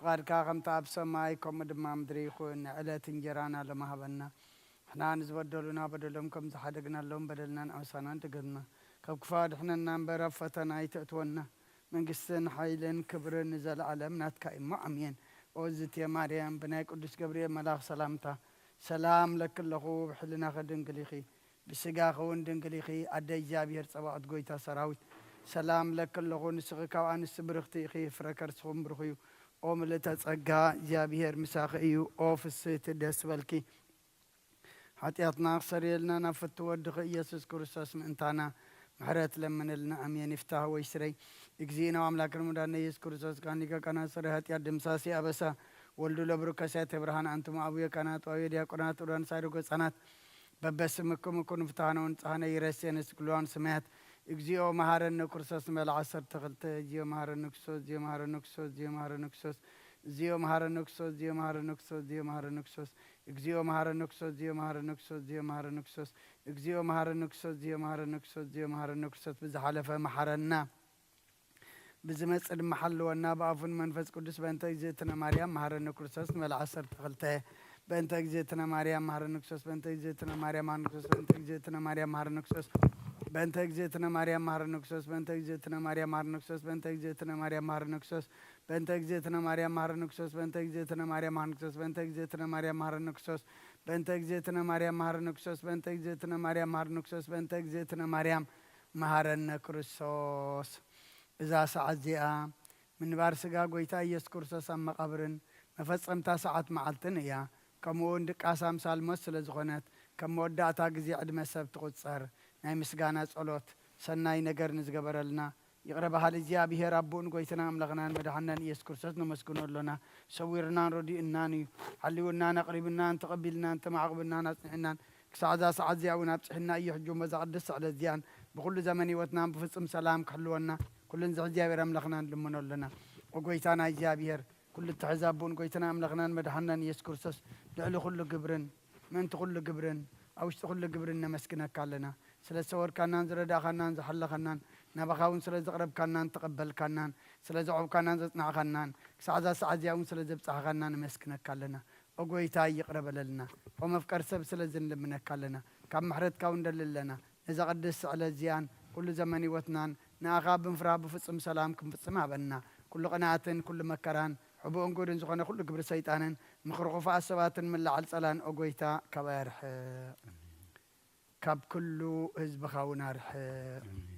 ፍቓድካ ከምቲ ኣብ ሰማይ ከምኡ ድማ ምድሪ ይኹን። ንዕለት እንጀራና ሎሚ ሃበና። ንሕና ንዝበደሉና በደሎም ከም ዝሓደግናሎም በደልናን ዓመሳናን ደገምና። ካብ ክፉእ ኣድሕነና እምበር ኣብ ፈተና ኣይተእትወና። መንግስትን ሓይልን ክብርን ንዘለኣለም ናትካ እዩ እሞ ኣሜን። ኦ ዝትየ ማርያም ብናይ ቅዱስ ገብርኤል መልኣኽ ሰላምታ ሰላም ለኪ ኣለኹ። ብሕልናኺ ድንግል ኢኺ፣ ብስጋኺ እውን ድንግል ኢኺ። ኣደ እግዚኣብሔር ጸባኦት ጎይታ ሰራዊት ሰላም ለኪ ኣለኹ። ንስኺ ካብ ኣንስቲ ብርኽቲ ኢኺ፣ ፍረ ከርስኹም ብሩኽ እዩ። ኦ ምልእተ ጸጋ እግዚኣብሔር ምሳኺ እዩ። ኦ ፍስህቲ ደስ በልኪ። ሓጢኣትና ክሰርየልና ናብ ፍቱ ወድኺ ኢየሱስ ክርስቶስ ምእንታና ምሕረት ለምንልና። ኣሜን። ይፍታህ ወይ ስረይ። እግዚእነ ወአምላክነ መድኃኒነ ኢየሱስ ክርስቶስ ካን ሊቀ ካህናት ሠራይ ኃጢአት ደምሳሴ አበሳ ወልዱ ለብሩክ ከሳቴ ብርሃን አንትሙ አቡየ ካህናት ወአቡየ ዲያቆናት ወዳንሳይ ርጎ ሕፃናት በበስምክሙ ኩኑ ፍትሐነ ወንጽሐነ ይረሴነ ስግሏን ስማያት። እግዚኦ መሐረነ ክርስቶስ ንበል ዓሰርተ ክልተ። እግዚኦ መሐረነ ክርስቶስ፣ እግዚኦ መሐረነ ክርስቶስ፣ እግዚኦ መሐረነ ክርስቶስ፣ እግዚኦ መሐረነ ክርስቶስ፣ እግዚኦ መሐረነ ክርስቶስ፣ እግዚኦ መሐረነ ክርስቶስ፣ እግዚኦ መሐረነ ክርስቶስ፣ እግዚኦ መሐረነ ክርስቶስ፣ እግዚኦ መሐረነ ክርስቶስ፣ እግዚኦ መሐረነ ክርስቶስ፣ እግዚኦ መሐረነ ክርስቶስ። ብዝሓለፈ መሐረና፣ ብዝመጽእ ድማ ሓልወና፣ ብኣፉን መንፈስ ቅዱስ። በእንተ እግዝእትነ ማርያም መሐረነ ክርስቶስ ንበል ዓሰርተ ክልተ። በእንተ እግዝእትነ ማርያም መሐረነ ክርስቶስ፣ በእንተ እግዝእትነ ማርያም መሐረነ ክርስቶስ፣ በእንተ እግዝእትነ ማርያም መሐረነ ክርስቶስ፣ በእንተ እግዝእትነ ማርያም መሐረነ ክርስቶስ፣ በእንተ እግዝእትነ ማርያም መሐረነ ክርስቶስ፣ በእንተ እግዝእትነ ማርያም መሐረነ ክርስቶስ፣ በእንተ እግዝእትነ ማርያም መሐረነ ክርስቶስ፣ በእንተ እግዝእትነ ማርያም መሐረነ ክርስቶስ፣ በእንተ እግዝእትነ ማርያም መሐረነ ክርስቶስ፣ በእንተ እግዝእትነ ማርያም መሐረነ ክርስቶስ፣ በእንተ እግዝእትነ ማርያም መሐረነ ክርስቶስ። እዛ ሰዓት እዚኣ ምንባር ስጋ ጎይታ ኢየሱስ ክርስቶስ ኣብ መቓብርን መፈጸምታ ሰዓት መዓልትን እያ። ከምኡ እውን ድቃስ ኣምሳል ሞት ስለ ዝኾነት፣ ከም መወዳእታ ግዜ ዕድመ ሰብ ትቑጸር። ናይ ምስጋና ጸሎት፣ ሰናይ ነገር ንዝገበረልና ይቕረ በሃሊ እግዚኣብሔር ኣቦኡን ጎይትና ኣምላኽናን መድሓናን ኢየሱስ ክርስቶስ ነመስግኖ ኣሎና። ሰዊርናን ረዲኡናን እዩ። ሓልዩናን ኣቕሪቡናን ተቐቢልናን ተማዕቑብናን ኣጽኒዕናን ክሳዕ እዛ ሰዓት እዚኣ እውን ኣብጽሕና እዩ። ሕጂ እሞ እዛ ቅድስቲ ዕለት እዚኣን ብኹሉ ዘመን ህይወትናን ብፍጹም ሰላም ክሕልወና ኩሉ ንዝሕ እግዚኣብሔር ኣምላኽና ንልምኖ ኣሎና። ኦ ጎይታና እግዚኣብሔር፣ ኩሉ እትሕዝ ኣቦን ጎይታና ኣምላኽናን መድሓናን ኢየሱስ ክርስቶስ፣ ልዕሊ ኩሉ ግብርን ምእንቲ ኩሉ ግብርን ኣብ ውሽጢ ኩሉ ግብርን ነመስግነካ ኣለና። ስለ ዝሰወርካናን ዝረዳእኻናን ዝሓለኻናን፣ ናባኻ እውን ስለ ዘቕረብካናን ተቐበልካናን፣ ስለ ዘዕብካናን ዘጽናዕኻናን፣ ክሳዕ እዛ ሰዓት እዚኣ እውን ስለ ዘብጻሕኻና ነመስግነካ ኣለና። ኦ ጎይታ ይቕረ በለልና። ኦ መፍቀር ሰብ ስለዚ ንልምነካ ኣለና። ካብ ምሕረትካ እውን ንደሊ ኣለና። ነዛ ቅድስቲ ዕለት እዚኣን ኩሉ ዘመን ህይወትናን ንኣኻ ብምፍራህ ብፍጹም ሰላም ክንፍጽም ሃበና። ኩሉ ቅንኣትን ኩሉ መከራን ሕቡእን ጉድን ዝኾነ ኩሉ ግብሪ ሰይጣንን ምኽሪ ክፉኣት ሰባትን ምልዓል ጸላን ኦ ጎይታ ካባይ ኣርሕቕ። ካብ ኩሉ ህዝብኻ እውን ኣርሕቕ። ኣሜን።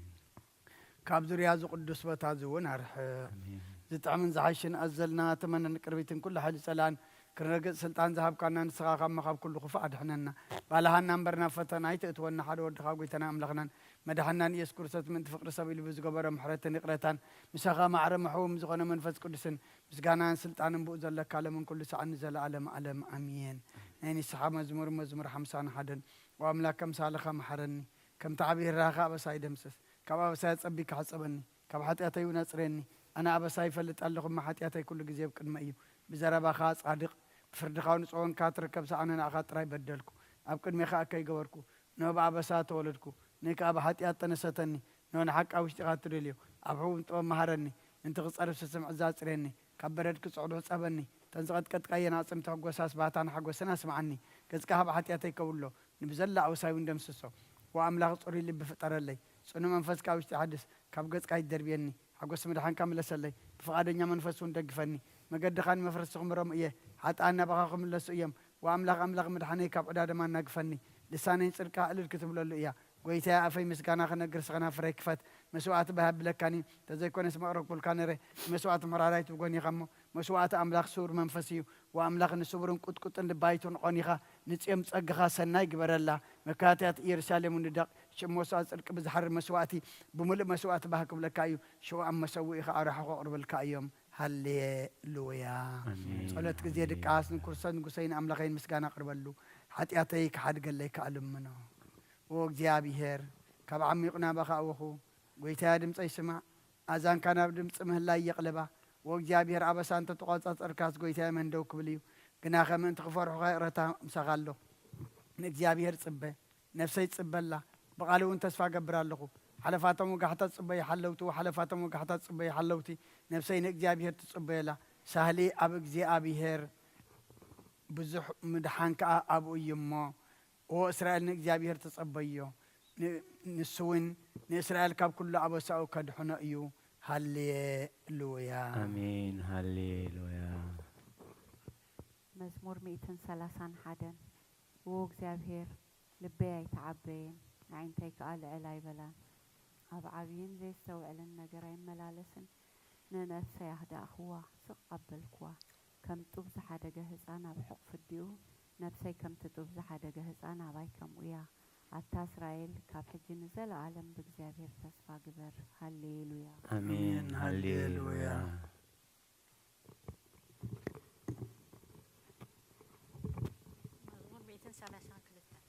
ካብ ዙርያ እዚ ቅዱስ ቦታ እዚ እውን ኣርሕቕ። ኣሜን። ዝጥዕምን ዝሓሽን ኣዘልና ተመነን ቅርቢትን ኩሉ ሓይሊ ጸላን ክነርግጽ ስልጣን ዝሃብካና ንስኻ ካብ መኻብ ኩሉ ክፉእ ኣድሕነና። ባልሃና እምበር ናብ ፈተና ኣይትእትወና። ሓደ ወድኻ ጎይታና ኣምላኽናን መድሓናን ኢየሱስ ክርስቶስ ምእንቲ ፍቕሪ ሰብ ኢሉ ብዝገበሮ ምሕረትን ይቕረታን ምሳኻ ማዕረ ምሕውም ዝኾነ መንፈስ ቅዱስን ምስጋናን ስልጣንን ብኡ ዘለካ ለምን ኩሉ ሰዓት ንዘለኣለም ዓለም ኣሜን። ናይ ንስሓ መዝሙር መዝሙር ሓምሳን ሓደን። ኦ ኣምላክ ከምሳልኻ መሓረኒ፣ ከምቲ ዓብዪ ርህራኸ ኣበሳይ ደምስስ። ካብ ኣበሳይ ኣጸቢካ ሕጸበኒ፣ ካብ ሓጢኣተይ እውን ኣጽርየኒ። ኣነ ኣበሳይ ይፈልጥ ኣለኹ እሞ ሓጢኣተይ ኩሉ ግዜ ኣብ ቅድመይ እዩ። ብዘረባኻ ጻድቕ፣ ብፍርድኻ ንጹህ ኮንካ ትርከብ ሰኣነ ንኣኻ ጥራይ በደልኩ። ኣብ ቅድሜኻ እከይ ገበርኩ። እንሆ ብኣበሳ ተወለድኩ፣ ንእከኣ ብሓጢኣት ተነሰተኒ። እንሆ ንሓቂ ኣብ ውሽጢኻ ትደልዮ፣ ኣብ ሕቡም ጥበብ መሃረኒ። ምእንቲ ክጸርብ ስስምዕ እዛ ኣጽርየኒ፣ ካብ በረድ ክጽዕዱ ሕጸበኒ። እተን ዝቐጥቀጥካየን ኣዕጽምቲ ሕጎሳስ ባህታን ሓጎስን ኣስምዓኒ። ገጽካ ካብ ሓጢኣተይ ከውሎ፣ ንብዘላ ኣውሳይ እውን ደምስሶ። ዋ ኣምላኽ ጽሩይ ልቢ ፍጠረለይ፣ ጽኑዕ መንፈስካ ኣብ ውሽጢ ሓድስ። ካብ ገጽካ ኣይትደርብየኒ፣ ሓጎስ ምድሓንካ ምለሰለይ። ብፍቓደኛ መንፈስ እውን ደግፈኒ፣ መገድኻ ንመፍረስቲ ክምረሙ እየ። ሓጥኣን ናባኻ ክምለሱ እዮም። ወኣምላኽ ኣምላኽ ምድሓነይ ካብ ዕዳ ደም ኣናግፈኒ። ልሳነይ ንጽድቅካ እልል ክትብለሉ እያ። ጐይታየ ኣፈይ ምስጋና ክነግር ስኽና ፍረይ ክፈት። መስዋእቲ ባህ ኣብለካኒ፣ ተዘይኮነስ መቕረብኩልካ ነረ። ንመስዋእቲ ምሕራር ኣይትብጎን ኢኻ እሞ፣ መስዋእቲ ኣምላኽ ስዉር መንፈስ እዩ። ወኣምላኽ ንስቡርን ቁጥቁጥን ልቢ ኣይትንዖን ኢኻ። ንጽዮም ጸግኻ ሰናይ ግበረላ። መካትያት ኢየሩሳሌም ንደቕ። ሽም መስዋእቲ ጽድቂ ብዝሓርር መስዋእቲ ብምሉእ መስዋእቲ ባህ ክብለካ እዩ። ሽዑ ኣብ መሰውኢኻ ኣርሑ ከቕርብልካ እዮም። ሃሌሉያ። ኣሜን። ጸሎት ግዜ ድቃስ ንክርስቶስ ንጉሰይን ኣምላኸይን ምስጋና ኣቕርበሉ። ሓጢኣተይ ክሓድገለይ ከኣ ልምኖ። ኦ እግዚኣብሔር፣ ካብ ዓሚቕ ናባኻ ኣወኹ። ጐይታየ ድምጸይ ስማዕ። ኣእዛንካ ናብ ድምጺ ምህላይ የቕልባ። ኦ እግዚኣብሔር፣ ኣበሳ እንተ ተቖጻጸርካስ ጐይታየ መን ደው ክብል እዩ? ግናኸ ምእንቲ ክፈርሑኻ ይቕረታ ምሳኻ ኣሎ። ንእግዚኣብሔር ጽበ። ነፍሰይ ትጽበ ኣላ፣ ብቓሉ እውን ተስፋ እገብር ኣለኹ። ሓለፋቶም ወጋሕታ ትጽበዩ ሓለውቲ፣ ወሓለፋቶም ወጋሕታ ትጽበዩ ሓለውቲ፣ ነፍሰይ ንእግዚኣብሔር ትጽበዮ ኣላ። ሳህሊ ኣብ እግዚኣብሔር፣ ብዙሕ ምድሓን ከኣ ኣብኡ እዩ እሞ፣ ኦ እስራኤል ንእግዚኣብሔር ተጸበዮ፣ ን-፣ ንሱ እውን ንእስራኤል ካብ ኩሉ ኣበሳኡ ከድሕኖ እዩ። ሃሌሉያ። ኣሜን። ሃሌሉያ። መዝሙር ሚእትን ሰላሳን ሓደን። ዎ እግዚኣብሔር፣ ልበይ ኣይተዓበየን፣ ኣዒንተይ ከኣ ልዕል ኣይበላን። ኣብ ዓብይን ዘየስተውዕልን ነገር ኣይመላለስን፣ ንነፍሰይ ኣህዳእኽዋ፣ ስቕ ኣበልክዋ። ከም ጡብ ዝሓደገ ህጻን ኣብ ሕቑፊ ኣዲኡ፣ ነፍሰይ ከምቲ ጡብ ዝሓደገ ህጻን ኣባይ ከምኡ እያ። ኣታ እስራኤል፣ ካብ ሕጂ ንዘለኣለም ብእግዚኣብሔር ተስፋ ግበር። ሃሌሉያ። ኣሜን። ሃሌሉያ። መዝሙር ሚእትን ሰላሳን ክልተን።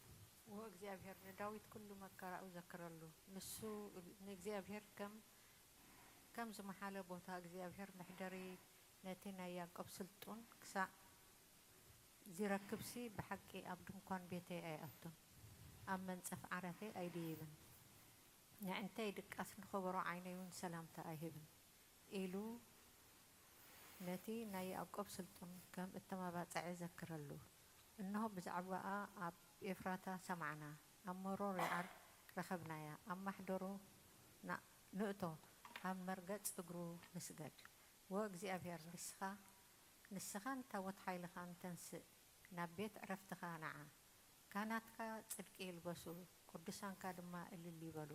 ዎ እግዚኣብሔር፣ ንዳዊት ኩሉ መከራኡ ዘክረሉ። ንሱ ንእግዚኣብሔር ከም ከም ዝመሓለ ቦታ እግዚኣብሔር መሕደሪ ነቲ ናይ ያዕቆብ ስልጡን ክሳዕ ዚረክብሲ ብሓቂ ኣብ ድንኳን ቤተይ ኣይኣቱን፣ ኣብ መንጸፍ ዓራተይ ኣይድይብን። ነዕንተይ ድቃስ ንኸበሮ ዓይነይ እውን ሰላምታ ኣይህብን ኢሉ ነቲ ናይ ያዕቆብ ስልጡን ከም እተማባጽዐ ዘክረሉ። እንሆ ብዛዕባኣ ኣብ ኤፍራታ ሰማዕና፣ ኣብ መሮር ይዓር ረኸብናያ፣ ኣብ ማሕደሩ ንእቶ፣ ኣብ መርገጽ እግሩ ንስገድ። ዎ እግዚኣብሔር ንስኻ ንስኻን ታቦት ሓይልኻን ተንስእ፣ ናብ ቤት ዕረፍትኻ ንዓ። ካህናትካ ጽድቂ ይልበሱ፣ ቅዱሳንካ ድማ እልል ይበሉ።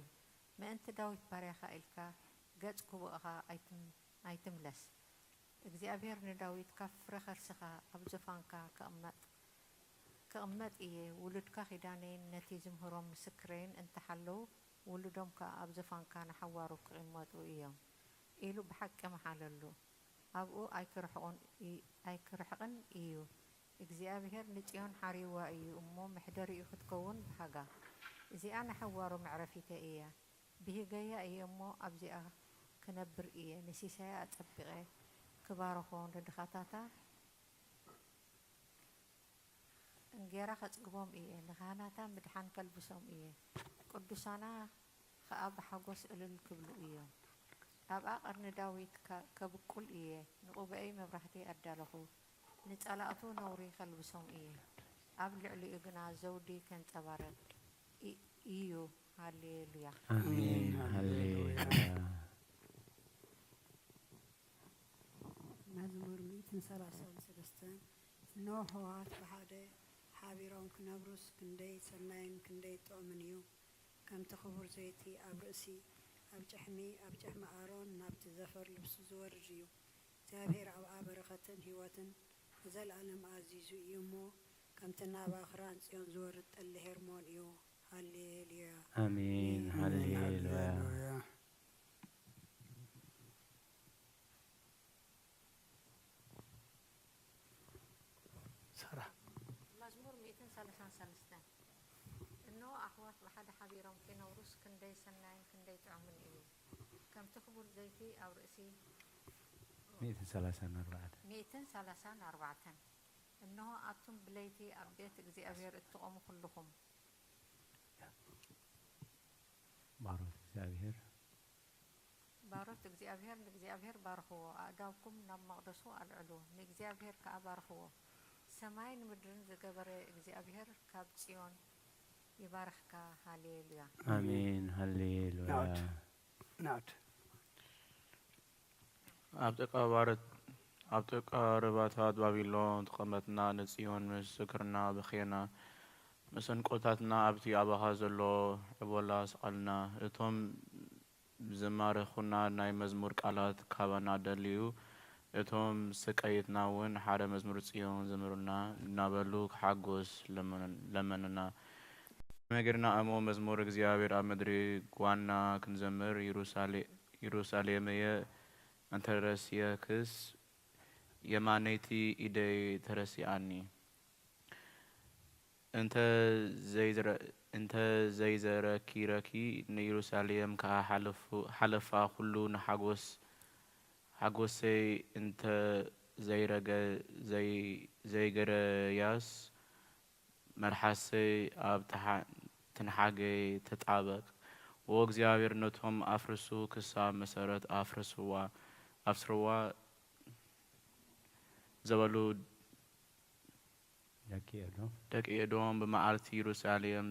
ምእንቲ ዳዊት ባርያኻ ኢልካ ገጽ ጉቡእኻ ኣይትምለስ። እግዚኣብሔር ንዳዊት ካብ ፍረ ከርስኻ ኣብ ዙፋንካ ክቕመጥ እየ፣ ውሉድካ ኪዳነይን ነቲ ዝምህሮም ምስክረይን እንተ ሓለዉ፣ ውሉዶም ከኣ ኣብ ዙፋንካ ንሓዋሩ ክቕመጡ እዮም ኢሉ ብሓቂ መሓለሉ። ኣብኡ ኣይክርሕቕን እዩ። እግዚኣብሄር ንጽዮን ሓርይዋ እዩ እሞ፣ መሕደሪኡ ክትከውን ብሃጋ። እዚኣ ንሓዋሩ መዕረፊተይ እያ፣ ብሂገያ እየ እሞ፣ ኣብዚኣ ክነብር እየ። ንሲሳያ ኣጸቢቐ ክባርኾ፣ ንድኻታታ እንጌራ ከጽግቦም እየ፣ ንኻህናታ ምድሓን ከልብሶም እየ፣ ቅዱሳና ኸኣ ብሓጎስ እልል ክብሉ እዮም። ኣብኣ ቐርኒ ዳዊት ከብቁል እየ፣ ንቑበኤይ መብራህቲ ኣዳለኹ፣ ንጸላእቱ ነውሪ ከልብሶም እየ፣ ኣብ ልዕሊኡ ግና ዘውዲ ከንጸባርቕ እዩ። ሃሌሉያ። ኣሜን። ሃሌሉያ። መዝሙር ሚእትን ሰላሳን ሰለስተን። እነሆ ኣሕዋት ብሓደ ሓቢሮም ክነብሩስ ክንደይ ሰናይን ክንደይ ጥዑምን እዩ። ከምቲ ክቡር ዘይቲ ኣብ ርእሲ ኣብ ጭሕሚ ኣብ ጭሕሚ ኣሮን ናብቲ ዘፈር ልብሱ ዝወርድ እዩ። እግዚኣብሔር ኣብኣ በረኸትን ህይወትን ንዘለኣለም ኣዚዙ እዩ እሞ፣ ከምቲ ናብ ኣኽራን ጽዮን ዝወርድ ጠሊ ሄርሞን እዩ። ሃሌሉያ። ኣሜን። ሃሌሉያ። ሳራ። መዝሙር ሚእትን ሰላሳን ሰለስተን። እንሆ ኣሕዋት ብሓደ ሓቢሮም ኪነብሩስ ክንደይ ሰናይን ክንደይ ጥዑምን እዩ። ከምቲ ክቡር ዘይቲ ኣብ ርእሲ ሚእትን ሰላሳን ኣርባዕተን። ሚእትን ሰላሳን ኣርባዕተን። እንሆ ኣቱም ብለይቲ ኣብ ቤት እግዚኣብሔር እትቖሙ ኩልኹም። ባሮት እግዚኣብሔር። ባሮት እግዚኣብሔር ንእግዚኣብሔር ባርኽዎ፣ ኣእዳውኩም ናብ መቕደሱ ኣልዕሉ፣ ንእግዚኣብሔር ከኣ ባርኽዎ። ሰማይን ምድርን ዝገበረ እግዚኣብሔር ካብ ጽዮን ይባርኽካ። ሃሌሉያ። ኣሜን። ሃሌሉያ። ናኦድ። ናኦድ። ኣብ ጥቃ ባርት ኣብ ጥቃ ርባታት ባቢሎን ተቐመጥና፣ ንጽዮን ምስክርና በኸየና፣ መሰንቆታትና ኣብቲ ኣባኻ ዘሎ ዕቦላ ሰቐልና። እቶም ዝማረኹና ናይ መዝሙር ቃላት ካባና ደልዩ፣ እቶም ሰቀይትና እውን ሓደ መዝሙር ጽዮን ዘምሩልና እናበሉ ክሓጎስ ለመኑና። መጊርና እሞ መዝሙር እግዚኣብሔር ኣብ ምድሪ ጓና ክንዘምር፣ ኢየሩሳሌ-፣ ኢየሩሳሌምየ እንተረስየክስ፣ የማነይቲ ኢደይ ተረሲኣኒ። እንተ ዘይዘረ-፣ እንተ ዘይዘረኪረኪ፣ ንኢየሩሳሌም ከኣ ሓለፉ-፣ ሓለፋ ኩሉ ንሓጎስ-፣ ሓጎሰይ እንተ ዘይረገ-፣ ዘይ-፣ ዘይገረያስ፣ መልሓሰይ ኣብ ትሓ-፣ ትንሓገይ ተጣበቅ። ዎ እግዚኣብሔር፣ ነቶም ኣፍርሱ ክሳብ መሰረት ኣፍርስዋ፣ ኣብስርዋ፣ ዘበሉ ደቂ ኤዶም ደቂ ኤዶም ብመዓልቲ ኢየሩሳሌም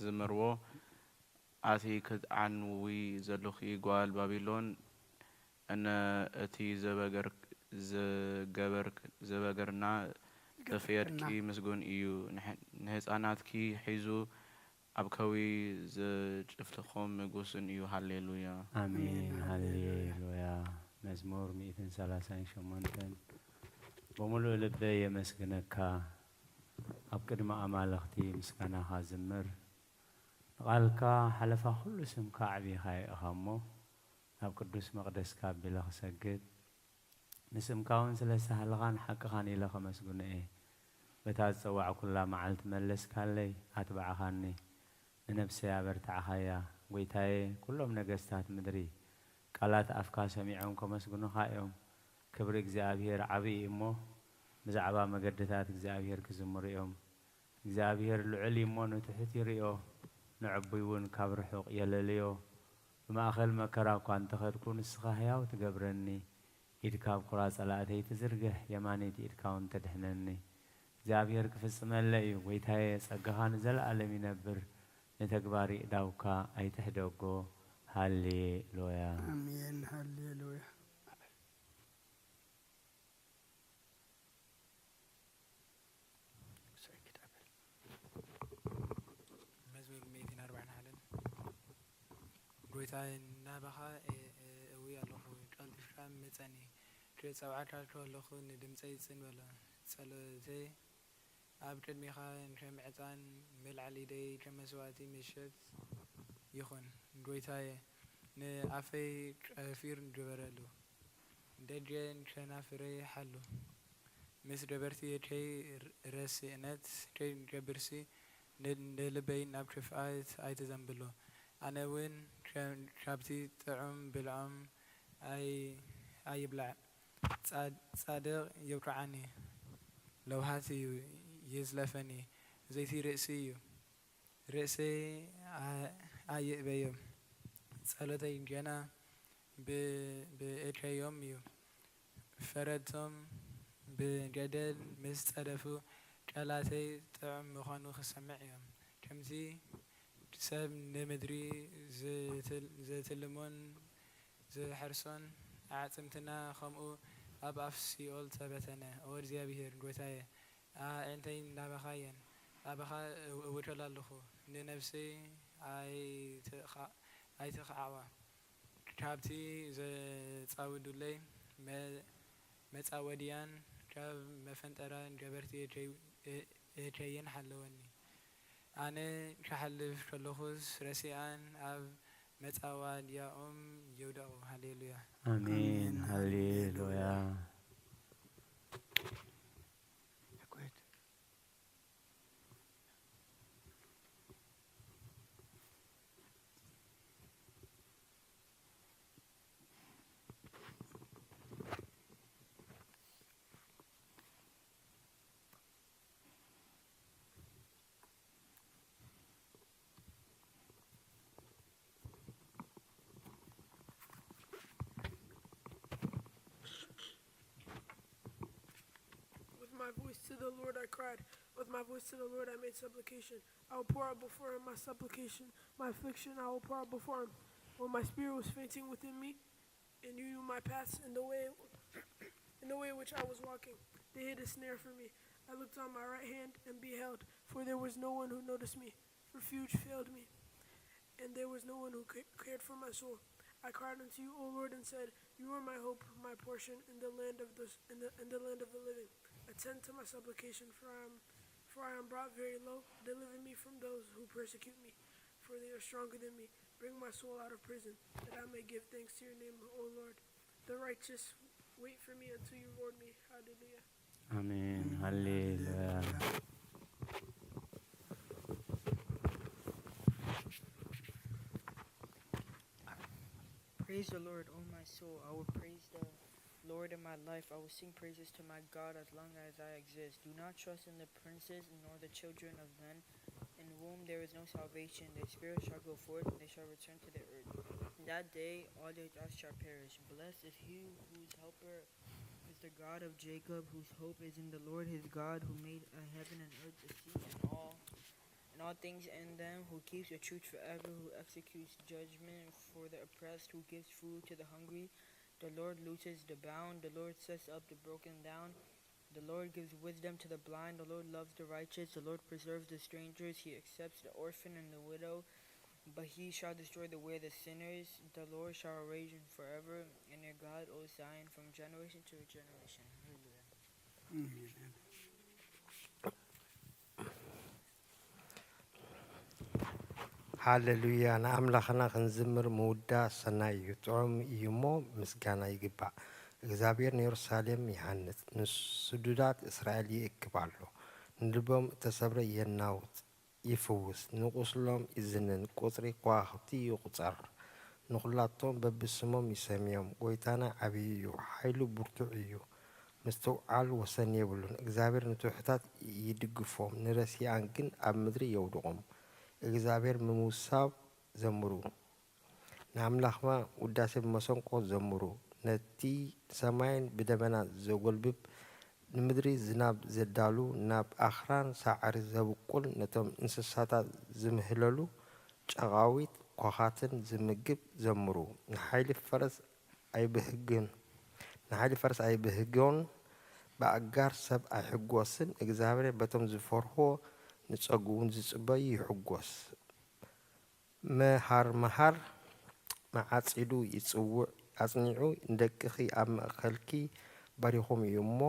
ዝዘመርዎ ኣቲ ክትዓንዊ ዘለኺ ጓል ባቢሎን እነ እቲ ዘበገርና ዘፍየድኪ ምስጉን እዩ። ንሕፃናትኪ ሒዙ ኣብ ከዊ ዘጭፍልኾም ምጉስን እዩ። ሃሌሉያ። ኣሜን ሃሌሉያ። መዝሙር ሚእትን ሰላሳን ሸሞንተን። ብምሉእ ልበይ የመስግነካ፣ ኣብ ቅድሚ ኣማልኽቲ ምስጋናኻ ዝምር። ንቓልካ ሓለፋ ኩሉ ስምካ ኣዕቢኻ የእኻ እሞ ናብ ቅዱስ መቕደስካ ኣቢለ ክሰግድ ንስምካ እውን ስለ ዝተሃልኻን ሓቅኻን ኢለ ከመስግኖ እየ። በታ ዝጸዋዕኩላ መዓልቲ መለስካለይ፣ ኣትባዕኻኒ፣ ንነፍሰይ ኣበርታዕኻያ። ጐይታየ፣ ኩሎም ነገስታት ምድሪ ቃላት ኣፍካ ሰሚዖም ከመስግኑኻ እዮም። ክብሪ እግዚኣብሔር ዓብዪ እዩ እሞ፣ ብዛዕባ መገድታት እግዚኣብሔር ክዝምሩ እዮም። እግዚኣብሔር ልዑል እዩ እሞ ንትሑት ይርእዮ፣ ንዕቡይ እውን ካብ ርሑቕ የለልዮ። ብማእከል መከራ እኳ እንተኸድኩ፣ ንስኻ ህያው ትገብረኒ። ኢድካ ኣብ ኩራ ጸላእተይ ትዝርግሕ፣ የማነይቲ ኢድካ እውን ተድሕነኒ። እግዚኣብሔር ክፍጽመለይ እዩ፣ ጐይታየ፣ ጸጋኻ ንዘለኣለም ይነብር፣ ንተግባር ይእዳውካ ኣይትሕደጎ። ሃሌሉያ። ኣሜን ሃሌሉያ። መዝሙር ሚእትን ኣርባዕን ሓደን። ጐይታየ፣ ናባኻ እእዊ ኣለኹ፣ ቀልጢፍካ ምጸኒ። ክጸውዓካ ከለኹ ንድምጸይ ጽን በሎ። ጸሎተይ ኣብ ቅድሜኻ ከም ዕጣን፣ መልዓል ኢደይ ከም መስዋእቲ ምሸት ይኹን። ጐይታየ፣ ንኣፈይ ቀፊር ግበረሉ፣ ደጀ ቸናፍረይ ሓሉ። ምስ ገበርቲ የከይ ረስእነት ከይገብርሲ፣ ንልበይ ናብ ክፍኣት ኣይትዘንብሎ። ኣነ እውን ካብቲ ጥዑም ብልዖም ኣይብላዕ። ጻድቕ የውቅዓኒ፣ ለውሃት እዩ የዝለፈኒ፣ ዘይቲ ርእሲ እዩ። ርእሰይ ኣየእበዮ፣ ጸሎተይ ገና ብእከዮም እዩ። ፈረድቶም ብገደል ምስ ጸደፉ፣ ቃላተይ ጥዑም ምዃኑ ክሰምዕ እዮም። ከምቲ ሰብ ንምድሪ ዝትልሞን ዝሕርሶን፣ ኣዕጽምትና ኸምኡ ኣብ ኣፍ ሲኦል ተበተነ። ኦ እግዚኣብሄር ጐይታየ፣ ኣዒንተይ ናባኻ እየን፣ ናባኻ እውከል ኣለኹ፣ ንነፍሰይ ኣይትኻዕዋ። ካብቲ ዘጻውዱለይ መጻወድያን ካብ መፈንጠራን ገበርቲ እከየን ሓለወኒ። ኣነ ክሓልፍ ከለኹስ ረሲኣን ኣብ መጻወድያኦም ይውደቑ። ሃሌሉያ። ኣሜን ሃሌሉያ። With my voice to the Lord I cried. With my voice to the Lord I made supplication. I will pour out before him my supplication, my affliction I will pour out before him. When my spirit was fainting within me, and you knew my paths and the way in the way which I was walking. They hid a snare for me. I looked on my right hand and beheld, for there was no one who noticed me. Refuge failed me, and there was no one who cared for my soul. I cried unto you, O Lord, and said, You are my hope, my portion in the land of the in the, in the land of the living. Attend to my supplication, for I am for I am brought very low. Deliver me from those who persecute me, for they are stronger than me. Bring my soul out of prison, that I may give thanks to your name, O Lord. The righteous wait for me until you reward me. Hallelujah. ኣሜን ሃሌሉያ። Praise the Lord, O my soul. I will praise the Lord in my life. I will sing praises to my God as long as I exist. Do not trust in the princes nor the children of men, in whom there is no salvation. Their spirit shall go forth, and they shall return to the earth. In that day, all their thoughts shall perish. Blessed is he whose helper, whose The God of Jacob, whose hope is in the Lord his God, who made a heaven and earth, the sea and all, and all things in them, who keeps the truth forever, who executes judgment for the oppressed, who gives food to the hungry. The Lord looses the bound, the Lord sets up the broken down. The Lord gives wisdom to the blind, the Lord loves the righteous, the Lord preserves the strangers, he accepts the orphan and the widow, but he shall destroy the way of the sinners. The Lord shall reign forever, and your God, O Zion, from generation to generation. Hallelujah. ሃሌሉያ! ንኣምላኽና ክንዝምር ምውዳእ ሰናይ እዩ፣ ጥዑም እዩ እሞ ምስጋና ይግባእ። እግዚኣብሔር ንየሩሳሌም ይሃንጽ፣ ንስዱዳት እስራኤል ይእክብ ኣሎ፣ ንልቦም እተሰብረ የናውጽ፣ ይፍውስ፣ ንቁስሎም ይዝንን፣ ቁጽሪ ከዋኽብቲ ይቑጸር፣ ንኹላቶም በብስሞም ይሰምዮም። ጐይታና ዓብዪ እዩ፣ ሓይሉ ብርቱዕ እዩ፣ ምስትውዓል ወሰን የብሉን። እግዚኣብሔር ንትሑታት ይድግፎም፣ ንረሲኣን ግን ኣብ ምድሪ የውድቖም። እግዚኣብሔር ብምውሳብ ዘምሩ፣ ንኣምላኽና ውዳሴ ብመሰንቆ ዘምሩ። ነቲ ሰማይን ብደበና ዘጎልብብ፣ ንምድሪ ዝናብ ዘዳሉ፣ ናብ ኣኽራን ሳዕሪ ዘብቁል፣ ነቶም እንስሳታት ዝምህለሉ፣ ጨቓዊት ኳዃትን ዝምግብ ዘምሩ። ንሓይሊ ፈረስ ኣይብህግን፣ ንሓይሊ ፈረስ ኣይብህጎን፣ ብኣጋር ሰብ ኣይሕጎስን። እግዚኣብሔር በቶም ዝፈርህዎ ንጸግቡን ዝጽበዩ ይሕጎስ። መሃር መሃር መዓጺዱ ይጽውዕ፣ ኣጽኒዑ ንደቅኺ ኣብ ማእከልኪ ባሪኾም እዩ እሞ፣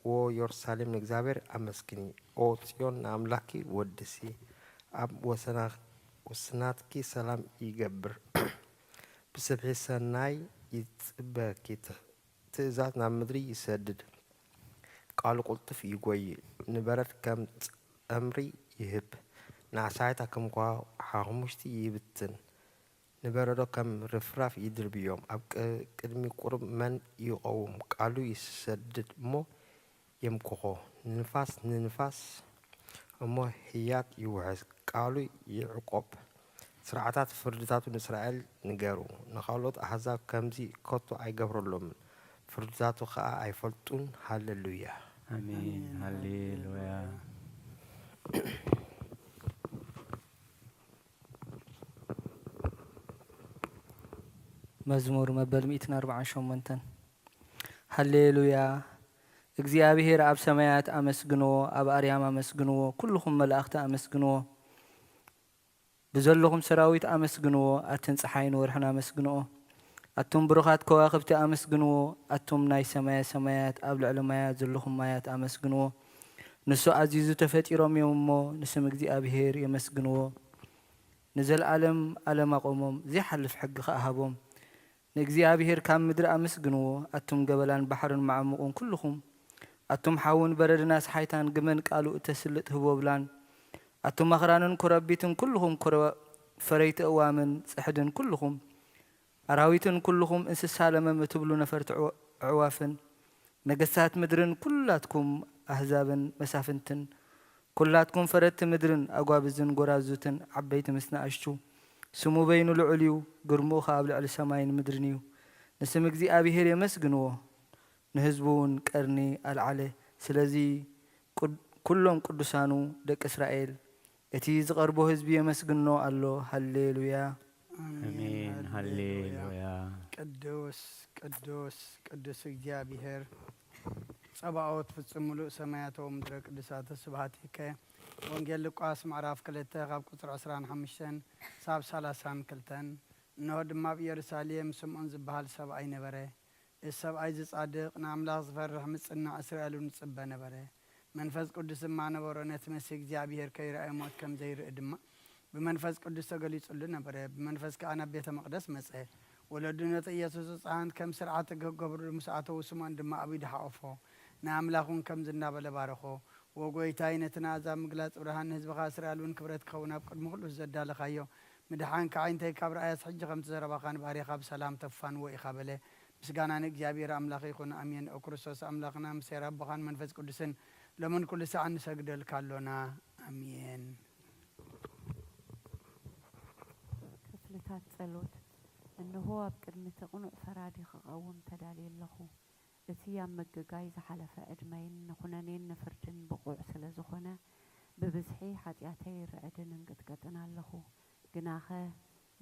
ዎ የሩሳሌም ንእግዚኣብሔር ኣመስግኒ፣ ኦ ጽዮን ንኣምላኽኪ ወድሲ። ኣብ ወሰና-፣ ወሰናትኪ ሰላም ይገብር፣ ብስብሒ ሰናይ ይጽበኪ፣ ት-፣ ትእዛዝ ናብ ምድሪ ይሰድድ፣ ቃሉ ቅልጡፍ ይጎይ፣ ንበረድ ከም ጸምሪ ይህብ፣ ንኣሳይታ ከም ከዋኽብቲ ይብትን፣ ንበረዶ ከም ርፍራፍ ይድርብዮም። ኣብ ቅ-፣ ቅድሚ ቁሩብ መን ይቐውም? ቃሉ ይሰድድ እሞ የምክኾ፣ ንንፋስ ንንፋስ እሞ ህያት ይውሕዝ። ቃሉ ይዕቆብ፣ ስርዓታት ፍርድታቱ ንእስራኤል ንገሩ። ንኻልኦት ኣህዛብ ከምዚ ከቶ ኣይገብረሎምን፣ ፍርድታቱ ኸኣ ኣይፈልጡን። ሃሌሉያ። ኣሜን። ሃሌሉያ። መዝሙር መበል ሚእትን ኣርባዓን ሸሞንተን። ሃሌሉያ። እግዚኣብሔር ኣብ ሰማያት ኣመስግንዎ፣ ኣብ ኣርያም ኣመስግንዎ፣ ኩልኹም መላእኽቲ ኣመስግንዎ። ብዘለኹም ሰራዊት ኣመስግንዎ፣ ኣትን ጸሓይን ወርሕን ኣመስግንኦ። ኣቱም ብሩኻት ከዋኽብቲ ኣመስግንዎ፣ ኣቱም ናይ ሰማየ ሰማያት ኣብ ልዕሊ ማያት ዘለኹም ማያት ኣመስግንዎ። ንሱ ኣዚዙ ተፈጢሮም እዮም እሞ ንስም እግዚኣብሔር የመስግንዎ። ንዘለኣለም ኣለም ኣቖሞም፣ ዘይሓልፍ ሕጊ ኸኣ ሃቦም። ንእግዚኣብሄር ካብ ምድሪ ኣመስግንዎ፣ ኣቱም ገበላን ባሕርን መዓሙቑን ኩልኹም፣ ኣቱም ሓውን በረድን ኣስሓይታን፣ ግመን ቃሉ እተስልጥ ህቦብላን፣ ኣቱም ኣኽራንን ኮረቢትን ኩልኹም፣ ኮረ-፣ ፈረይቲ እዋምን ጽሕድን ኩልኹም፣ ኣራዊትን ኩልኹም እንስሳ ለመም እትብሉ ነፈርቲ ኣዕዋ-፣ ኣዕዋፍን፣ ነገስታት ምድርን ኩላትኩም ኣህዛብን መሳፍንትን፣ ኩላትኩም ፈረድቲ ምድርን ኣጓብዝን ጐራዙትን ዓበይቲ ምስ ንኣሽቱ፣ ስሙ በይኑ ልዑል እዩ፣ ግርምኡ ኸኣ ኣብ ልዕሊ ሰማይን ምድርን እዩ። ንስም እግዚኣብሄር የመስግንዎ፣ ንህዝቡ እውን ቀርኒ ኣልዓለ። ስለዚ ቁድ-፣ ኩሎም ቅዱሳኑ ደቂ እስራኤል፣ እቲ ዝቐርቦ ህዝቢ የመስግኖ ኣሎ። ሃሌሉያ። ኣሜን። ሃሌሉያ። ቅዱስ ቅዱስ ቅዱስ እግዚኣብሔር ጸባኦት ፍጹም ምሉእ ሰማያት ወምድረ ቅዱሳተ ስብሐት ይከ። ወንጌል ሉቃስ ምዕራፍ ክልተ ካብ ቁጽሪ ዕስራን ሓሙሽተን ሳብ ሰላሳን ክልተን። እንሆ ድማ ኣብ ኢየሩሳሌም ስምዖን ዝበሃል ሰብኣይ ነበረ። እዚ ሰብኣይ እዚ ጻድቕ ንኣምላኽ ዝፈርሕ ምጽናዕ እስራኤል እውን ይጽበ ነበረ። መንፈስ ቅዱስ ድማ ነበሮ። ነቲ መሲህ እግዚኣብሔር ከይረኣየ ሞት ከም ዘይርኢ ድማ ብመንፈስ ቅዱስ ተገሊጹሉ ነበረ። ብመንፈስ ከኣ ናብ ቤተ መቕደስ መጸ። ወለዱ ነቲ ኢየሱስ ብጽሓንት ከም ስርዓት ሕጊ ክገብሩሉ ምስ ኣተዉ፣ ስምዖን ድማ ኣብ ኢዱ ሓቖፎ፣ ንኣምላኽ እውን ከምዚ እናበለ ባረኾ፣ ዎ ጐይታይ፣ ነቲ ንኣህዛብ ምግላጽ ብርሃን፣ ንህዝብኻ እስራኤል እውን ክብረት ክኸውን ኣብ ቅድሚ ኩሉ ዘዳለኻዮ ምድሓን ከዓይንተይ ካብ ረኣያስ፣ ሕጂ ከምቲ ዘረባኻ ንባርያኻ ብሰላም ተፋንዎ ኢኻ በለ። ምስጋና ንእግዚኣብሔር ኣምላኽ ይኹን፣ ኣሜን። ኦ ክርስቶስ ኣምላኽና፣ ምስ ኄር ኣቦኻን መንፈስ ቅዱስን ሎምን ኩሉ ሰዓት ንሰግደልካ ኣሎና። ኣሜን። ክፍልታት ጸሎት። እንሆ፣ ኣብ ቅድሚ እቲ ቅኑዕ ፈራዲ ክቐውም ተዳልየ ኣለኹ። እቲ ኣብ ምግጋይ ዝሓለፈ ዕድመይን ንኹነኔን ንፍርድን ብቑዕ ስለ ዝኾነ፣ ብብዝሒ ሓጢኣተይ ይርዕድን እንቅጥቀጥን ኣለኹ። ግናኸ፣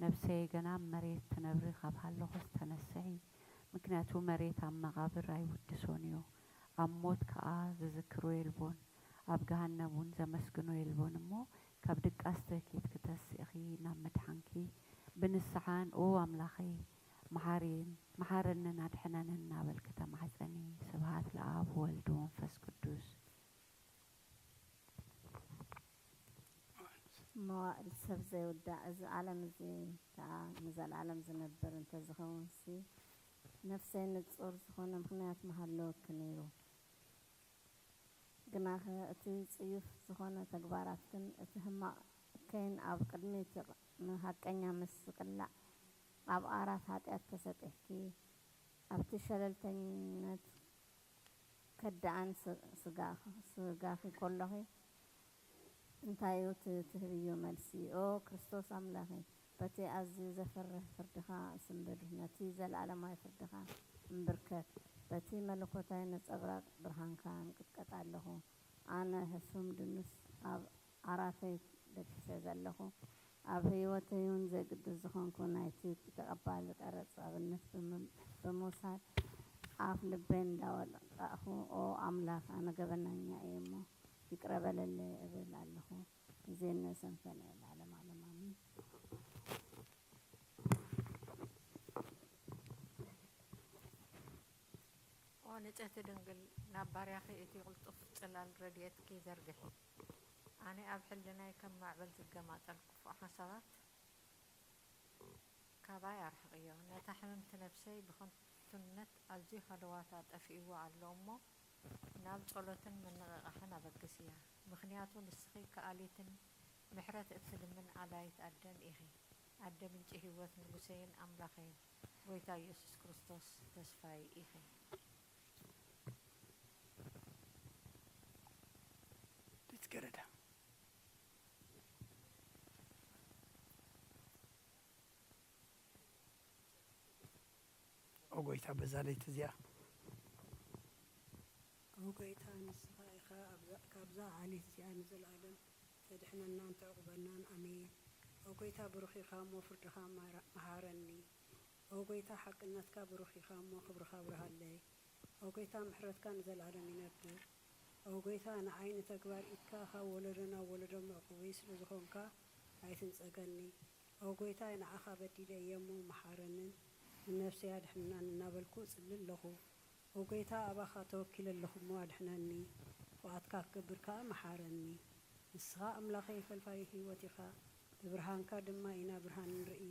ነፍሰይ ገና ኣብ መሬት ትነብሪ ካብ ሃለኹስ ተነስሒ፣ ምክንያቱ መሬት ኣብ መቓብር ኣይውድሶን እዩ፣ ኣብ ሞት ከኣ ዝዝክሮ የልቦን፣ ኣብ ገሃነም እውን ዘመስግኖ የልቦን እሞ፣ ካብ ድቃስ ትህኪት ክተስእኺ ናብ ምድሓንኪ፣ ብንስሓን፣ ኦ ኣምላኸይ፣ መሓሪን፣ መሓረንን ኣድሕነንን እናበልኪ ተማሕጸኒ። ስብሃት ለኣብ ወወልድ ወመንፈስ ቅዱስ። መዋእል ሰብ ዘይውዳእ፣ እዚ ዓለም እዚ ከኣ ንዘለዓለም ዝነብር እንተዝኸውንሲ፣ ነፍሰይ ንጹር ዝኾነ ምኽንያት ምሃለወኪ ነይሩ። ግናኸ እቲ ጽዩፍ ዝኾነ ተግባራትክን እቲ ሕማቕ እከይን ኣብ ቅድሚ እቲ ቕ-፣ ንሓቀኛ ምስ ዝቅላዕ፣ ኣብ ኣራት ሓጢኣት ተሰጢሕኪ፣ ኣብቲ ሸለልተኝነት ከዳዕን ስ-፣ ስጋኽ-፣ ስጋኺ ከሎኺ፣ እንታይ እዩ እቲ ትህብዮ መልሲ? ኦ ክርስቶስ ኣምላኸይ፣ በቲ ኣዝዩ ዘፍርህ ፍርድኻ እስንብድ፣ ነቲ ዘለኣለማዊ ፍርድኻ እምብርከክ፣ በቲ መለኮታዊ ነጸብራቕ ብርሃንካ እንቅጥቀጥ ኣለኹ። ኣነ ሕሱም ድኑስ ኣብ ዓራተይ ደቂሰ ዘለኹ፣ ኣብ ህይወተይ እውን ዘይግዱስ ዝኾንኩ ናይቲ ተቐባሊ ቀረጽ ኣብነት ብም-፣ ብምውሳድ ኣፍ ልበይ እንዳወልቃእኹ፣ ኦ ኣምላኽ፣ ኣነ ገበናኛ እየ እሞ ይቅረ በለለይ እብል ኣለኹ። ግዜን ነብሰን ፈንየ ለዓለም ዓለም ኣሜን። ኦ ንጽህቲ ድንግል፣ ናብ ባርያኺ እቲ ቅልጡፍ ጽላል ረድኤትኪ ዘርግሒ። ኣነ ኣብ ሕልናይ ከም ማዕበል ዝገማጠል ክፉእ ሓሳባት ካባይ ኣርሕቕዮ። ነታ ሕምምቲ ነፍሰይ ብኸንቱነት ኣዝዩ ሃለዋታ ጠፊእዎ ኣሎ እሞ፣ ናብ ጸሎትን ምንቕቓሕን ኣበግስያ። ምኽንያቱ ንስኺ ከኣሊትን ምሕረት እትልምን ኣላይት ኣደን ኢኺ። ኣደ ምንጪ ህይወት ንጉሰይን ኣምላኸይን፣ ጎይታ ኢየሱስ ክርስቶስ ተስፋይ ኢኺ። ልትገረዳ። ኦ ጎይታ፣ በዛ ለይቲ እዚኣ ኦ ጎይታ፣ ንስኻ ኢኻ ኣብዛ፣ ካብዛ ዓሌት እዚኣ ንዘለኣለም ተድሕነናን ተዕቑበናን። ኣሜን። ኦ ጎይታ፣ ብሩኽ ኢኻ እሞ ፍርድኻ ማራ-፣ መሃረኒ። ኦ ጎይታ፣ ሓቅነትካ ብሩኽ ኢኻ እሞ ክብርኻ ኣብርሃለይ። ኦ ጎይታ፣ ምሕረትካ ንዘለኣለም ይነብር። ኦ ጎይታ፣ ንዓይ ንተግባር ኢድካ ካብ ወለዶ ናብ ወለዶ መዕቆቢ ስለ ዝኾንካ ኣይትንጸገኒ። ኦ ጎይታይ፣ ንዓኻ በዲለ እየ እሞ መሓረንን ንነፍሰይ ኣድሕናን እናበልኩ እጽሊ ኣለኹ። ኦ ጎይታ፣ ኣባኻ ተወኪለ ኣለኹ እሞ ኣድሕነኒ፣ ፍቓድካ ክገብር ከኣ መሓረኒ። ንስኻ ኣምላኸይ ፈልፋሊ ህይወት ኢኻ፣ ብብርሃንካ ድማ ኢና ብርሃን ንርኢ።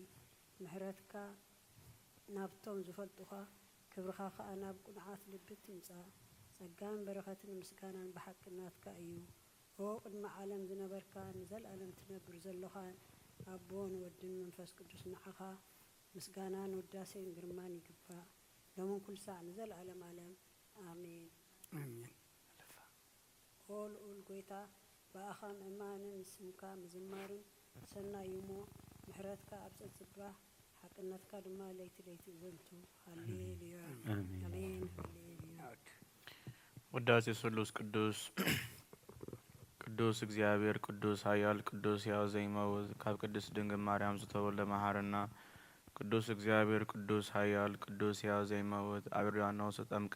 ምሕረትካ ናብቶም ዝፈልጡኻ፣ ክብርኻ ኸኣ ናብ ቅኑዓት ልቢ ትምጻእ። ጸጋን በረኸትን ምስጋናን ብሓቂ ናትካ እዩ። ኦ ቅድሚ ዓለም ዝነበርካ፣ ንዘለኣለም ትነብር ዘሎኻን፣ ኣቦን ወድን መንፈስ ቅዱስ ንዓኻ ምስጋናን ውዳሴን ግርማን ይግባእ፣ ሎምን ኩሉ ሳዕ ንዘለኣለም ዓለም። ኣሜን። ኣሜን። ኣለፋ። ኦ ልኡል ጐይታ፣ ብኣኻ ምእማንን ንስምካ ምዝማርን ሰናይ እዩ እሞ፣ ምሕረትካ ኣብ ጸጽባሕ፣ ሓቅነትካ ድማ ለይቲ ለይቲ ይዘንቱ። ሃሌሉያ። ኣሜን። ኣሜን። ሃሌሉያ። ውዳሴ ስሉስ ቅዱስ። ቅዱስ እግዚኣብሔር፣ ቅዱስ ኃያል፣ ቅዱስ ሕያው ዘይመውት፣ ካብ ቅድስት ድንግል ማርያም ዝተወልደ መሐረና። ቅዱስ እግዚኣብሔር፣ ቅዱስ ኃያል፣ ቅዱስ ሕያው ዘይመውት፣ ኣብ ዮርዳኖስ ተጠምቀ፣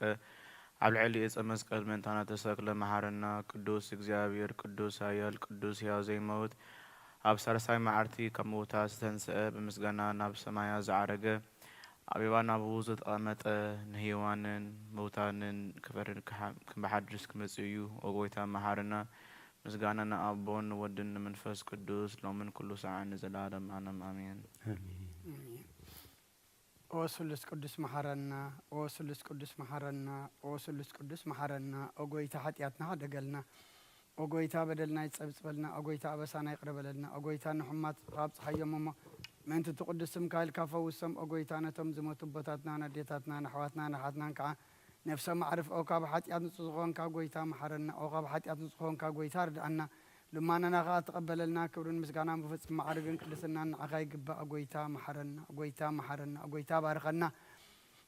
ኣብ ልዕሊ ዕፀ መስቀል ምእንታና ተሰቅለ መሐረና። ቅዱስ እግዚኣብሔር፣ ቅዱስ ኃያል፣ ቅዱስ ሕያው ዘይመውት፣ ኣብ ሳልሳይ መዓልቲ ካብ ምውታት ዝተንስአ፣ ብምስጋና ናብ ሰማያ ዝዓረገ፣ ኣብ የማን ኣቡኡ ዝተቐመጠ፣ ንሕያዋንን ምውታንን ክፈርድ ክሓ-፣ ክመሓድርስ ክመጽእ እዩ። ኦ ጐይታ መሓረና። ምስጋና ንኣቦን ንወድን ንመንፈስ ቅዱስ፣ ሎምን ኩሉ ሰዓት ንዘለዓለም ዓለም ኣሜን። ኣሜን። ኣሜን። ኦ ስሉስ ቅዱስ መሓረና፣ ኦ ስሉስ ቅዱስ መሓረና፣ ኦ ስሉስ ቅዱስ መሓረና። ኦ ጐይታ ሓጢኣትና ሓደገልና። ኦ ጐይታ በደልና ይጸብጽበልና። ኦ ጐይታ ኣበሳና ይቕረ በለልና። ኦ ጐይታ ንሕሙማት ኣብጽሓዮም እሞ ምእንቲ እቲ ቅዱስ ስምካ ኢልካ ፈውሶም። ኦ ጐይታ ነቶም ዝሞቱ ኣቦታትናን ኣዴታትናን ኣሕዋትናን ኣሓትናን ከኣ ነፍሶም ኣዕርፍ። ኦ ካብ ሓጢኣት ንጹህ ዝኾንካ ጐይታ መሓረና። ኦ ካብ ሓጢኣት ንጹህ ዝኾንካ ጐይታ ርድኣና። ልማናና ኸኣ ተቐበለልና። ክብርን ምስጋናን ብፍጹም ማዕርግን ቅድስናን ንዓኻ ይግባእ። ጐይታ መሓረና፣ ጐይታ መሓረና፣ ጐይታ ባርኸና።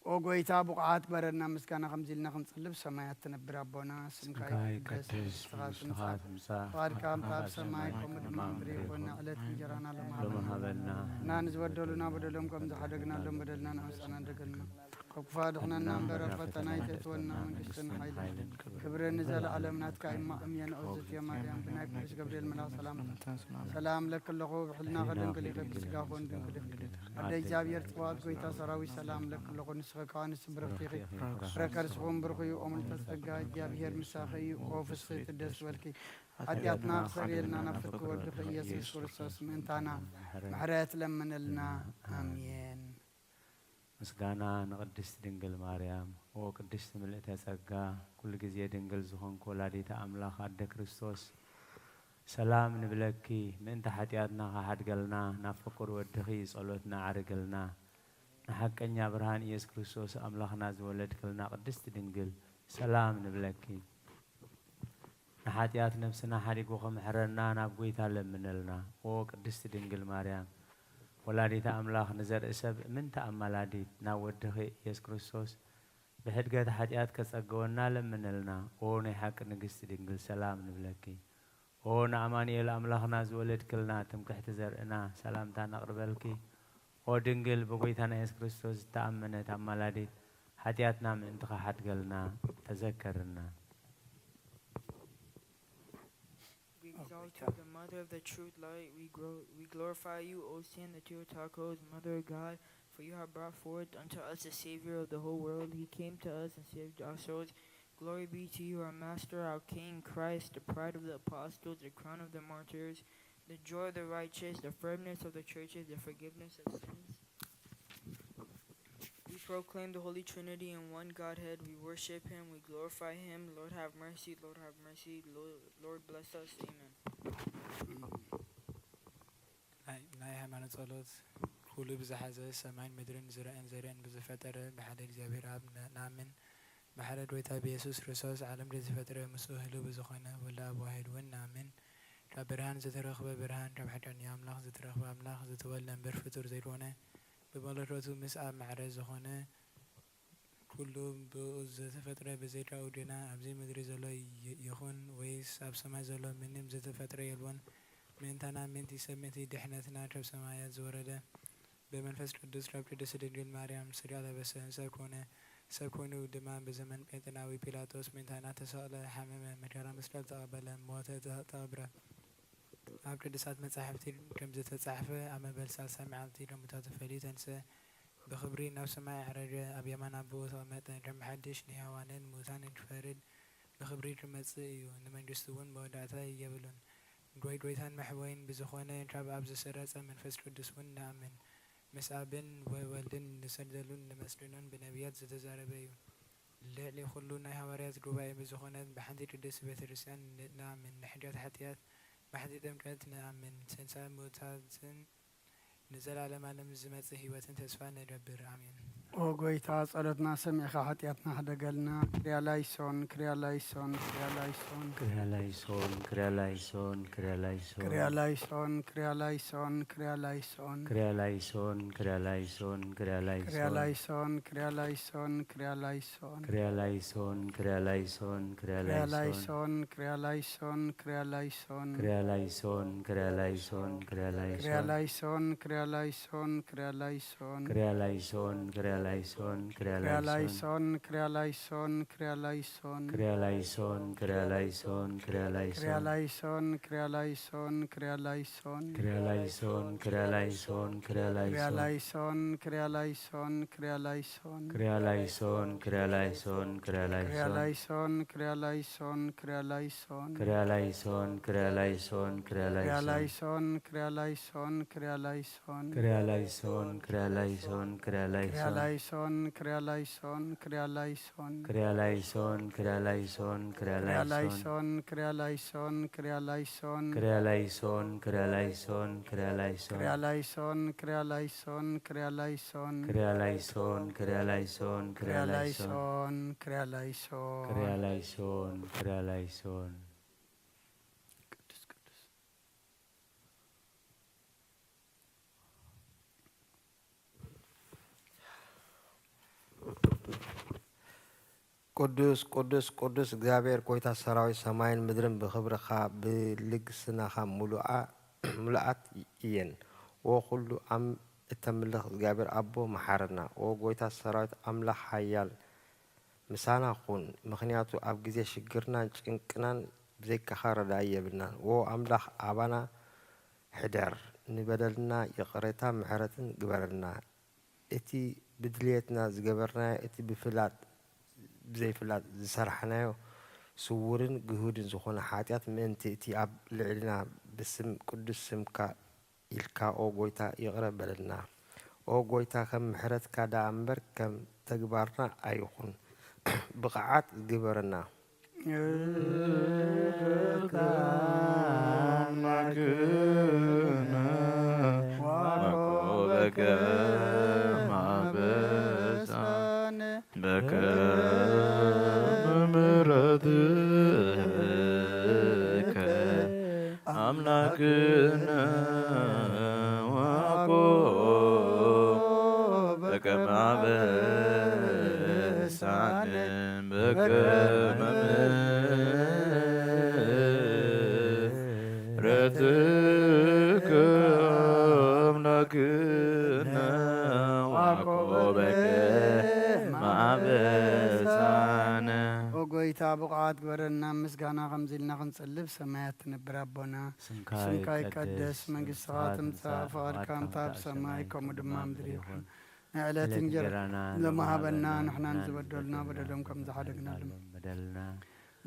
ኦ ጎይታ፣ ብቑዓት ግበረና ምስጋና ከምዚ ኢልና ክንጽልብ። ሰማያት ትነብር ኣቦና፣ ስምካ ስምካ ይትቀደስ፣ ይቀደስ፣ መንግስትኻ መንግስትኻ ትምጻእ፣ ትምጻእ፣ ፍቓድካ ፍቓድካ ኣብ ኣብ ሰማይ ሰማይ ከምኡ ድማ ከምኡ ኣብ ምድሪ ምድሪ ይኹን። ይኹን። ዕለት እንጀራና ሎሚ ሎሚ ሃበና። ሃበና። እና ንዝበደሉና በደሎም ከም ዝሓደግናሎም በደልና ንኣምሳና እንደገልና። ካብ ክፉእ ኣድሕነና እምበር፣ ኣብ ፈተና ኣይተእትወና፣ መንግስትን ሓይልን ክብርን ንዘለዓለም ናትካ እዩ። እማ እምየን ኦዝት ማርያም፣ ብናይ ቅዱስ ገብርኤል መልኣኽ ሰላምታ ሰላም ለኪ ኣለኹ፣ ብሕልና ከድንግል ኢኺ፣ ብስጋ ኮን ድንግል ኢኺ። ኣደ እግዚኣብሔር ጽባኦት፣ ጎይታ ሰራዊት፣ ሰላም ለኪ ኣለኹ፣ ንስኺ ከኣ ንስቲ ብርኽቲ ኢኺ። ፍረ ከርስኹም ብሩኽ እዩ፣ ኦ ምልዕተ ጸጋ፣ እግዚኣብሔር ምሳኺ እዩ። ኦ ፍስሕቲ ደስ በልኪ፣ ሓጢኣትና ክሰርየልና ናብ ፍትኪ ወድኺ ኢየሱስ ክርስቶስ ምእንታና ምሕረት ለምንልና። ኣሜን። ምስጋና ንቅድስት ድንግል ማርያም። ኦ ቅድስት ምልእተ ጸጋ፣ ኩሉ ግዜ ድንግል ዝኾንኩ ወላዲተ ኣምላኽ ኣደ ክርስቶስ፣ ሰላም ንብለኪ። ምእንቲ ሓጢኣትና ክሓድገልና ናብ ፍቁር ወድኺ ጸሎትና ኣዕርግልና። ንሓቀኛ ብርሃን ኢየሱስ ክርስቶስ ኣምላኽና ዝወለድክልና ቅድስት ድንግል፣ ሰላም ንብለኪ። ንሓጢኣት ነፍስና ሓዲጉ ክምሕረና ናብ ጎይታ ለምነልና። ኦ ቅድስቲ ድንግል ማርያም፣ ወላዲተ ኣምላኽ፣ ንዘርኢ ሰብ እምንቲ ኣማላዲት ናብ ወድኺ ኢየሱስ ክርስቶስ ብሕድገት ሓጢኣት ከጸገወና ለምነልና። ኦ ናይ ሓቂ ንግስቲ ድንግል፣ ሰላም ንብለኪ። ኦ ንኣማኑኤል ኣምላኽና ዝወለድክልና ትምክሕቲ ዘርእና፣ ሰላምታ ነቕርበልኪ። ኦ ድንግል፣ ብጎይታና ኢየሱስ ክርስቶስ ዝተኣመነት ኣማላዲት፣ ሓጢኣትና ምእንቲ ኸሓድገልና ተዘከርና። We exalt you, the mother of the true light. We, gro- we glorify you, O San Theotokos, Mother of God, for you have brought forth unto us the Savior of the whole world. He came to us and saved our souls. Glory be to you, our Master, our King, Christ, the pride of the apostles, the crown of the martyrs, the joy of the righteous, the firmness of the churches, the forgiveness of sins. We proclaim the Holy Trinity in one Godhead. We worship him. We glorify him. Lord, have mercy. Lord, have mercy. Lord, Lord, bless us. Amen. ናይ ናይ ሃይማኖት ጸሎት። ኩሉ ብዝሓዘ፣ ሰማይን ምድርን ዝረአን ዘይረአን ብዝፈጠረ ብሓደ እግዚኣብሔር ኣብ ን- ንኣምን። ብሓደ ጎይታ ብየሱስ ክርስቶስ ዓለም ዝፈጥረ፣ ምስኡ ህልው ብዝኾነ ወልደ ኣብ ዋሂድ እውን ንኣምን። ካብ ብርሃን ዝተረኽበ ብርሃን፣ ካብ ሓቀኛ ኣምላኽ ዝተረኽበ ኣምላኽ፣ ዝተወልደ እምበር ፍጡር ዘይኮነ፣ ብመለኮቱ ምስ ኣብ ማዕረ ዝኾነ፣ ኩሉ ብኡ ዝተፈጥረ፣ ብዘይካኡ ግና ኣብዚ ምድሪ ዘሎ ይ- ይኹን ወይስ ኣብ ሰማይ ዘሎ ምንም ዝተፈጥረ የልቦን። ምእንታና ምእንቲ ሰብ ምእንቲ ድሕነትና ካብ ሰማያት ዝወረደ፣ ብመንፈስ ቅዱስ ካብ ቅድስት ድንግል ማርያም ስጋ ለበሰ፣ ሰብ ኮነ። ሰብ ኮይኑ ድማ ብዘመን ጴንጤናዊ ጲላጦስ ምእንታና ተሰቕለ፣ ሓመመ፣ መከራ መስቀል ተቐበለ፣ ሞተ፣ ተ- ተቐብረ። ኣብ ቅዱሳት መጻሕፍቲ ከም ዝተጻሕፈ ኣብ መበል ሳልሳይ መዓልቲ ካብ ሙታቱ ፈልዩ ተንስአ፣ ብኽብሪ ናብ ሰማይ ዓረገ፣ ኣብ የማን ኣቦኡ ተቐመጠ። ከም ሓድሽ ንሕያዋንን ምዉታንን ክፈርድ ብኽብሪ ክመጽእ እዩ፣ ንመንግስቱ እውን መወዳእታ የብሉን። ጎይ ጎይታን መሕወይን ብዝኾነ ካብ ኣብ ዝሰረጸ መንፈስ ቅዱስ እውን ንኣምን። ምስ ኣብን ወ- ወልድን ንሰግደሉን ንመስግኖን ብነቢያት ዝተዛረበ እዩ። ልዕሊ ኩሉ ናይ ሃዋርያት ጉባኤ ብዝኾነት ብሓንቲ ቅድስቲ ቤተ ክርስቲያን ን- ንኣምን። ንሕድገት ሓጢኣት ብሓንቲ ጥምቀት ንኣምን። ትንሳኤ ሙታትን ንዘላለም ዓለም ዝመጽእ ህይወትን ተስፋ ንገብር። ኣሜን። ኦ ጎይታ፣ ጸሎትና ሰሚዕካ ሓጢኣትና ሕደገልና። ክርያ ላይሶን፣ ክርያ ላይሶን፣ ክርያ ላይሶን። ክርያ ላይሶን፣ ክርያ ላይሶን፣ ክርያ ላይሶን። ክርያ ላይሶን፣ ክርያ ላይሶን፣ ክርያ ላይሶን። ክርያ ላይሶን፣ ክርያ ላይሶን፣ ክርያ ላይሶን። ክርያ ላይሶን፣ ክርያ ላይሶን፣ ክርያ ላይሶን። ክርያ ላይሶን፣ ክርያ ላይሶን፣ ክርያ ክርያ ላይሶን። ላይሶን፣ ክርያ ላይሶን፣ ክርያ ላይሶን። ክርያ ላይሶን፣ ክርያ ላይሶን፣ ክርያ ክርያ ላይሶን። ላይሶን፣ ክርያ ላይሶን፣ ክርያ ላይሶን። ክርያ ላይሶን፣ ክርያ ላይሶን፣ ክርያ ክርያ ላይሶን። ላይሶን፣ ክርያ ላይሶን፣ ክርያ ላይሶን። ክርያ ላይሶን፣ ክርያ ላይሶን፣ ክርያ ክርያ ላይሶን። ላይሶን፣ ክርያ ላይሶን፣ ክርያ ላይሶን። ክርያ ላይሶን፣ ክርያ ላይሶን፣ ክርያ ክርያ ላይሶን። ላይሶን፣ ክርያ ላይሶን፣ ክርያ ላይሶን። ክርያ ላይሶን፣ ክርያ ላይሶን፣ ክርያ ክርያ ላይሶን። ላይሶን፣ ክርያ ላይሶን፣ ክርያ ላይሶን። ክርያ ላይሶን፣ ክርያ ላይሶን፣ ክርያ ክርያ ላይሶን። ላይሶን፣ ክርያ ላይሶን፣ ክርያ ላይሶን። ክርያ ላይሶን፣ ክርያ ላይሶን፣ ክርያ ክርያ ላይሶን። ላይሶን፣ ክርያ ላይሶን፣ ክርያ ላይሶን። ክርያ ላይሶን፣ ክርያ ላይሶን፣ ክርያ ክርያ ላይሶን። ላይሶን፣ ክርያ ላይሶን፣ ክርያ ላይሶን። ክርያ ላይሶን፣ ክርያ ላይሶን፣ ክርያ ላይሶን። ክርያ ላይሶን፣ ክርያ ላይሶን፣ ክርያ ላይሶን። ክርያ ላይሶን፣ ክርያ ላይሶን፣ ክርያ ክርያ ላይሶን። ላይሶን፣ ክርያ ላይሶን። ክርያ ላይሶን፣ ክርያ ላይሶን። ቅዱስ ቅዱስ። ቅዱስ ቅዱስ ቅዱስ እግዚኣብሔር ጐይታ ሰራዊት፣ ሰማይን ምድርን ብኽብርኻ ብልግስናኻ ምሉኣ ምሉኣት እየን። ኦ ኹሉ ኣም እተምልኽ እግዚኣብሔር ኣቦ፣ መሓረና። ኦ ጐይታ ሰራዊት ኣምላኽ ሓያል፣ ምሳና ኩን፣ ምኽንያቱ ኣብ ግዜ ሽግርናን ጭንቅናን ብዘይካኻ ረዳኢ የብልናን። ኦ ኣምላኽ ኣባና ሕደር፣ ንበደልና ይቕሬታ ምሕረትን ግበረልና። እቲ ብድልየትና ዝገበርናዮ፣ እቲ ብፍላጥ ብዘይፍላጥ ዝሰራሕናዮ ስዉርን ግሁድን ዝኾነ ሓጢኣት ምእንቲ እቲ ኣብ ልዕሊና ብስም ቅዱስ ስምካ ኢልካ ኦ ጐይታ ይቕረ በለልና። ኦ ጐይታ ከም ምሕረትካ ደኣ እምበር ከም ተግባርና ኣይኹን። ብቕዓት ግበረና። በከመ ምሕረትከ አምላክነ ወያዕቆብ በከመ አበሳነ በከመ ምሕረትከ አምላክነ ወያዕቆብ በከመ አበሳነ። ኦ ጐይታ፣ ብቑዓት ግበረና፣ ምስጋና ከምዚ ኢልና ክንጽሊ፣ ብሰማያት ትነብር ኣቦና፣ ስምካ ስምካ ይቀደስ፣ ይቀደስ፣ መንግስትኻ መንግስትኻ ትምጻእ፣ ትምጻእ፣ ፍቓድካ ፍቓድካ ከምታ ኣብ ከምታ ኣብ ሰማይ ሰማይ ከምኡ ከምኡ ድማ ድማ ኣብ ምድሪ ምድሪ ይኹን። ይኹን። ናይ ዕለት ዕለት እንጀራ እንጀራና ሎሚ ሎሚ ሃበና፣ ሃበና፣ ንሕናን ንሕናን ዝበደሉና ዝበደሉና በደሎም ከም ዝበደሉና ዝሓደግናሎም በደልና።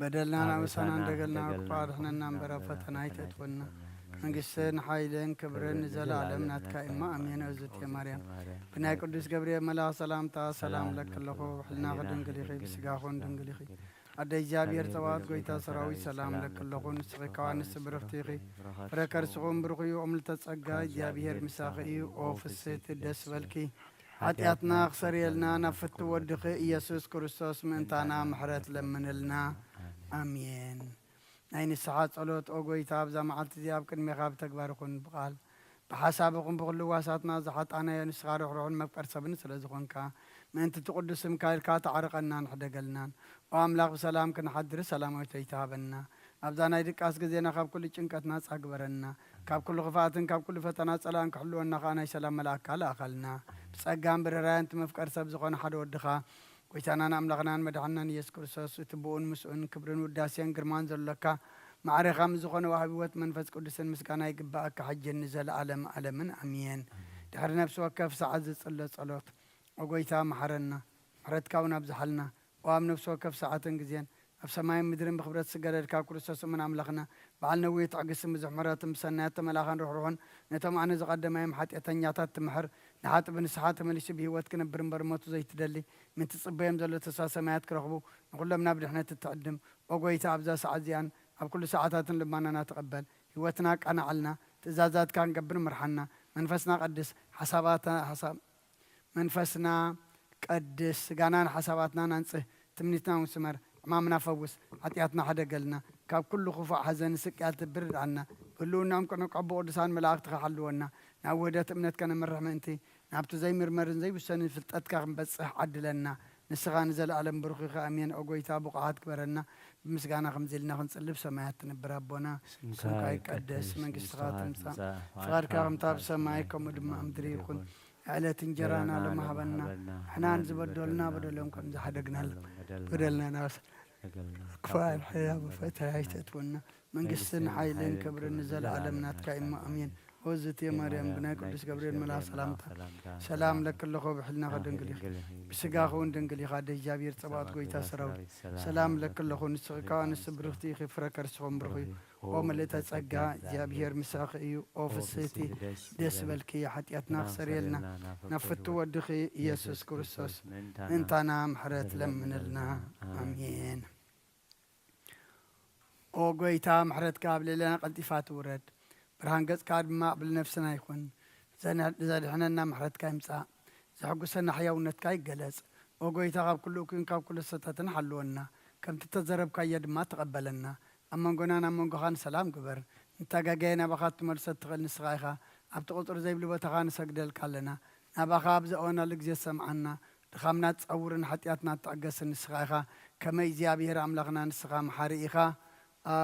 በደልና በደልና ኣበሳና ኣበሳና እንደገልና፣ እንደገልና፣ ክፉእ ኣድሕነና እምበር፣ ኣብ ፈተና ኣይተእትወና። መንግስትን መንግስትን ሓይልን ክብርን ክብርን ንዘለኣለም ንዘለኣለም ናትካ ናትካ እዩ እሞ፣ እሞ፣ ኣሜን። ኣሜን። እግዝእትየ እግዝእትየ ማርያም፣ ማርያም፣ ብናይ ቅዱስ ገብርኤል መልኣኽ ሰላምታ ሰላም ሰላም ለክለኹ፣ ለክለኹ፣ ብሕልናኺ ብሕልናኺ ድንግል ኢኺ፣ ድንግል ኢኺ፣ ብስጋኹን ድንግል ኢኺ። ድንግል ኢኺ። ኣደ እግዚኣብሔር ኣደ ጸባኦት፣ እግዚኣብሔር ጐይታ ጐይታ ሰራዊት፣ ሰራዊት፣ ሰላም ሰላም ለክለኹ፣ ለክለኹ፣ ንስኺ ከዋንስ ንስኺ ብርኽቲ ኢኺ፣ ከዋንስ ብርኽቲ ኢኺ፣ ፍረ ከርስኹም ብሩኽ እዩ፣ እሞ ልተጸጋ እግዚኣብሔር ምሳኺ እዩ። ኦ ፍስሕቲ ደስ በልኪ፣ ሓጢኣትና ክሰርየልና ናብ ፍትው ወድኺ ኢየሱስ ክርስቶስ ምእንታና ምሕረት ለምንልና። ኣሜን። ናይ ንስሓ ጸሎት። ኦ ጐይታ፣ ኣብዛ መዓልቲ እዚኣ ኣብ ቅድሜኻ ብተግባር ይኹን ብቓል ብሓሳብ ይኹን ብኹሉ ዋሳትና ዝሓጣናዮ፣ ንስኻ ርሕሩሕን መፍቀር ሰብን ስለ ዝኾንካ፣ ምእንቲ እቲ ቅዱስ ስምካ ኢልካ ተዓርቐናን ሕደገልናን። ኦ ኣምላኽ፣ ብሰላም ክንሓድር ሰላማዊት ለይቲ ሃበና። ኣብዛ ናይ ድቃስ ግዜና ካብ ኩሉ ጭንቀት ናጻ ግበረና። ካብ ኩሉ ክፍኣትን ካብ ኩሉ ፈተና ጸላእን ክሕልወና ከኣ ናይ ሰላም መልኣክካ ልኣኸልና። ብጸጋን ብርህራየን እቲ መፍቀር ሰብ ዝኾነ ሓደ ወድኻ፣ ጐይታናን ኣምላኽናን መድሓንናን ኢየሱስ ክርስቶስ፣ እቲ ብኡን ምስኡን ክብርን ውዳሴን ግርማን ዘሎካ፣ ማዕሬኻ ምስ ዝኾነ ወሃቢ ህይወት መንፈስ ቅዱስን ምስጋና ይግብኣካ፣ ሕጅን ንዘለኣለም ዓለምን ኣሜን። ኣሜን። ድሕሪ ነፍሲ ወከፍ ሰዓት ዝጽሎ ጸሎት። ኦ ጐይታ፣ መሓረና፣ ምሕረትካ እውን ኣብዝሓልና። ኦ ኣብ ነፍሲ ወከፍ ሰዓትን ግዜን፣ ኣብ ሰማይን ምድርን ብኽብረት ዝገደድካ ኣብ ክርስቶስ እሙን ኣምላኽና፣ በዓል ነዊህ ትዕግስትን ብዙሕ ምሕረትን፣ ብሰናያት ተመላኻን ርሕሩሕን፣ ነቶም ኣነ ዝቐደማዮም ሓጢኣተኛታት ትምሕር፣ ንሓጢእ ብንስሓ ተመሊሱ ብህይወት ክነብር እምበር ሞቱ ዘይትደሊ፣ ምእንቲ ትጽበዮም ዘሎ ተስፋ ሰማያት ክረኽቡ፣ ንኹሎም ናብ ድሕነት እትዕድም። ኦ ጐይታ፣ ኣብዛ ሰዓት እዚኣን ኣብ ኩሉ ሰዓታትን ልማናና ተቐበል። ህይወትና ኣቃንዓልና፣ ትእዛዛትካ ክንገብር ምርሓና። መንፈስና ቀድስ፣ ሓሳባታ-፣ ሓሳብ-፣ መንፈስና ቀድስ፣ ስጋናን ሓሳባትናን ኣንጽህ፣ ትምኒትና እውን ስመር፣ ሕማምና ፈውስ፣ ሓጢኣትና ሕደገልና፣ ካብ ኩሉ ክፉእ ሓዘን ስቅያት ትብር ርድኣና፣ ብህልውናኦም ክንዕቆ ብቅዱሳን መላእኽትኻ ሓልወና፣ ናብ ውህደት እምነት ከነምርሕ ምእንቲ፣ ናብቲ ዘይምርመርን ዘይውሰንን ፍልጠትካ ክንበጽሕ ዓድለና። ንስኻ ንዘለኣለም ብሩኽ ኢኻ። ኣሜን። ኦ ጐይታ፣ ብቑዓት ግበረና። ብምስጋና ከምዚ ኢልና ክንጽሊ፣ ብሰማያት ትነብር ኣቦና፣ ስምካ ስምካ ይቀደስ፣ ይቀደስ፣ መንግስትኻ መንግስትኻ ትምጻእ፣ ትምጻእ፣ ፍቓድካ ፍቓድካ ከምታ ኣብ ከምታ ኣብ ሰማይ ሰማይ ከምኡ ከምኡ ድማ ኣብ ኣብ ምድሪ ምድሪ ይኹን። ይኹን። ዕለት እንጀራና ዕለት ሎሚ እንጀራና ሃበና። ሎሚ ንሕና ሃበና። ንዝበደሉና በደሎም ከም ዝሓደግናሎም በደሎም ከም ዝሓደግናሎም በደልና በደልና። ክፉእ ኣድሕነና፣ ክፉእ ኣድሕነና፣ ፈተና ኣይተእትወና። መንግስትን መንግስትን ሓይልን ሓይልን ክብርን ክብርን ንዘለኣለም ንዘለኣለም ናትካ እዩ እሞ፣ ናትካ እዩ። ኣሜን። ኦ እግዝእትየ ማርያም፣ ብናይ ቅዱስ ገብርኤል መልኣኽ ሰላምታ፣ ሰላም ለኪ ኣለኹ፣ ብሕልናኺ ድንግል ኢኺ፣ ብስጋኺ እውን ድንግል ኢኻ። ኣደ እግዚኣብሔር ጸባኦት፣ ጐይታ ሰራዊት፣ ሰላም ለኪ ኣለኹ፣ ንስኺ ካብ ኣንስቲ ብርኽቲ ኢኺ፣ ፍረ ከርስኺ እውን ብሩኽ እዩ። ኦ ምልእተ ጸጋ፣ እግዚኣብሔር ምሳኺ እዩ። ኦ ፍስህቲ፣ ደስ በልኪ፣ ሓጢኣትና ክሰርየልና ናብ ፍቱ ወድኺ ኢየሱስ ክርስቶስ ምእንታና ምሕረት ለምንልና። ኣሜን። ኦ ጐይታ፣ ምሕረትካ ኣብ ልዕሌና ቀልጢፋ ትውረድ፣ ብርሃን ገጽካ ድማ ኣብ ልዕሊ ነፍስና ይኹን። ዘን-፣ ዘድሕነና ምሕረትካ ይምጻእ፣ ዘሐጉሰና ሕያውነትካ ይገለጽ። ኦ ጐይታ፣ ካብ ኩሉ እኩይን ካብ ኩሉ ሰተትን ሓልወና፣ ከምቲ እተዘረብካዮ ድማ ተቐበለና። ኣብ መንጎናን ኣብ መንጎኻን ሰላም ግበር። ንተጋግየ ናባኻ እትመልሶ እትኽእል ንስኻ ኢኻ። ኣብቲ ቁጽሪ ዘይብሉ ቦታኻ ንሰግደልካ ኣለና። ናባኻ ኣብ ዘእወናሉ ግዜ ትሰምዓና። ድኻምና ትጸውርን ሓጢኣትና ትዕገስን ንስኻ ኢኻ። ከመይ እግዚኣብሔር ኣምላኽና ንስኻ መሓሪ ኢኻ። ኣ፣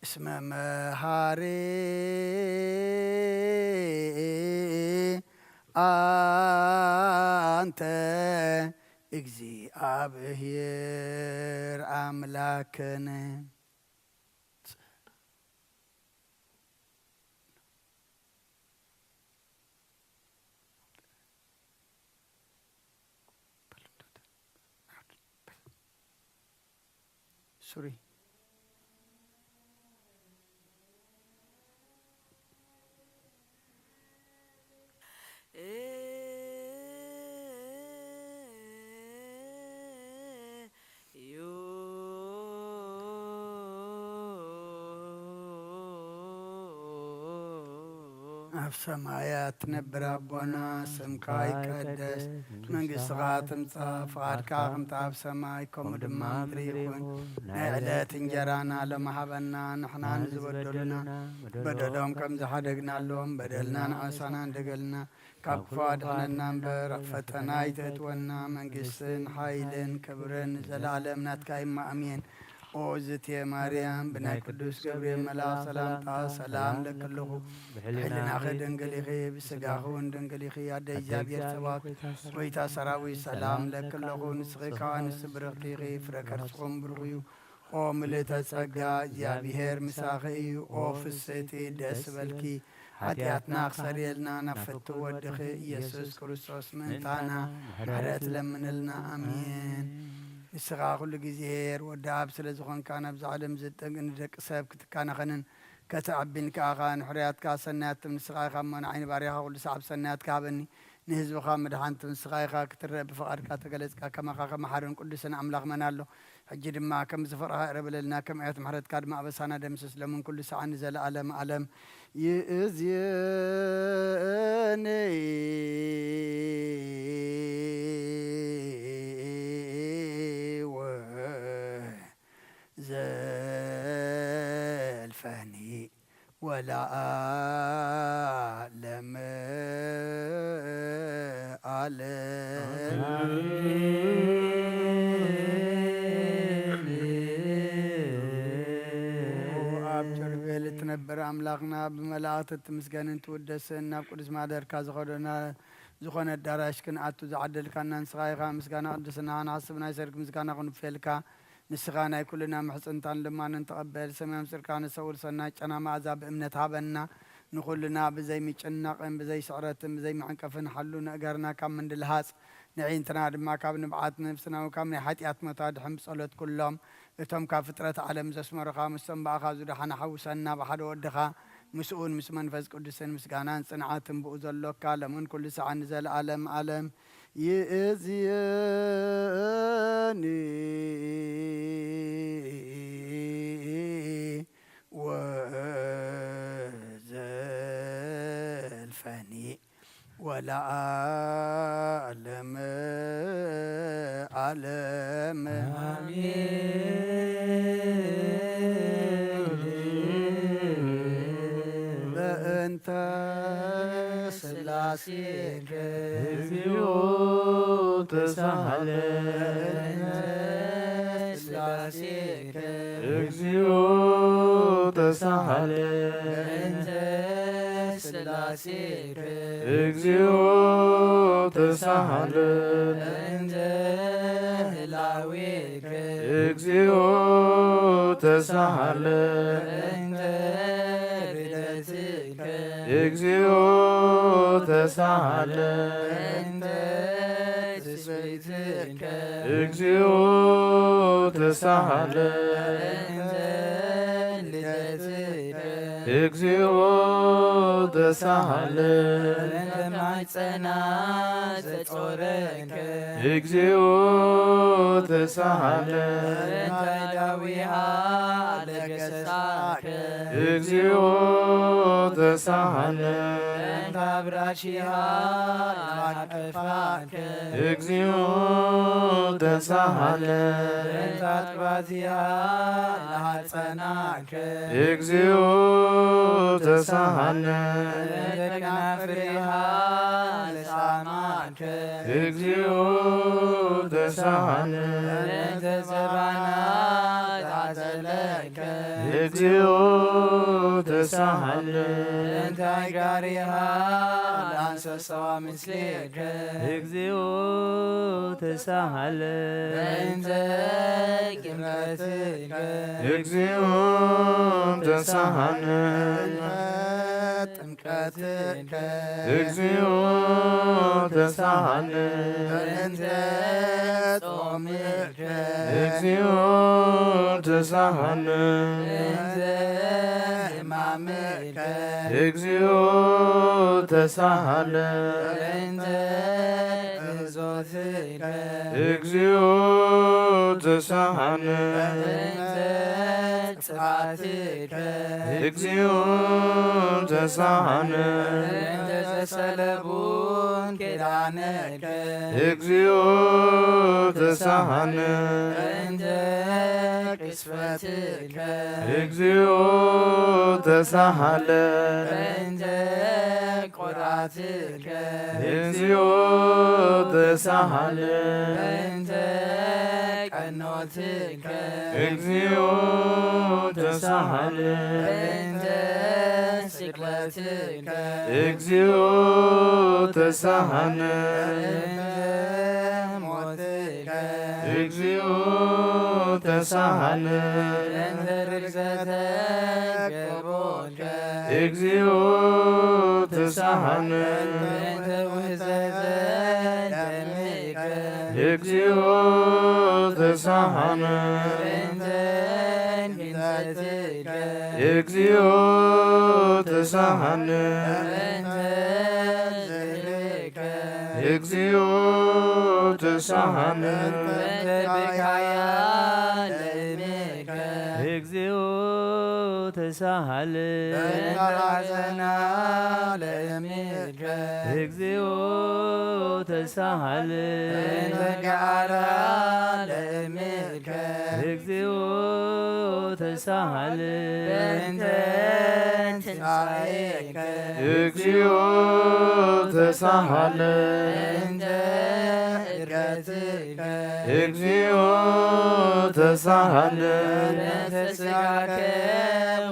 እስመ መሃሪ ኣንተ እግዚኣብሔር ኣምላክነ። ሱሪ። ኣብ ሰማያት ትነብር ኣቦና፣ ስምካ ይቀደስ፣ መንግስትኻ ትምጻእ፣ ፍቓድካ ከምቲ ኣብ ሰማይ ከምኡ ድማ ኣብ ምድሪ ይኹን። ናይ ዕለት እንጀራና ሎሚ ሃበና፣ ንሕና ንዝበደሉና በደሎም ከም ዝሓደግናሎም፣ በደልና ንዓሳና እንደገልና፣ ካብ ክፉ ኣድሕነና እምበር፣ ኣብ ፈተና ኣይተእትወና፣ መንግስትን ሓይልን ክብርን ንዘለኣለም ናትካ እማ፣ ኣሜን። ኦ ዝቴ ማርያም፣ ብናይ ቅዱስ ገብርኤል መልኣኽ ሰላምታ ሰላም ለክልኹ፣ ብሕሊናኺ ድንግል ኢኺ፣ ብስጋኺ እውን ድንግል ኢኺ፣ ኣደ እግዚኣብሔር ጸባኦት፣ ጎይታ ሰራዊት፣ ሰላም ለክልኹ፣ ንስኺ ካብ ኣንስቲ ብርኽቲ ኢኺ፣ ፍረ ከርስኹም ብሩኽ እዩ። ኦ ምልእተ ጸጋ፣ እግዚኣብሔር ምሳኺ እዩ። ኦ ፍስሕቲ፣ ደስ በልኪ፣ ሓጢኣትና ክሰርየልና ናብ ፍቱ ወድኺ ኢየሱስ ክርስቶስ ምእንታና ምሕረት ለምንልና። ኣሜን። ንስኻ ኩሉ ግዜ ሄር ወዲ ኣብ ስለ ዝኾንካ፣ ናብዛ ዓለም ዝጥንቅ ንደቂ ሰብ ክትካናኸንን ከተዕቢን ከኣኻ ንሕርያትካ ሰናያት ትም ንስኻ ኢኻ እሞ፣ ንዓይ ንባርያኻ ኩሉ ሰዓብ ሰናያትካ ሃበኒ። ንህዝብኻ ምድሓን ትም ንስኻ ኢኻ ክትረአ ብፍቓድካ ተገለጽካ። ከማኻ ከመሓርን ቅዱስን ኣምላኽ መን ኣሎ? ሕጂ ድማ ከም ዝፈራኻ ይቕረ በለልና፣ ከም ኣያት ምሕረትካ ድማ ኣበሳና ደምስስ፣ ሎምን ኩሉ ሰዓት ንዘለኣለም ዓለም። ይእዝየኒ ወዘልፈኒ ወለዓለመ ዓለም። ኣብ ኪሩቤል እትነብር ኣምላኽና፣ ብመላእኽቲ እትምስገንን ትውደስን፣ ናብ ቅዱስ ማደርካ ዝኾደና፣ ዝኾነ ኣዳራሽ ክንኣቱ ዝዓደልካና ንስኻ ኢኻ። ምስጋና ቅድስና ንሓስብ፣ ናይ ሰርክ ምስጋና ክንፌልካ። ንስኻ ናይ ኩልና ምሕጽንታን ልማንን ተቐበል። ሰማይ ኣምጽእልካ ንሰውር ሰናይ ጨና መኣዛ ብእምነት ሃበና። ንኹልና ብዘይ ምጭናቕን ብዘይ ስዕረትን ብዘይ መዕንቀፍን ሓሉ፣ ንእገርና ካብ ምንድልሃጽ፣ ንዒንትና ድማ ካብ ንብዓት፣ ነብስና እውን ካብ ናይ ሓጢኣት ሞት ኣድሕን። ብጸሎት ኩሎም እቶም ካብ ፍጥረት ዓለም ዘስመሩኻ፣ ምስቶም ብኣኻ ዝደሓነ ሓውሰና፣ ብሓደ ወድኻ ምስኡን ምስ መንፈስ ቅዱስን ምስጋናን ጽንዓትን ብኡ ዘሎካ፣ ሎምን ኩሉ ሰዓት ንዘለኣለም ዓለም። ይእዝየኒ ወዘልፈኒ ወለዓለመ ዓለም። ኣሜን። በእንተ ስላሴከ እግዚኦ ተሳሃለ። በእንተ ስላሴከ እግዚኦ ተሳሃለ። በእንተ ስላሴከ እግዚኦ ተሳሃለ። በእንተ ህላዌከ እግዚኦ ተሳሃለ። በእንተ ርደትከ እግዚኦ ተሳሃለ። በእንተ ትስብእትከ እግዚኦ ተሳሃለ። በእንተ ልደትከ እግዚኦ ተሳሃለ። በእንተ ማሕፀና ዘጾረከ እግዚኦ ተሳሃለ። በእንተ ዳዊሃ ለገሰሳከ እግዚኦ ተሳሃለ። በእንተ አብራሺሃ ለአቀፋከ እግዚኦ ተሳሃለ። በእንተ አጥባቲሃ ለአጸናከ እግዚኦ ተሳሃለ። በእንተ ከናፍሪሃ ለሳማ እግዚኦ ተሳሃለ። በእንተ ዘባና ቃተለከ። እግዚኦ ተሳሃለ። በእንተ ኣጋሪሃ ለአንሰሰዋ ምስሌከ። እግዚኦ ተሳሃለ። በእንተ ጥምቀትከ። እግዚኦ ተሳሃለ። በእንተ ጥምቀትከ። እግዚኦ ተሳሃለ። በእንተ ጾምከ። እግዚኦ ተሳሃለ። በእንተ ሕማምከ። እግዚኦ ተሳሃለ። በእንተ ግዞትከ። እግዚኦ ተሳሃለ። በእንተ ጽባትከ። እግዚኦ ተሳሃለ። በእንተ ዘሰለቡን ኪዳነከ። እግዚኦ ተሳሃለ። በእንተ ቅስፈትከ። እግዚኦ ተሳሃለ። በእንተ ቆራትከ። እግዚኦ ተሳሃለ። በእንተ ቀኖትከ። እግዚኦ ተሳሃለ። በእንተ ስቅለትከ። እግዚኦ ተሳሃለ። በእንተ ሞትከ። እግዚኦ ተሳሃለ። በእንተ ርግዘተ ገቦ እግዚኦ ተሳሃለ። በእንተ ውሕዘተ ደምከ። እግዚኦ ተሳሃለ። በእንተ ግንጸትከ። እግዚኦ ተሳሃለ። በእንተ ዝክርከ። እግዚኦ ተሳሃለ። በእንተ ብካያ ለእምከ። እግዚኦ ተሳሃለ። በእንተ ሐዘና ለእምከ። እግዚኦ ተሳሃለ። በእንተ ገዓራ ለእምከ። እግዚኦ ተሳሃለ። በእንተ ትንሣኤከ። እግዚኦ ተሳሃለ። በእንተ እርገትከ። እግዚኦ ተሳሃለ። በእንተ ሥጋከ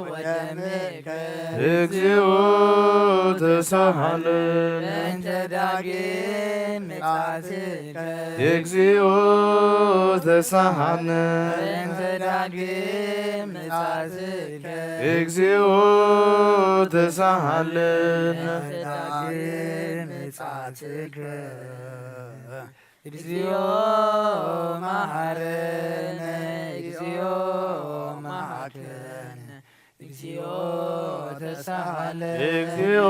ወደምከ። እግዚኦ ተሳሃለ። በእንተ ዳግም ምጽኣትከ። እግዚኦ ተሳሃለ። በእንተ ዳግም ምጽኣትከ። እግዚኦ ተሳሃለ። በእንተ ዳግም ምጽኣትከ። እግዚኦ መሐረነ፣ እግዚኦ መሐረነ፣ እግዚኦ ተሳሃለ። እግዚኦ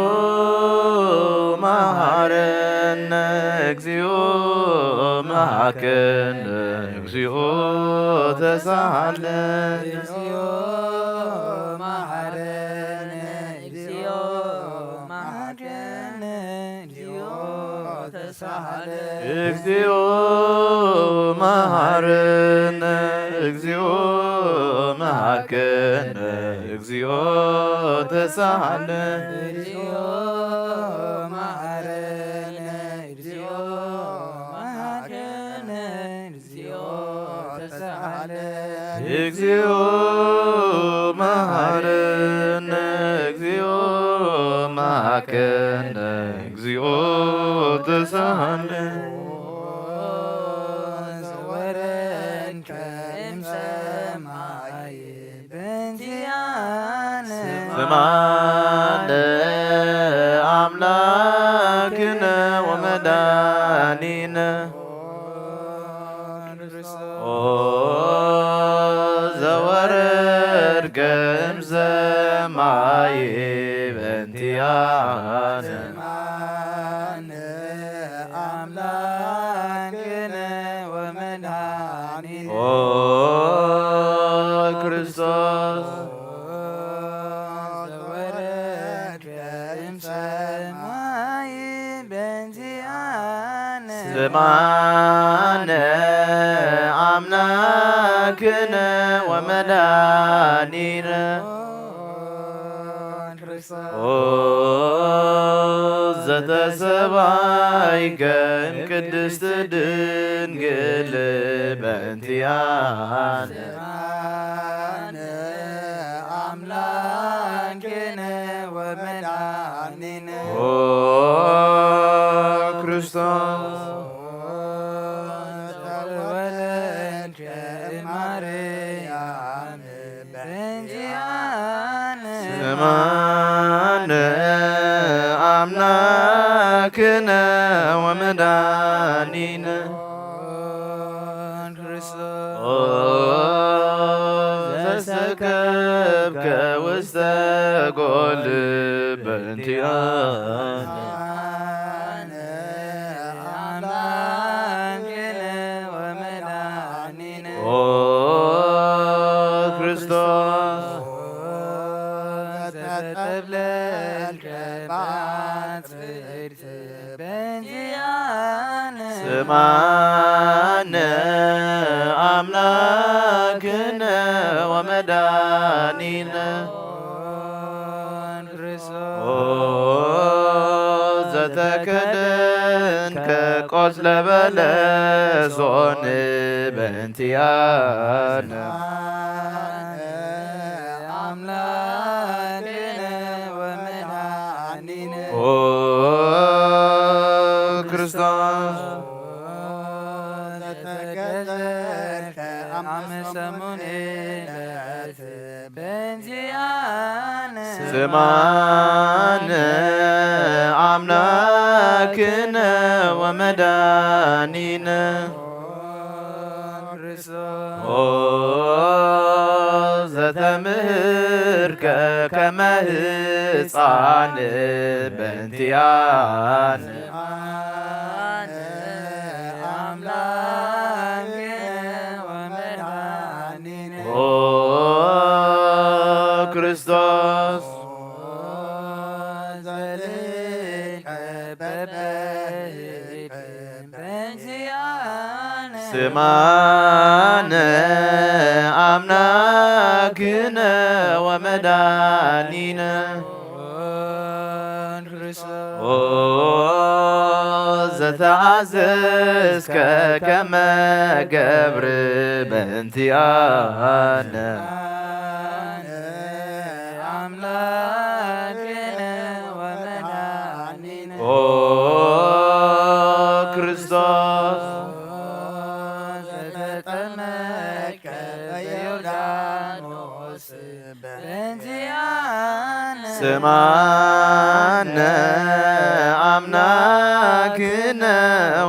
መሐረነ፣ እግዚኦ መሐረነ፣ እግዚኦ ተሳሃለ። እግዚኦ መሐረነ፣ እግዚኦ መሐረነ፣ እግዚኦ ተሳሃለ። እግዚኦ መሐረነ፣ እግዚኦ መሐረነ፣ እግዚኦ ተሳሃለ። እግዚኦ መሐረነ፣ እግዚኦ መሐረነ፣ እግዚኦ ተሳሃለ። እግዚኦ መሐረነ፣ እግዚኦ መሐረነ፣ እግዚኦ ተሳሃለ። ዘወረድከ እምሰማይ በእንቲአነ። ስምዓነ አምላክነ ወመድኃኒነ። ኦ ዘወረድከ እምሰማይ በእንቲአነ። ስምዓነ አምላክነ ወመድኃኒነ። ኦ ክርስቶስ። ዘወረድከ እምሰማይ በእንቲአነ። ስምዓነ አምላክነ ወመድኃኒነ። ኦ ዘተሰባይ ከን ቅድስት ድንግል በእንቲኣነ። ኣምላክነ ወመድኃኒነ ኦ ክርስቶስ ተወለድከ እማርያም በእንቲኣነ ስማነ ኣምላክነ ወመድኃኒነ ክርስቶስ ኦ ዘሰከብከ ውስተ ጎል በእንቲኣነ ኣምላክነ ወመድኃኒነ ኦ ክርስቶስ ተጠብለልከ ባጽድ በእንቲኣነ ስማነ ኣምላክነ ወመድኃኒነ ክርስቶስ ኦ ዘተከደንከ ቆጽለ በለሶን በእንቲኣነ ኣምላክነ ወመድኃኒነ ኦ ክርስቶስ ተገዘርከ ኣመ ሰሙን ዕለት በእንቲኣነ ስማነ ኣምላክነ ወመድኃኒነ ክርስቶስ ኦ ዘተምህርከ ከመ ህፃን በእንቲኣነ ኣነ ኣምላክነ ወመድኃኒነ ኦ ክርስቶስ ዘልቀ በበህቅ በእንቲኣነ ስማነ ኣምላክነ ወመድኃኒነ ክርስቶስ ኦ ዘተኣዘዝከ ከመ ገብር በእንቲኣነ ኣምላክነ ወመድኃኒነ ኦ ክርስቶስ ዘተጠመቀ በዮርዳኖስ በእንቲኣነ ስማነ ኣምላክነ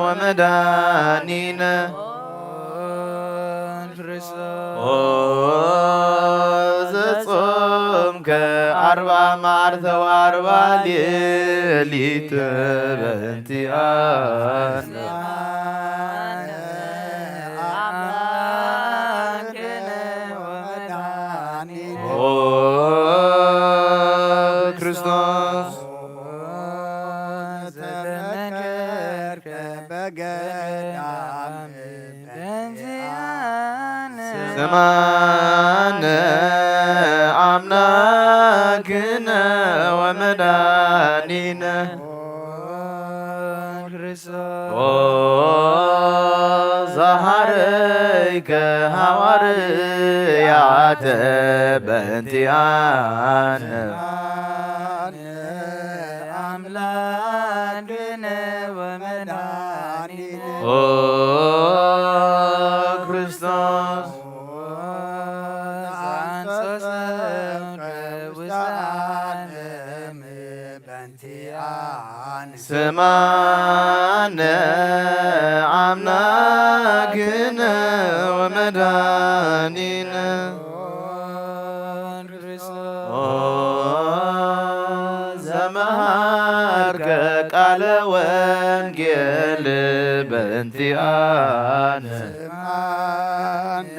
ወመድኃኒነ ክርስቶስ ኦ ዘጾምከ ኣርባ መዓልተ ወኣርባ ሌሊት በእንቲኣነ ኣምላክነ ወመድኃኒነ ኦ ክርስቶስ ዘተመከርከ በገዳም በእንቲኣነ ስማነ ኣምላክነ ወመድኃኒነ ክርስቶስ ኦ ዘሃረይከ ሃዋርያተ በእንቲኣነ ኣምላክነ ወመድኃኒነ ኦ ክርስቶስ አንሶሰከ ውስተ ዓለም በእንቲኣነ ስማነ ኣምላክነ ወመድኃኒነ ክርስቶስ ኦ ዘመሃርከ ቃለ ወንጌል በእንቲኣነ ስማነ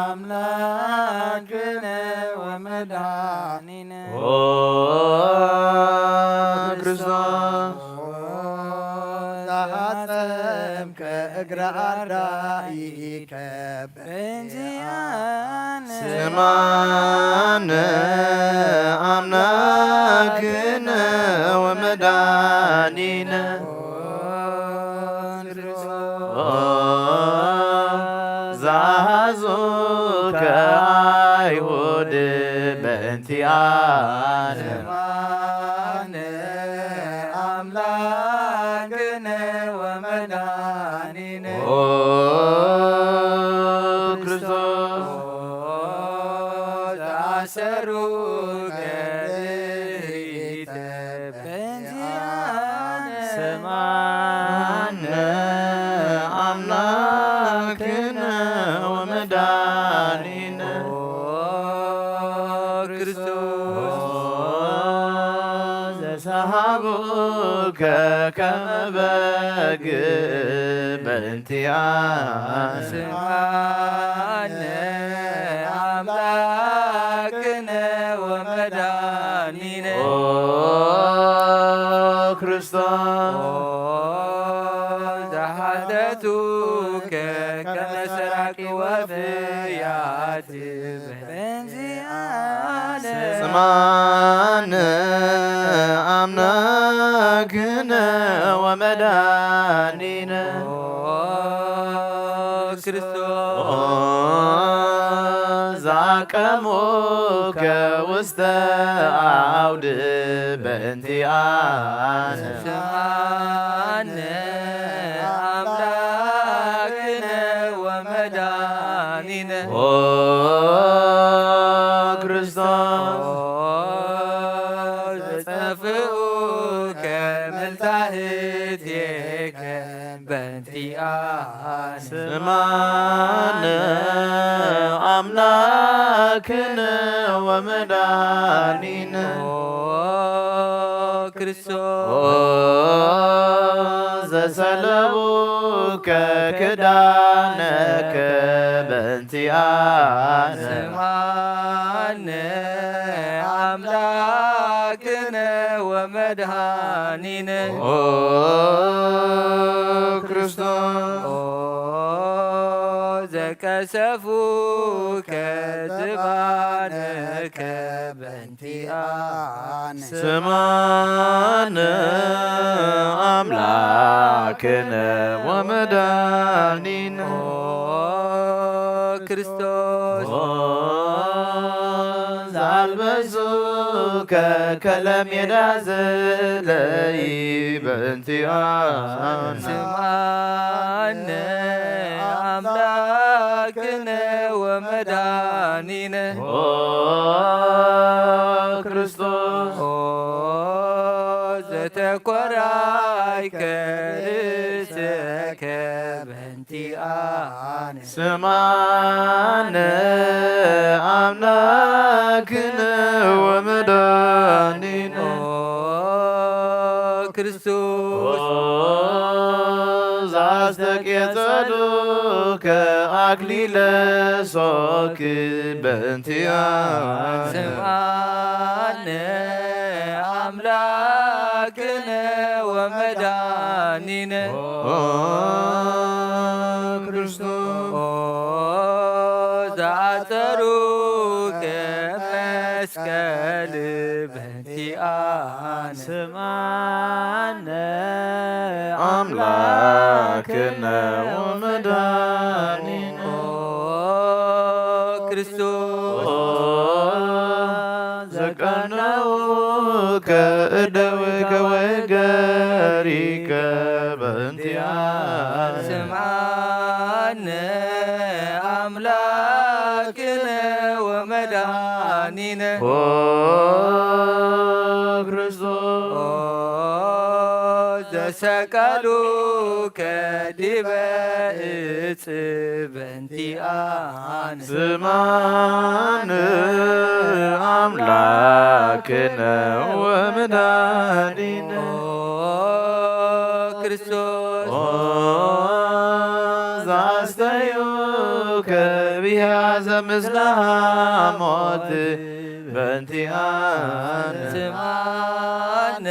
ኣምላክነ ወመድኃኒነ ኦ ክርስቶስ ዛሃጸምከ እግረ ኣርዳኢከ በእንቲኣነ ስማነ ኣምላክነ ወመድኃኒነ ዙከ ኣይሁድ በእንቲኣነ። ስምዓነ ኣምላክነ ወመድኃኒነ። ኦ ክርስቶስ። ኦ ዘአሰሩከ ብእንቲአነ። ስምዓነ ኣምላክነ ወመድኃኒነ። ኦ ክርስቶስ። ዘሰሃቡከ ከመ በግ በእንቲአነ። ስምዓነ ኣምላክነ ወመድኃኒነ። ኦ ክርስቶስ። ኦ ዘሓተቱከ ከመ ሰራቂ ወፍያት በእንቲአነ። ስምዓነ ኣምላክነ ወመድኃኒነ። ኦ ክርስቶስ። ኦ ዘአቀሙከ ውስተ አውድ በእንቲአነ። ስምዓነ አምላክነ ወመድኃኒነ። ኦ ክርስቶስ። ኦ ዘጠፍኡከ ምልታህቴከ በእንቲአነ። ስምዓነ አምላክነ ወመድኃኒነ። ኦ ክርስቶስ። ኦ ዘሰለቡከ ክዳነከ በእንቲአነ። ስምዓነ አምላክነ ወመድኃኒነ። ኦ ክርስቶስ። ኦ ዘቀሰፉከ ዝባነከ በእንቲአነ። ስምዓነ አምላክነ ወመድኃኒነ። ኦ ክርስቶስ። ኦ ዘአልበሱከ ከለሜዳ ዘለይ በእንቲአነ። ስምዓነ አምላክነ ወመድኃኒነ። ኦ ክርስቶስ። ኦ ዘተኮራይከ ርእሰከ በእንቲአነ። ስምዓነ አምላክነ ወመድኃኒነ። ኦ ክርስቶስ። ኦ ዘአስተቄጸሉከ አክሊለ ሶክ በእንቲአነ። ስምዓነ አምላክነ ወመድኃኒነ። ኦ ክርስቶስ። ኦ ዘአጸሩከ መስቀል በእንቲአነ። ስምዓነ አምላክነ ወመድኃኒነ። ኦ ክርስቶስ። ኦ ዘቀነውከ እደዊከ ወእገሪከ በእንቲአነ። ስምዓነ አምላክነ ወመድኃኒነ። ኦ ክርስቶስ። ኦ ዘሰቀሉከ ዲበ እጽ በእንቲአነ። ስምዓነ አምላክነ ወመድኃኒነ። ኦ ክርስቶስ። ኦ ዘአስተዩከ ብያዘ ምስለ ሐሞት በእንቲአነ። ስምዓነ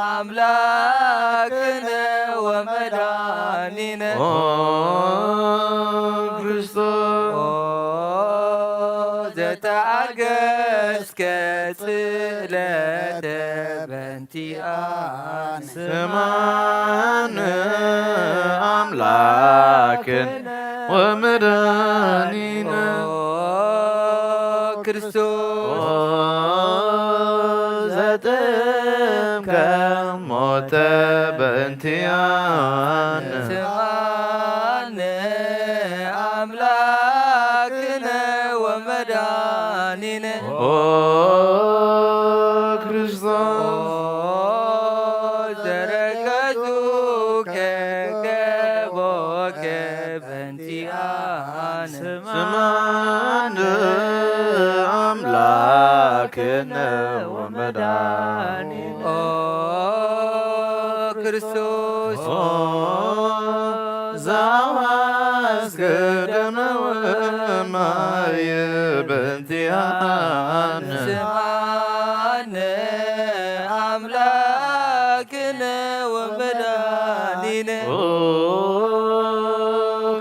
አምላክነ ወመድኃኒነ። ኦ ክርስቶስ። ኦ ዘተአገስከ ጽለተ በእንቲአነ። ስምዓነ አምላክነ ወመድኃኒነ። እንቲኣነ ስምዓነ ኣምላክነ ወመድኃኒነ። ኦ ክርስቶስ። ኦ ዘረገጹከ ገቦከ በእንቲኣነ። ስምዓነ ኣምላክነ ወመድኃኒነ። ኦ ክርስቶስ። ኦ ዘአውሐዝከ ደመ ወማየ በእንቲኣነ። ስምዓነ ኣምላክነ ወመድኃኒነ። ኦ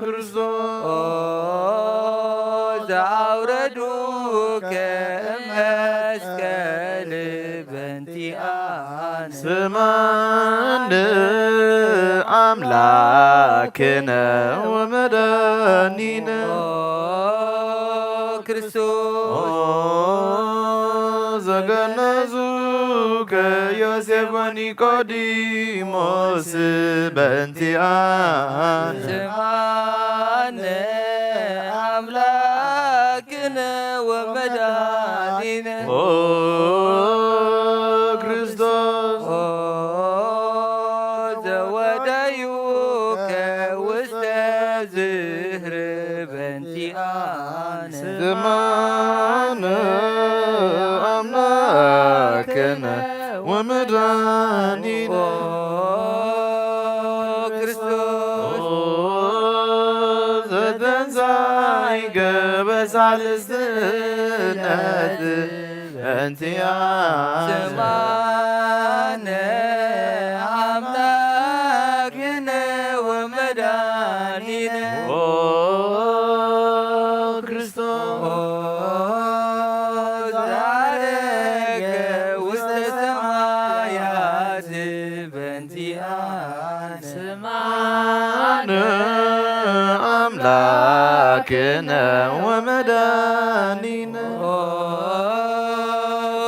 ክርስቶስ። ኦ ዘአውረዱከ እም መስቀል በእንቲኣነ። ስምዓነ ኣምላክነ ወመድኃኒነ። ኦ ክርስቶስ። ኦ ዘገነዙከ ዮሴፍ ወኒቆዲሞስ በእንቲኣነ። ስምዓነ ኣምላክነ ወመድኃኒነ። ኦ ክርስቶስ። ኦ ዘወደዩከ ውስተ ዝህር በእንቲኣነ። ስምዓነ ኣምላክነ ወመድኃኒነ። ኦ ክርስቶስ። ኦ ዘተንሳይከ በሳልስነት በእንቲኣነ። ስምዓነ ኣምላክነ ወመድኃኒነ። ኦ ክርስቶስ። ኦ ዘዐረገ ውስተ ሰማያት በእንቲኣነ። ስምዓነ ኣምላክነ ወመድኃኒነ። ኦ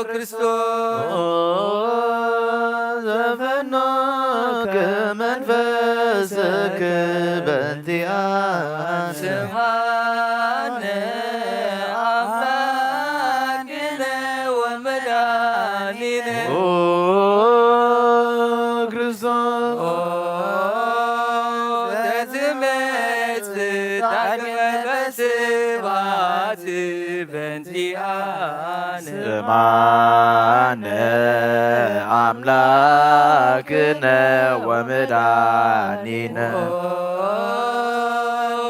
ክርስቶስ። ኦ ዘፈኖከ መንፈስከ በእንቲኣነ። ስምዓነ ኣምላክነ ወመድኃኒነ። ኦ ክርስቶስ። ኦ ዘትመጽእ ዳግመ በስብሐት በእንቲኣነ። ስምዓነ ኣምላክነ ወመድኃኒነ። ኦ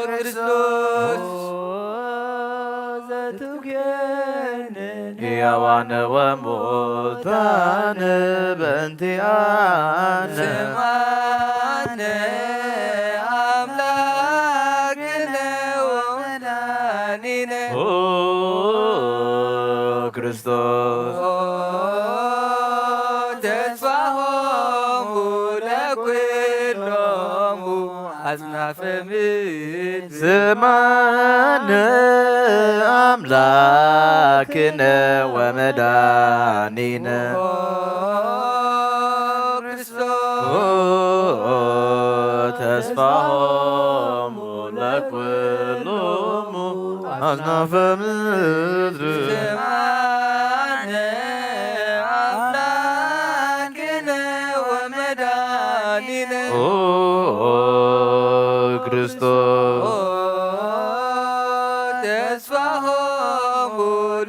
ክርስቶስ። ኦ ዘትኩየንን ሕያዋን ወሙታን በእንቲኣነ። ስምዓነ ኣምላክነ ወመድኃኒነ። ኦ ክርስቶስ። ኦ ተስፋሆሙ ለኩሎሙ አጽናፈ ምድር። ስምዓነ አምላክነ ወመድኃኒነ። ኦ ክርስቶስ። ኦ ተስፋሆሙ ለኩሎሙ አጽናፈ ምድር። ስምዓነ አምላክነ ወመድኃኒነ። ኦ ክርስቶስ። ኦ ተስፋሆሙ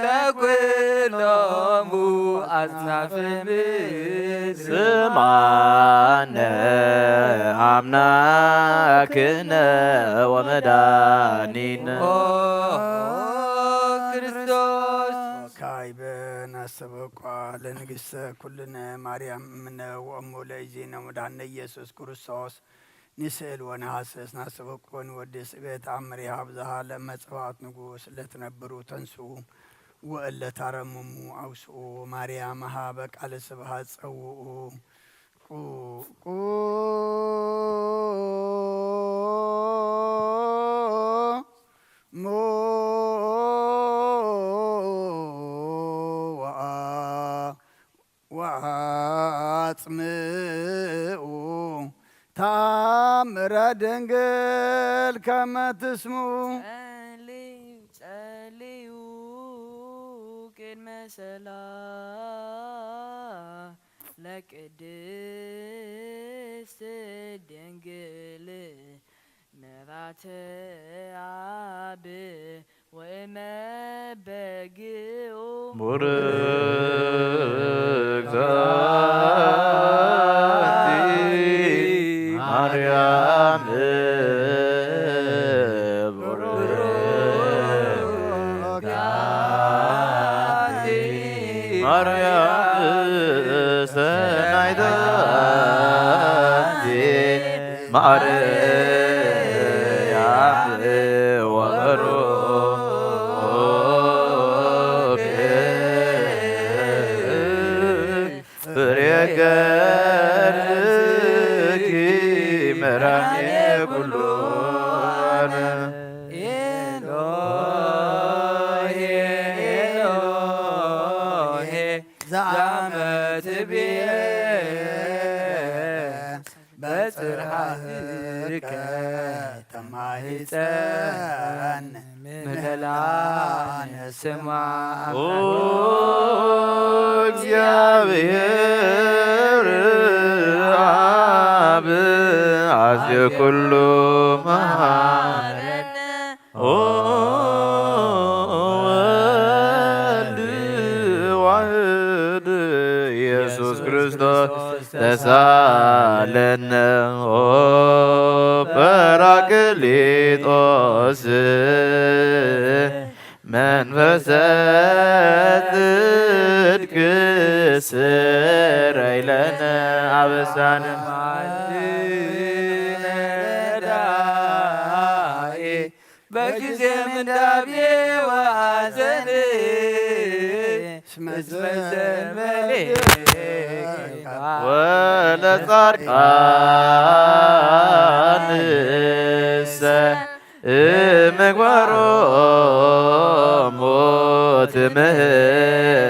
ለኩሎሙ አጽናፈ ምድር። ስምዓነ አምላክነ ወመድኃኒነ። ኦ ክርስቶስ። ካይበ ናስተበቋ ለንግሥተ ኩልነ ማርያም እምነ ወእሙ ለእግዚእነ ወመድኃኒነ ኢየሱስ ክርስቶስ። ንስእል ወነሐስስ ናስተበቆ ንወድስ እበ ተአምሪሃ ብዝሃ ለመ ጸባኦት ንጉስ ለትነብሩ ተንስኡ ወእለ ታረምሙ አውስኡ ማርያም ሃበ ቃለ ስብሐት ጸውኡ። ቁ- ቁ- ሙ ወአ- ወአጽምኡ ምራ ደንገል ካማ ትስሙ። ጸልዩ፣ ጸልዩ ቅድመ ሰላ ለቅድስት ድንግል ምራተ ኣብ ወእመ በግኡ። ቡርክት ኣንቲ ማርያም፣ ቡርክት ኣንቲ ማርያም፣ ሰናይት ኣንቲ ማርያም፣ ወበሩክ ፍሬ ከርሥኪ መድኃኔ ኩሉ ዓለም። ኤሎሄ፣ ኤሎሄ፣ ዛመ ትቤ በጽርሃከ ተማሂጸን ምህለላ ንስማ። ኦ እግዚአብሔር አብ አዜ ኩሉ መሃረነ። ኦ ወልድ ዋህድ ኢየሱስ ክርስቶስ ተሳለነ። ኦ ጳራቅሊጦስ መንፈሰ ጽድቅ ስረይ ለነ አበሳነ። በጊዜ ምንዳቤ ወሐዘን እስመ ዘንበሌ ወለጻድቃንሰ እምግባሮሙ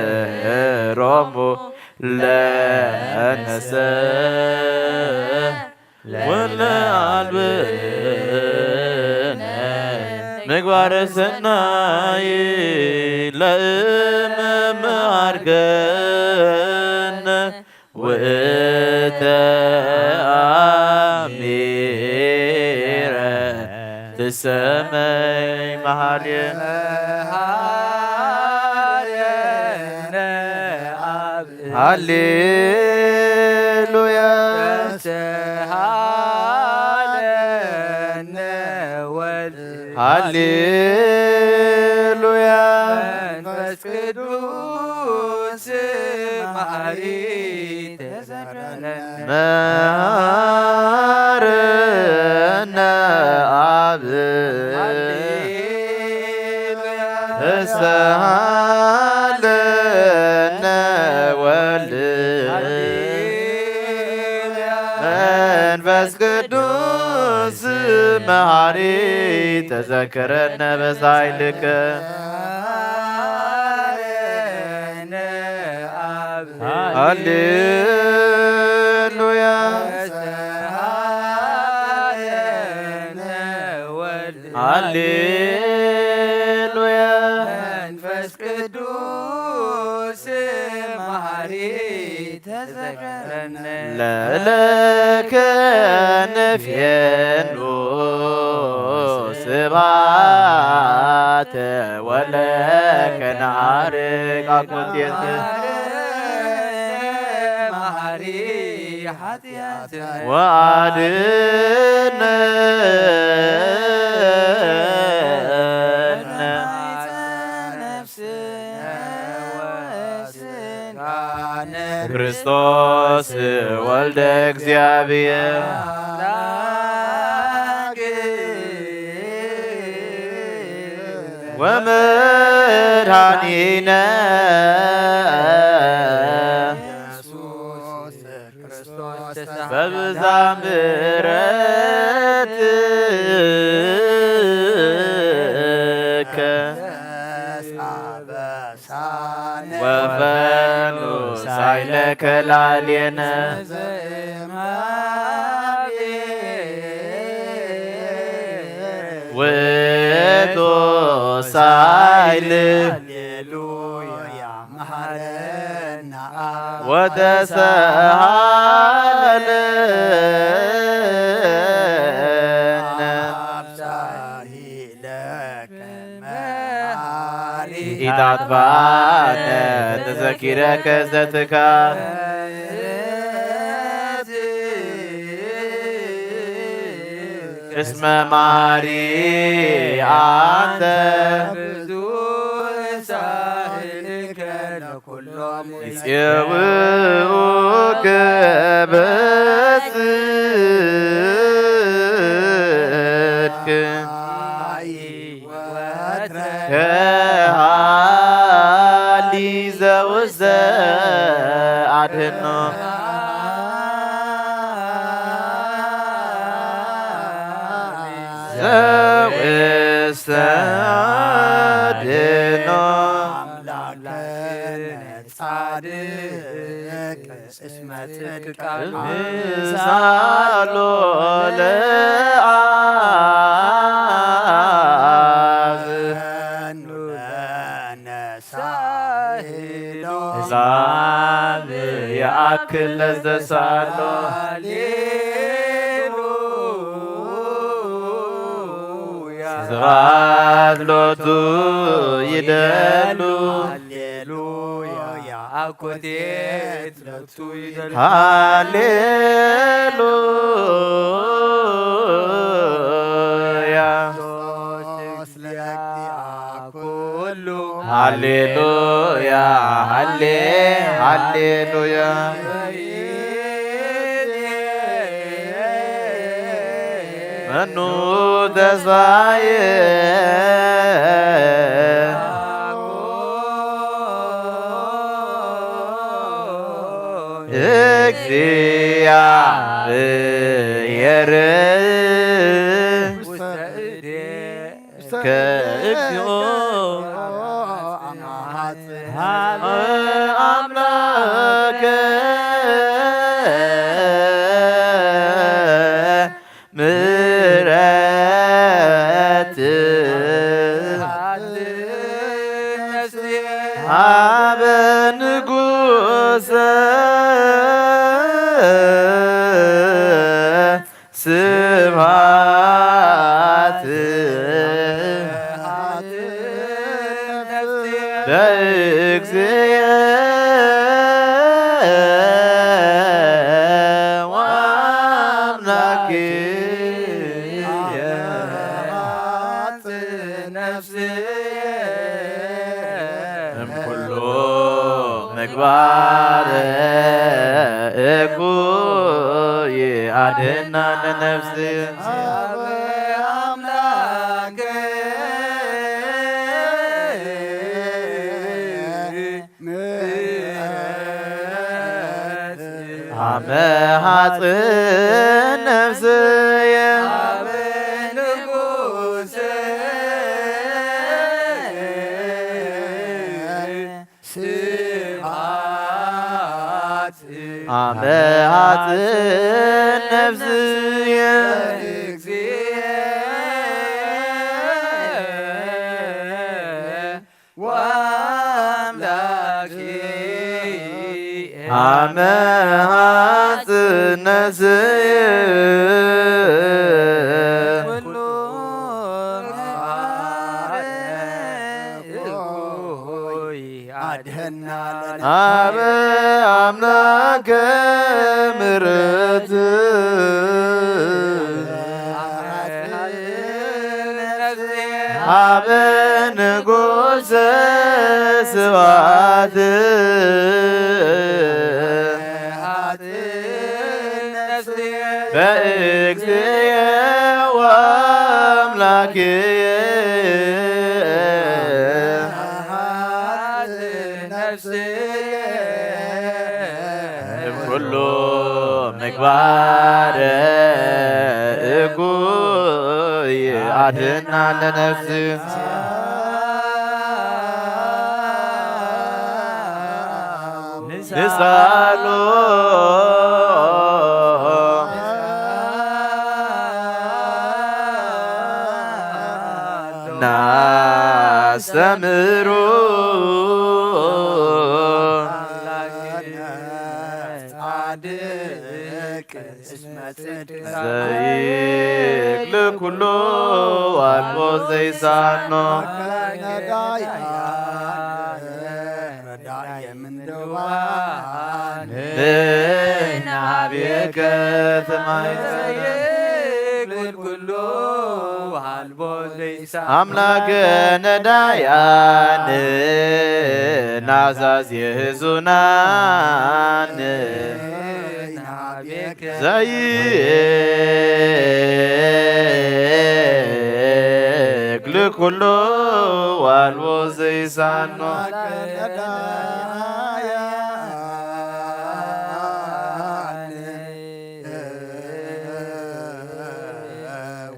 ትምህሮሙ ለነሰ ወለአልብነ ምግባረ ሰናይ ለእመመሃርከነ ውእተ አሚረ ትሰመይ መሃልየ ሃሌሉያ። ሃሌሉያ። መንፈስ ቅዱስ መሐሪ ተዘከረነ። መሐረነ አብ ተሳሃለነ ወልድ መንፈስ ቅዱስ መሐሪ ተዘከረነ በሳይልከ። ሃሌሉያ። ሃሌሉያ። መንፈስ ቅዱስ መሐሪ ተዘከረነ። ለእለከ ንፌኑ ስብሐተ ወለከ ነዐርግ አኮቴተ መሐሪ ኃጢአት ወአድነነ ነፍስነ ወስጋነ ክርስቶስ ወልደ እግዚአብሔር ወመድኃኒነ ኢየሱስ ክርስቶስ በብዛ ምሕረትከ ወፈኑ ሳይለከ ላዕሌነ ውእቱ ሳይል። ሃሌሉያ መሃረና ወተሳሃለነ። አብሳሂ ለከ መሃሪ። ኢታጥፋነ ተዘኪረከ ዘትካ። እስመ ማሪ አንተ። ብዙ ሳህልከ ለኩሎም። ይጼውኡከ በጽድቅ። ከሃሊ ዘውስተ አድህኖ። ዘውስተ አድህኖ። አምላክነ ጻድቅ እስመ ጽድቅ ቃሉ። ምሳሎ ለአብ። ሳህሎ። ዛብ የአክል ለዘሳሎ። ሃሌሉያ። ስብሐት ሎቱ ይደሉ። ሃሌሉያ። አኮቴት ሎቱ ይደሉ። ሃሌሉያ። ክርስቶስ ለእግዚአ ኩሉ። ሃሌሉያ፣ ሃሌ-፣ ሃሌሉያ። መኑ ተስፋዬ። እግዚአብሔር። ውስተ እዴ። ከእግዚኦ ሀበ አምላከ ምሕረት ሀበ ንጉሰ ስብሐት ለእግዚእ ወአምላክየ። ነፍስየ እምኩሉ ምግባር እኩይ አድህና ለነፍስየ። አምላክ ምሕረት አመ ሐጽን ነፍስየ። አብ ንጉሥ ስብሐት አመ ሐጽን ነፍስየ። እግዚእ ወአምላኪ አመ ሐጽን ነፍስየ። ኩሉ አድህና ለነ አበ አምላከ ምሕረት አበ ንጉሰ ስብሐት በእግዚእ ወአምላክየ። እምኩሉ ምግባር እኩይ አድህና ለነፍስ። ንሳሎ ናስተምሩ። ዘይክል ኩሉ ዋልቦ ዘይሳኖ። አምላከ ነዳያን ናዛዝ የህዙናን። ዘይክል ኩሉ ዋልቦ ዘይሳኖ።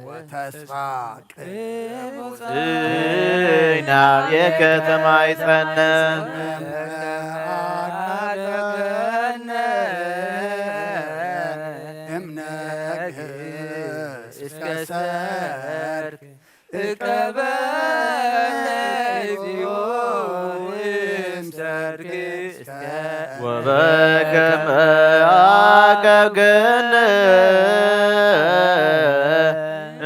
ወተስፋ ናብየ ከተማ ይጸነ። እምነግህ እስከ ሰርክ እቀበለ እግዚኦ እምሰርክ እስከ ወበከመ አቀብከነ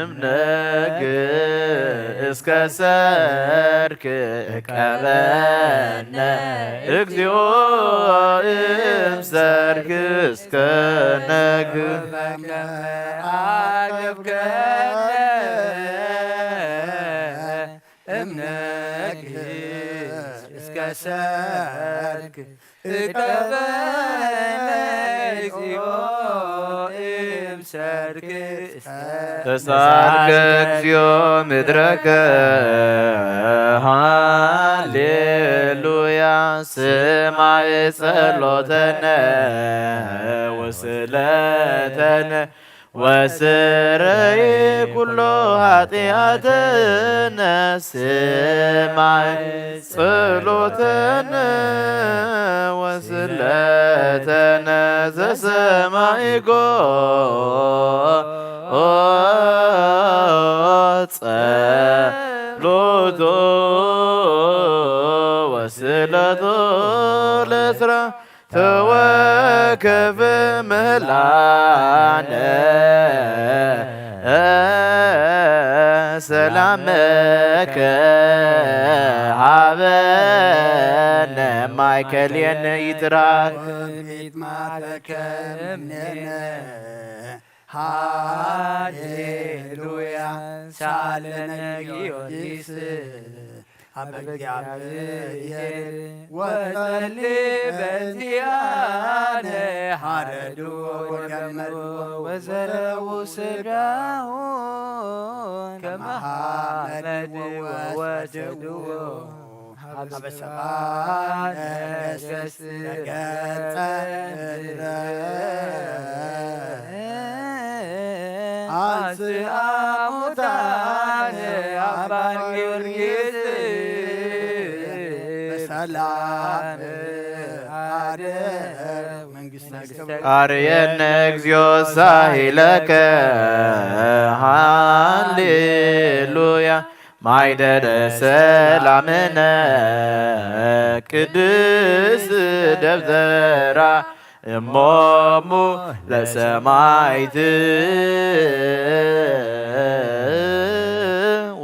እምነግህ እስከ ሰርክ እቀበነ እግዚኦ እምሰርክ እስከ ነግህ። አገብከነ እምነግህ እስከ ሰርክ እቀበለ እግዚኦ እምሰርክ እስከ ተሳርከ እግዚኦ ምድረከ። ሃሌሉያ። ስማዕ ጸሎተነ ወስእለተነ ወስረይ ኩሎ ኃጢአተነ። ስማዕ ጸሎተነ ወስለተነ ዘሰማይኮ ጸሎቶ ወስለቶ ለስራ ተወከፍ ምህላነ ሰላመከ ሃበነ ማእከልየነ ይትራክ። ሃሌሉያ ሳለነ ጊዮርጊስ። አብ እግዚአብሔር ወጸሊ በእንቲአነ ሐረዱ ወገመዱ ወዘረው ስጋሁ ከመሐመድ ወወሰድዎ ሀበ ሰብአ ነገሥት በገጸ ምድር። አንስአ ሙታነ አባ ጊዮርጊስ በሰላም አርየነ እግዚኦ ሳሂለከ። ሃሌሉያ ማይደረ ሰላምነ ቅድስት ደብተራ እሞሙ ለሰማይት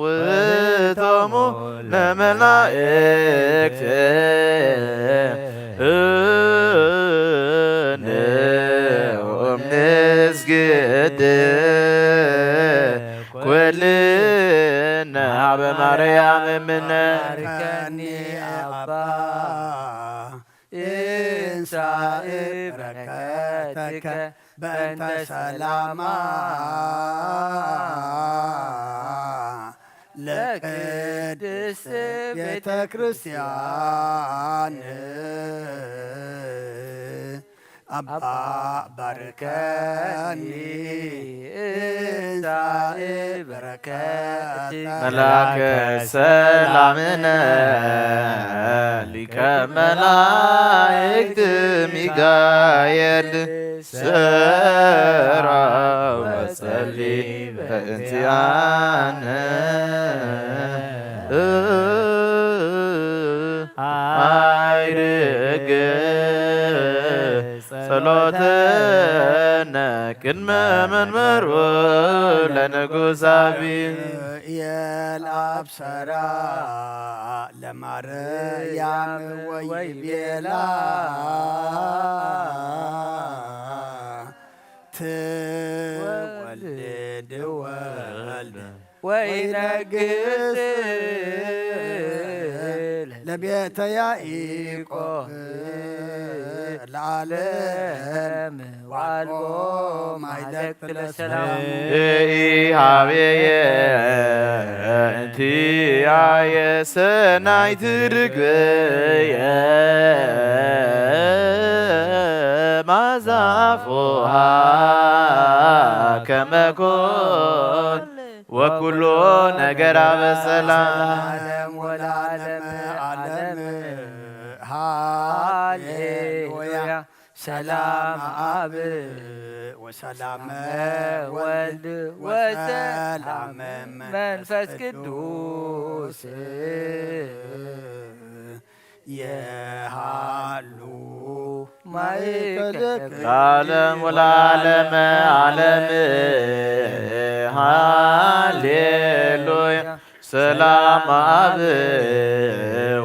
ውእቶሙ ለመላእክት። ንዑም ንስግድ ኩልነ ሀበ ማርያም እምነ። ባርከኒ አባ እንሳእ በረከትከ በእንተ ሰላማ ለቅድስት ቤተ ክርስቲያን። አባ ባርከኒ እንሳእ በረከት መልአከ ሰላምነ ሊቀ መላእክት ሚካኤል ሰራ ወጸሊ በእንቲአነ። ቅድመ መንበሩ ለንጉስ ኣቢ የልኣብ ሰራ ለማርያም ወይ ቤላ ትወልድ ወልድ ወይነግስ ለቤተ ያዕቆብ ለዓለም ወአልቦ ማይለቅ ለሰላሙ ኢሃቤየ እንቲያየ ሰናይ ትርግበየ ማዛፎሃ ከመኮን ወኩሎ ነገር አበሰላ ዓለም ወለዓለም ዓለም ሃሌሉያ ሰላም አብ ወሰላም ወልድ ወሰላም መንፈስ ቅዱስ የሃሉ ማእከለ ለዓለም ወለዓለም ዓለም ሃሌሉያ ሰላም አብ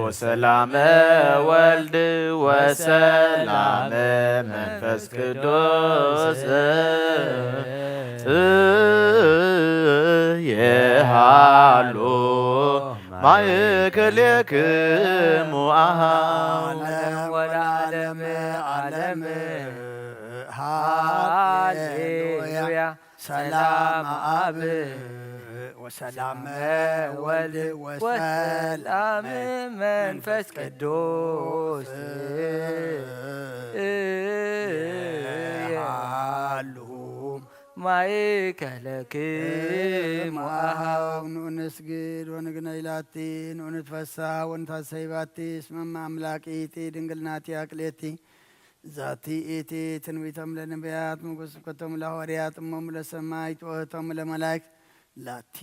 ወሰላም ወልድ ወሰላም መንፈስ ቅዱስ የሃሉ ማእከሌክሙ አሃ ዓለም ወለዓለም ዓለም ሃሌሉያ ሰላም አብ ወሰላም ወልድ ወሰላም መንፈስ ቅዱስ የሃሉ ማእከለክሙ አሃው ንኡ ንስግድ ወንግነይ ላቲ ንኡ ንትፈሳ ወንታሰይባቲ እስመ እመ አምላኪቲ ድንግል ናቲ አቅሌቲ ዛቲ ኢቲ ትንቢቶም ለነቢያት ምጉ ስብከቶም ለሐዋርያት እሞም ለሰማይት ወእህቶም ለመላእክት ላቲ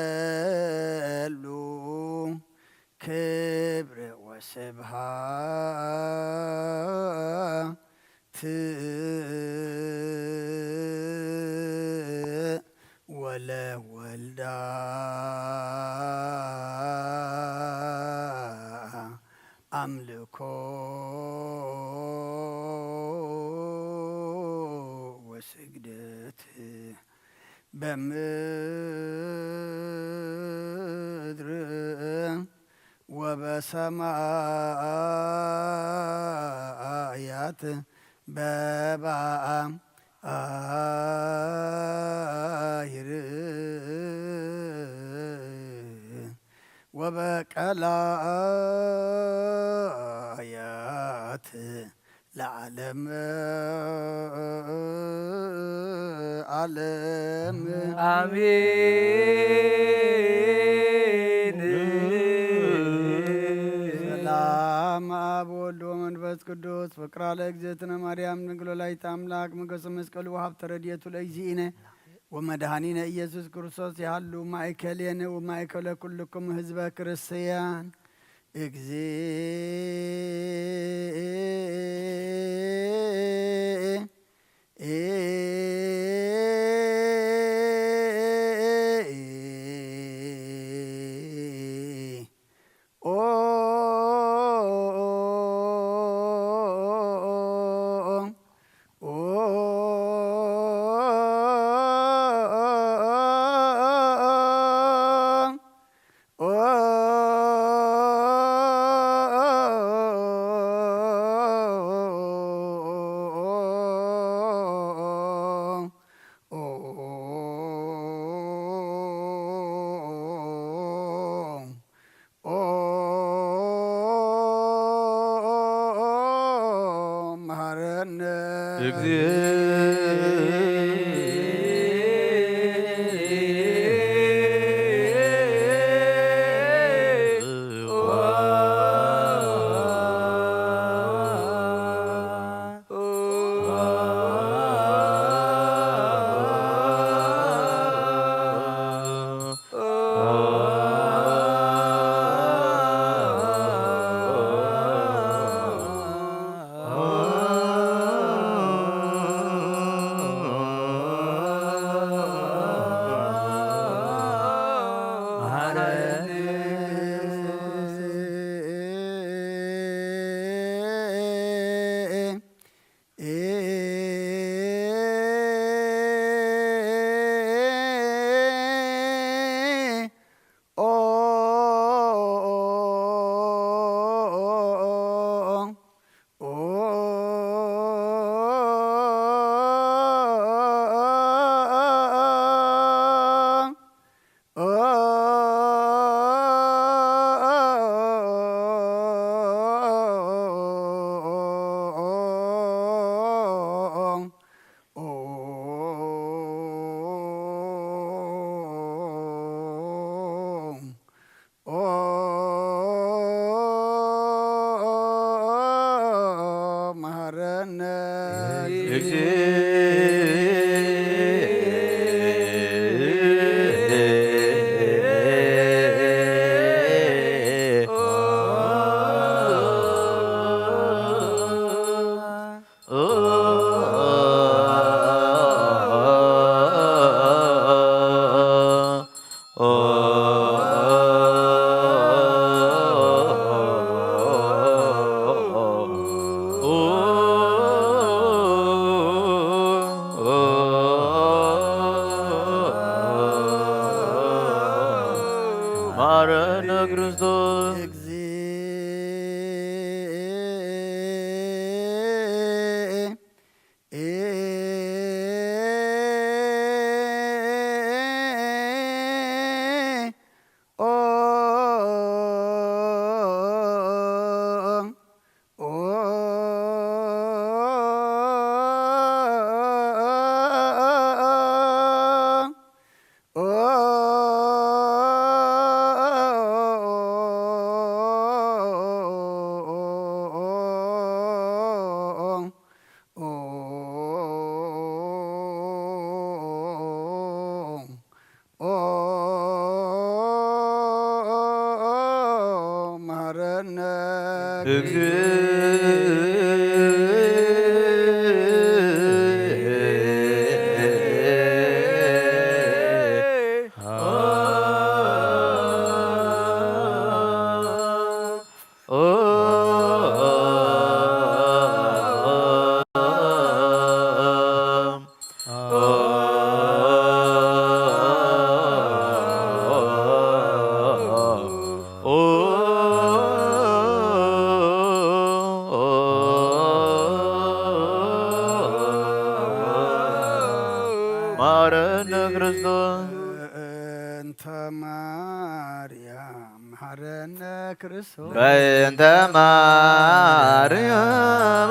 ይደሉ ክብር ወስብሃት ወለወልዳ አምልኮ ወስግደት በምድር ወበሰማያት በባህር ወበቀላያት ለዓለም ዓለም አሜን። ሰላም አብ ወልድ ወመንፈስ ቅዱስ ፍቅራ ለእግዝእትነ ማርያም ድንግል ወላዲተ አምላክ ሞገሰ መስቀሉ ወሀብተ ረድኤቱ ለእግዚእነ ወመድኃኒነ ኢየሱስ ክርስቶስ ይሃሉ ማእከሌነ ወማእከለ ኩልኩም ህዝበ ክርስቲያን። መሐረነ እግዚእ እግዚእ። መሐረነ ክርስቶስ። መሐረነ መሐረነ ክርስቶስ። በእንተ ማርያም መሐረነ ክርስቶስ። በእንተ ማርያም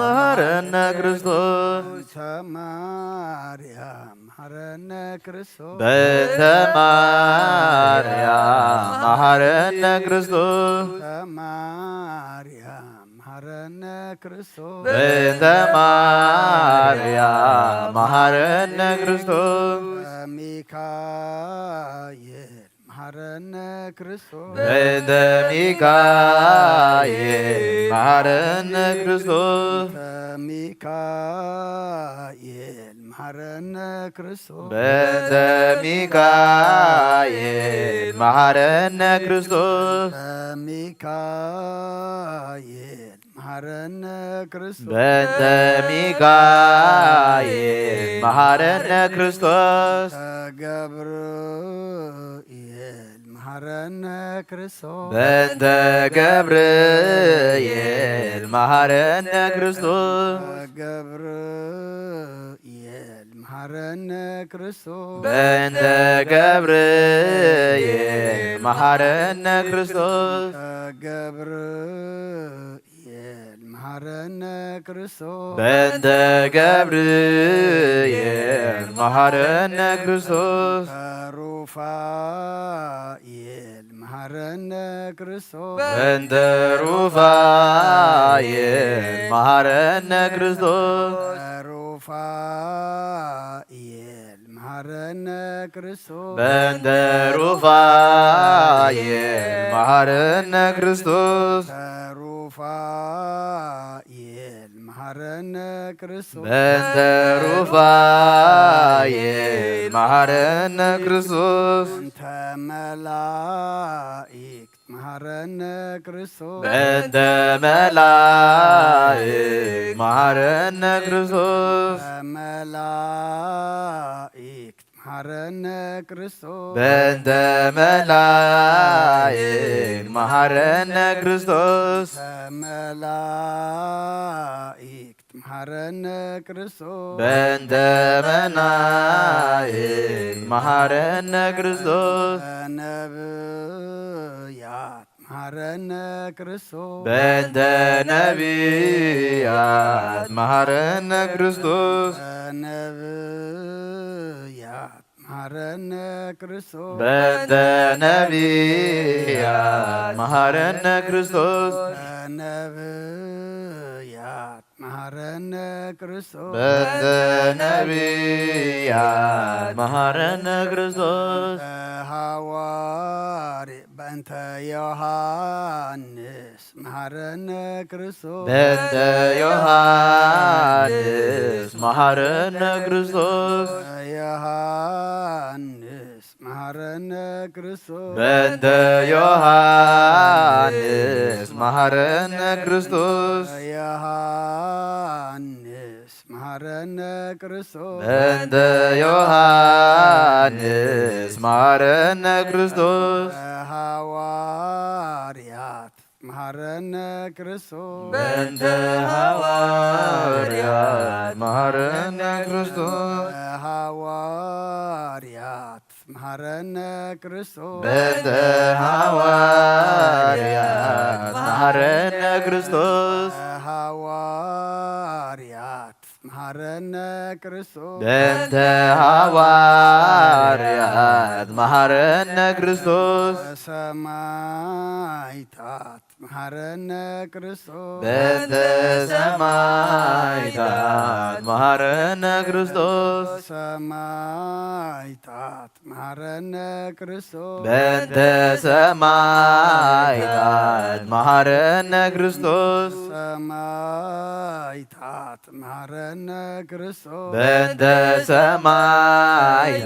መሐረነ ክርስቶስ። በእንተ ማርያም መሐረነ ክርስቶስ። በእንተ ማርያም መሐረነ ክርስቶስ። በእንተ ማርያም መሐረነ ክርስቶስ። በእንተ ማርያም መሐረነ ክርስቶስ። በሚካኤል መሐረነ ክርስቶስ። በእንተ ሚካኤል መሐረነ ክርስቶስ። በእንተ ሚካኤል መሐረነ ክርስቶስ። በእንተ ሚካኤል መሐረነ ክርስቶስ። በሚካኤል መሐረነ ክርስቶስ። በእንተ ሚካኤል መሐረነ ክርስቶስ። ገብርኤል መሐረነ ክርስቶስ። በእንተ ገብርኤል መሐረነ ክርስቶስ። ገብርኤል መሐረነ ክርስቶስ። በእንተ ገብርኤል መሐረነ ክርስቶስ። ገብርኤል መሐረነ ክርስቶስ። በእንተ ገብርኤል መሐረነ ክርስቶስ። ሩፋኤል መሐረነ ክርስቶስ። በእንተ ሩፋኤል መሐረነ ክርስቶስ። ሩፋኤል መሐረነ ክርስቶስ። በእንተ ሩፋኤል መሐረነ ክርስቶስ። ሩፋኤል መሐረነ ክርስቶስ። በእንተ ሩፋኤል መሐረነ ክርስቶስ። በእንተ መላእክት መሐረነ ክርስቶስ። በእንተ መላእክት መሐረነ ክርስቶስ። በመላእክት መሐረነ ክርስቶስ። በእንተ መላእክት መሐረነ ክርስቶስ። በመላእክት መሐረነ ክርስቶስ። በእንተ መላእክት መሐረነ ክርስቶስ። በነብያት መሐረነ ክርስቶስ። በእንተ ነቢያት መሐረነ ክርስቶስ። በነብያት መሐረነ ክርስቶስ። በእንተ ነቢያት መሐረነ ክርስቶስ። በነብያት መሐረነ ክርስቶስ በእንተ ነቢያት መሃረነ ክርስቶስ። በእንተ ሃዋርያ በእንተ ዮሃንስ መሃረነ ክርስቶስ። በእንተ ዮሃንስ መሃረነ ክርስቶስ። ዮሃንስ መሃረነ ክርስቶስ። በእንተ ዮሃንስ መሃረነ ክርስቶስ። ዮሃንስ መሃረነ ክርስቶስ። በእንተ ዮሃንስ መሃረነ ክርስቶስ። በሃዋርያት መሃረነ ክርስቶስ። በእንተ ሃዋርያት መሃረነ ክርስቶስ። በሃዋርያት መሃረነ ክርስቶስ። በእንተ ሃዋርያት መሃረነ ክርስቶስ። በሃዋርያት መሃረነ ክርስቶስ። በእንተ ሃዋርያት መሃረነ ክርስቶስ። በሰማይታት መሃረነ ክርስቶስ። በእንተ ሰማይታት መሃረነ ክርስቶስ። በሰማይታት መሃረነ ክርስቶስ። በእንተ ሰማይታት መሃረነ ክርስቶስ። በሰማይታት መሃረነ ክርስቶስ። በእንተ ሰማይታት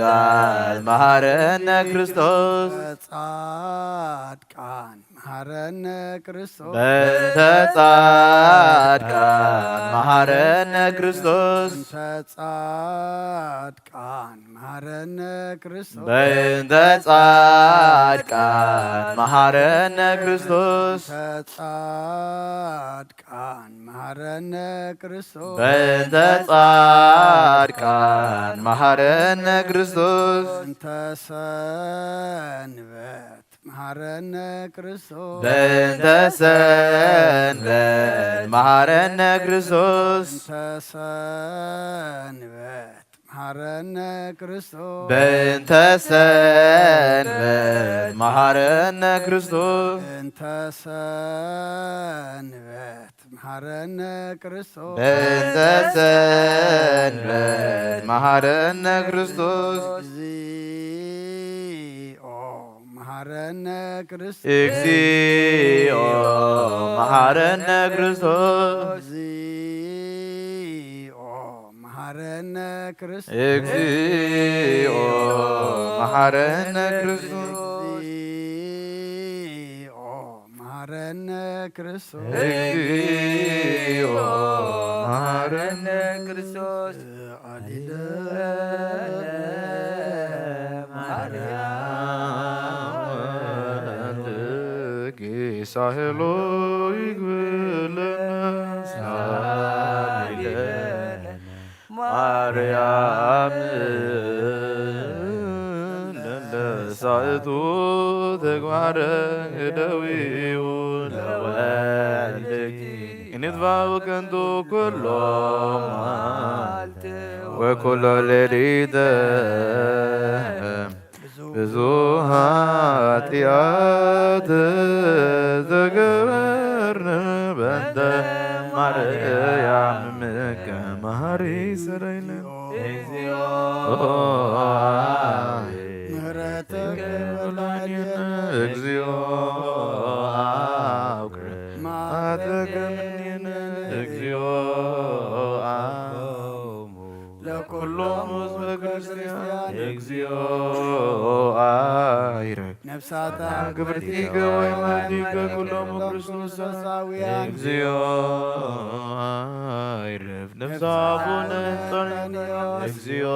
መሃረነ ክርስቶስ። በጻድቃን መሃረነ ክርስቶስ። በእንተ ጻድቃን መሃረነ ክርስቶስ። በእንተ ጻድቃን መሃረነ ክርስቶስ። በእንተ ጻድቃን መሃረነ ክርስቶስ። በእንተ ጻድቃን መሃረነ ክርስቶስ። በእንተ ጻድቃን መሃረነ ክርስቶስ። በእንተ ሰንበት መሃረነ ክርስቶስ። በእንተ ሰንበት መሃረነ ክርስቶስ። በእንተ ሰንበት መሃረነ ክርስቶስ። በእንተ ሰንበት መሃረነ ክርስቶስ። በእንተ ሰንበት መሃረነ ክርስቶስ። በእንተ ሰንበት መሃረነ ክርስቶስ። እግዚኦ መሃረነ ክርስቶስ። እግዚኦ መሃረነ ክርስቶስ። እግዚኦ መሃረነ ክርስቶስ። እግዚኦ መሃረነ ክርስቶስ። እግዚኦ መሃረነ ክርስቶስ። እግዚኦ መሃረነ ክርስቶስ። አሊለ ማርያም ሳህሎ ይግብለነ ሳሊለ ማርያም ለሳእቱ ተግባረ እደዊሁ ለወልድኪ። ይትባኡ ከንቱ ኩሎ መዓልቲ ወኩሎ ሌሊተ ብዙ ኃጢአት ዘገበርነ በእንተ ማርያም እምከ መሐሪ ስረይነ። እግዚኦ ምህረትከ በላዕሌነ። እግዚኦ አውክር ማተከምኔነ። እግዚኦ ለኩሎም ህዝበ ክርስቲያን። እግዚኦ አይረ ነፍሳታ ክብርቲከ ወይማቲከ ኩሎም ክርስቶሳውያን። እግዚኦ አይረፍ ነፍሳቡነ እንጦንዮስ። እግዚኦ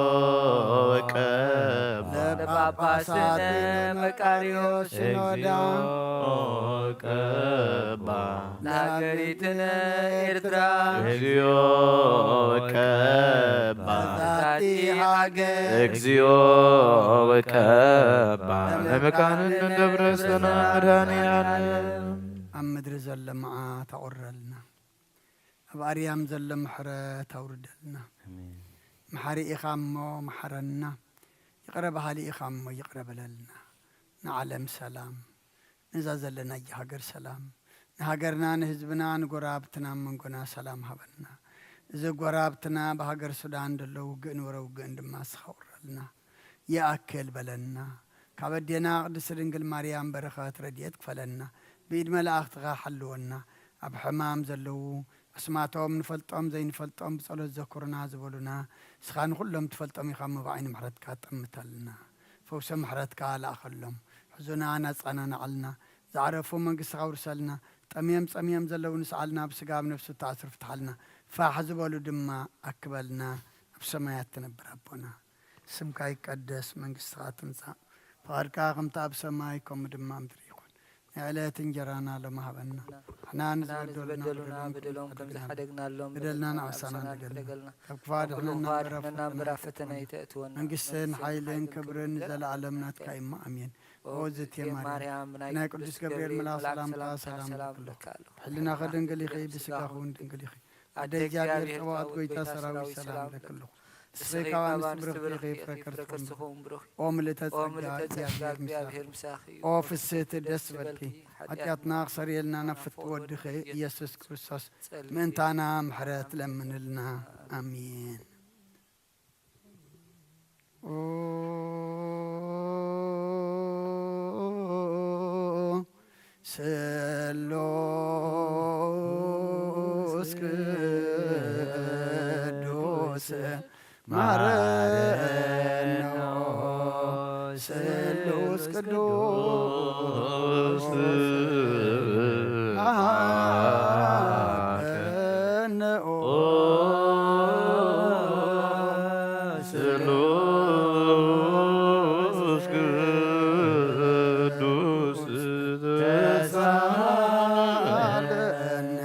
ቀባ ለጳጳሳት መቃርዮስ ሲኖዳ። እግዚኦ ቀባ ለሀገሪትነ ኤርትራ። እግዚኦ ቀባ ዛቲ ሀገር። እግዚኦ ቀባ ለመካንነ ደብረ ሰና መድኃኔዓለም። ኣብ ምድሪ ዘሎ መዓት ኣቑረልና፣ ኣብ ኣርያም ዘሎ ምሕረት ኣውርደልና። ኣሜን። መሓሪ ኢኻ እሞ መሓረና፣ ይቕረ በሃሊ ኢኻ እሞ ይቕረ በለልና። ንዓለም ሰላም፣ ነዛ ዘለናያ ሃገር ሰላም፣ ንሃገርና ንህዝብና ንጎረባብትና ኣብ መንጎና ሰላም ሃበና። እዚ ጎራብትና ብሃገር ሱዳን ዘሎ ውግእ ንበረ ውግእን ድማ ስኻውረልና ይኣክል በለና። ካብ ኣዴና ቅድስቲ ድንግል ማርያም በረኸት ረድኤት ክፈለና። ብኢድ መላእኽትኻ ሓልወና። ኣብ ሕማም ዘለዉ ኣስማቶም ንፈልጦም ዘይንፈልጦም ብጸሎት ዘክሩና ዝበሉና፣ ንስኻ ንኹሎም ትፈልጦም ኢኻ፣ እሞ ብዓይኒ ምሕረትካ ጠምተልና። ፈውሰ ምሕረትካ ለኣኸሎም። ሕዙናን ኣጸናንዓልና። ዝዓረፉ መንግስትኻ ኣውርሰልና። ጠምዮም ጸምዮም ዘለዉ ንስዓልና። ኣብ ስጋ ኣብ ነፍሲ ተኣስሩ ፍትሓልና። ፋሕ ዝበሉ ድማ ኣክበልና። ኣብ ሰማያት ትነብር ኣቦና፣ ስምካ ይቀደስ፣ መንግስትኻ ትምጻእ፣ ፍቓድካ ከምቲ ኣብ ሰማይ ከምኡ ድማ ኣብ ምድሪ ይኹን። ናይ ዕለት እንጀራና ሎሚ ሃበና። ንሕና ንዝበደሉና በደሎም ከም ዝሓደግናሎም በደልና ንዓሳና ንደገልና። ካብ ክፋ ድሕነና እምበር ኣብ ፈተና ኣይተእትወና። መንግስትን ሓይልን ክብርን ንዘለኣለም ናትካ እዩ እሞ ኣሜን። ኦ እግዝእትየ ማርያም፣ ናይ ቅዱስ ገብርኤል መልኣኽ ሰላምታ ሰላም እብለኪ ኣለኹ። ብሕልናኺ ድንግል ኢኺ፣ ብስጋኺ እውን ድንግል ኢኺ። ኣደ እግዚኣብሔር ጸባኦት ጎይታ ሰራዊት ሰላም እብለኪ ኣለኹ። ንስኺ ካብ ኣንስቲ ብርኽቲ ኢኺ፣ ፍረ ከርስኺ እውን ብሩኽ እዩ። ኦ ምልእተ ጸጋ እግዚኣብሔር ምሳኺ እዩ። ኦ ፍስህቲ ደስ በልኪ፣ ሓጢኣትና ክሰርየልና ናብ ፍትው ወድኺ ኢየሱስ ክርስቶስ ምእንታና ምሕረት ለምንልና። ኣሜን። ኦ ስሉስ ቅዱስ ማረነ ኦ ስሉስ ቅዱስ መሃረነ ኦ ስሉስ ቅዱስ ተሳሃለነ።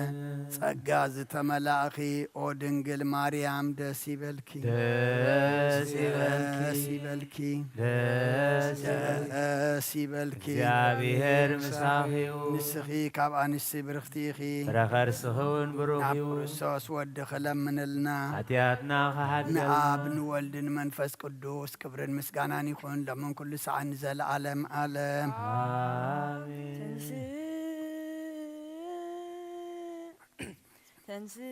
ጸጋ ዝተመላእኺ ኦ ድንግል ማርያም ደስ ይበልኪ። ደስ ይበልኪ። ደስ ይበልኪ። ደስ ይበልኪ። ደስ ይበልኪ። እግዚኣብሔር ምሳኺ እዩ። ንስኺ ካብ ኣንስቲ ብርኽቲ ኢኺ። ፍረ ከርስኺ እውን ብሩኽ ናብ እዩ። ክርስቶስ ወድኺ ለምንልና። ሓጢኣትና ክሓድገልና። ንኣብ ንወልድ ንመንፈስ ቅዱስ ክብርን ምስጋናን ይኹን ሎምን ኩሉ ሰዓን ንዘለዓለም ዓለም። ኣሜን። ተንስእ ተንስእ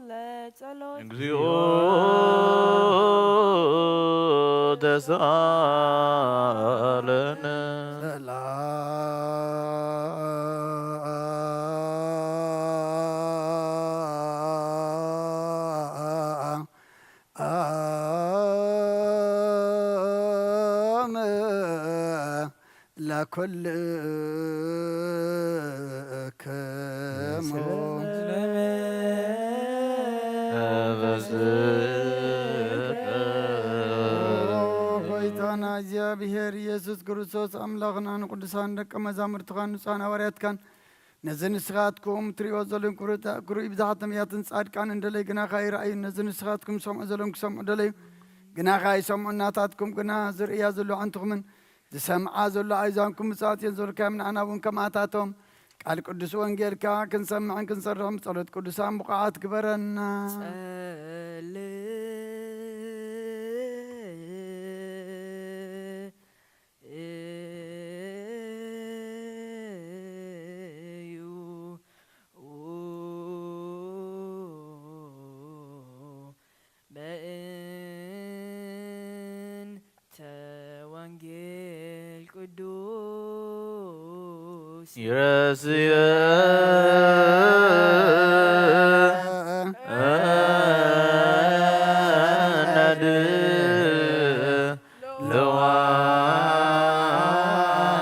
ለጸሎት። እግዚኦ ተሳለነ። ሰላም ለኩልክሙ። ኦ ጎይታና እግዚኣብሔር ኢየሱስ ክርስቶስ ኣምላኽና ንቅዱሳን ደቀ መዛሙርትኻን ንጹሓን ሃዋርያትካን ነዚ ንስኻትኩም ትርእይዎ ዘለኹም ክሩይ ብዝሓት ነቢያትን ጻድቃን እንደለዩ ግናኻ ይረኣዩ። ነዚ ንስኻትኩም ሰምዑ ዘለኹም ክሰምዑ ደለዩ ግናኻ ይሰምዑ። ናታትኩም ግና ዝርእያ ዘሎ ኣዕንትኹምን ዝሰምዓ ዘሎ ኣእዛንኩም ብፅኣት እየን ዝበልካዮም ንዓና እውን ከምኣታቶም ቃል ቅዱስ ወንጌልካ ክንሰምዕን ክንሰርሕን ብጸሎት ቅዱሳን ብቑዓት ግበረና። ጸል እዩ። በእንተ ወንጌል ቅዱስ ይረስየ ነድ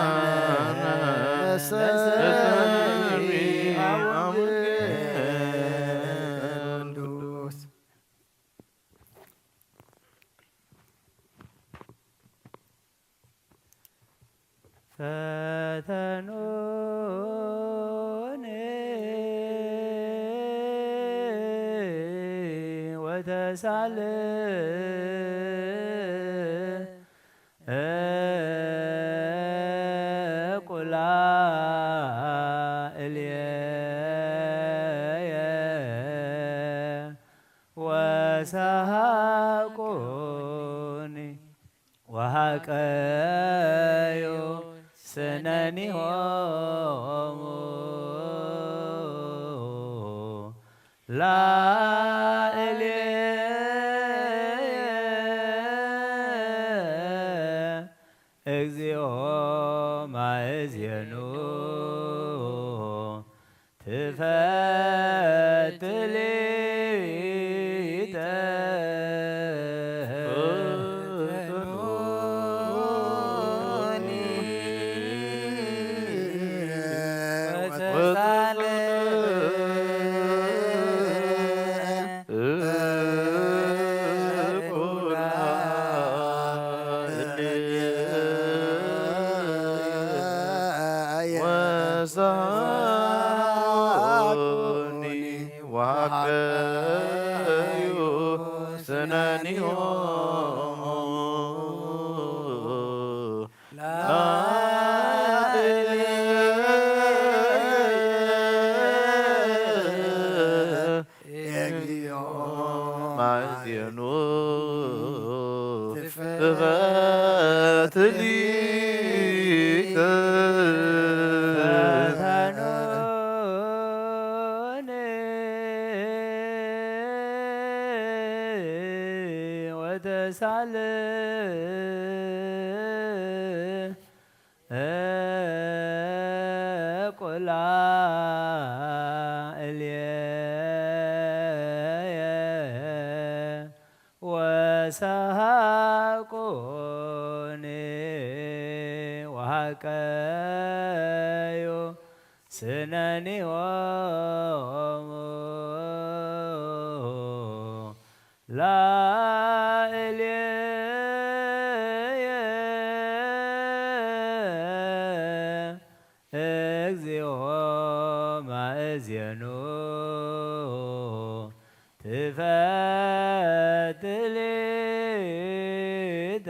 ለዋነ ሰሚዐ ወንጌል ቅዱስ። ፈተኑኒ ወተሳል እቁላእልየ ወሰሃቁኒ። ወሃቀዩ ስነኒሆሙ ላዕሌየ እግዚኦ ማእዜኑ ትፈትሊተ ወሳቁኒ ወሃቀዩ ስነኒሆሙ ላዕሌየ እግዚኦ ማእዜኑ ትፈትሊተ ፈተኑኒ ወተሳለ ቁላዕሌየ ወሰሃቁኒ ወሃቀዩ ስነኒሆሙ ላዕሌየ እግዚኦ ማእዜኑ ትፈትሊተ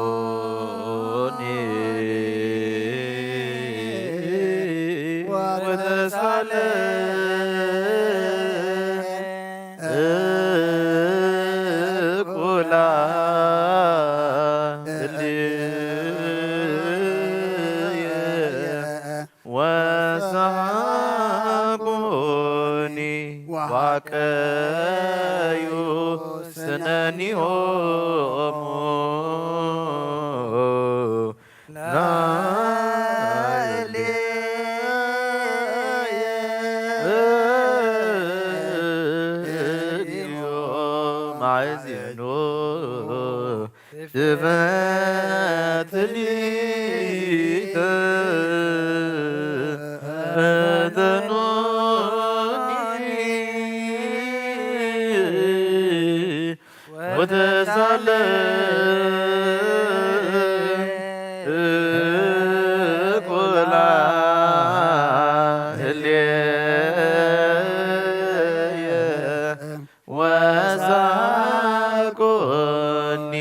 ፈተኑኒ ወተሳለ ቁላዕሌየ ወሰሃቁኒ ወሃቀዩ ስነኒሆሙ ላዕሌየ ማእዜኑ ትፈትሊተ ፈተኑኒ ወተሳለ ቁላዕሌየ ወሳቁኒ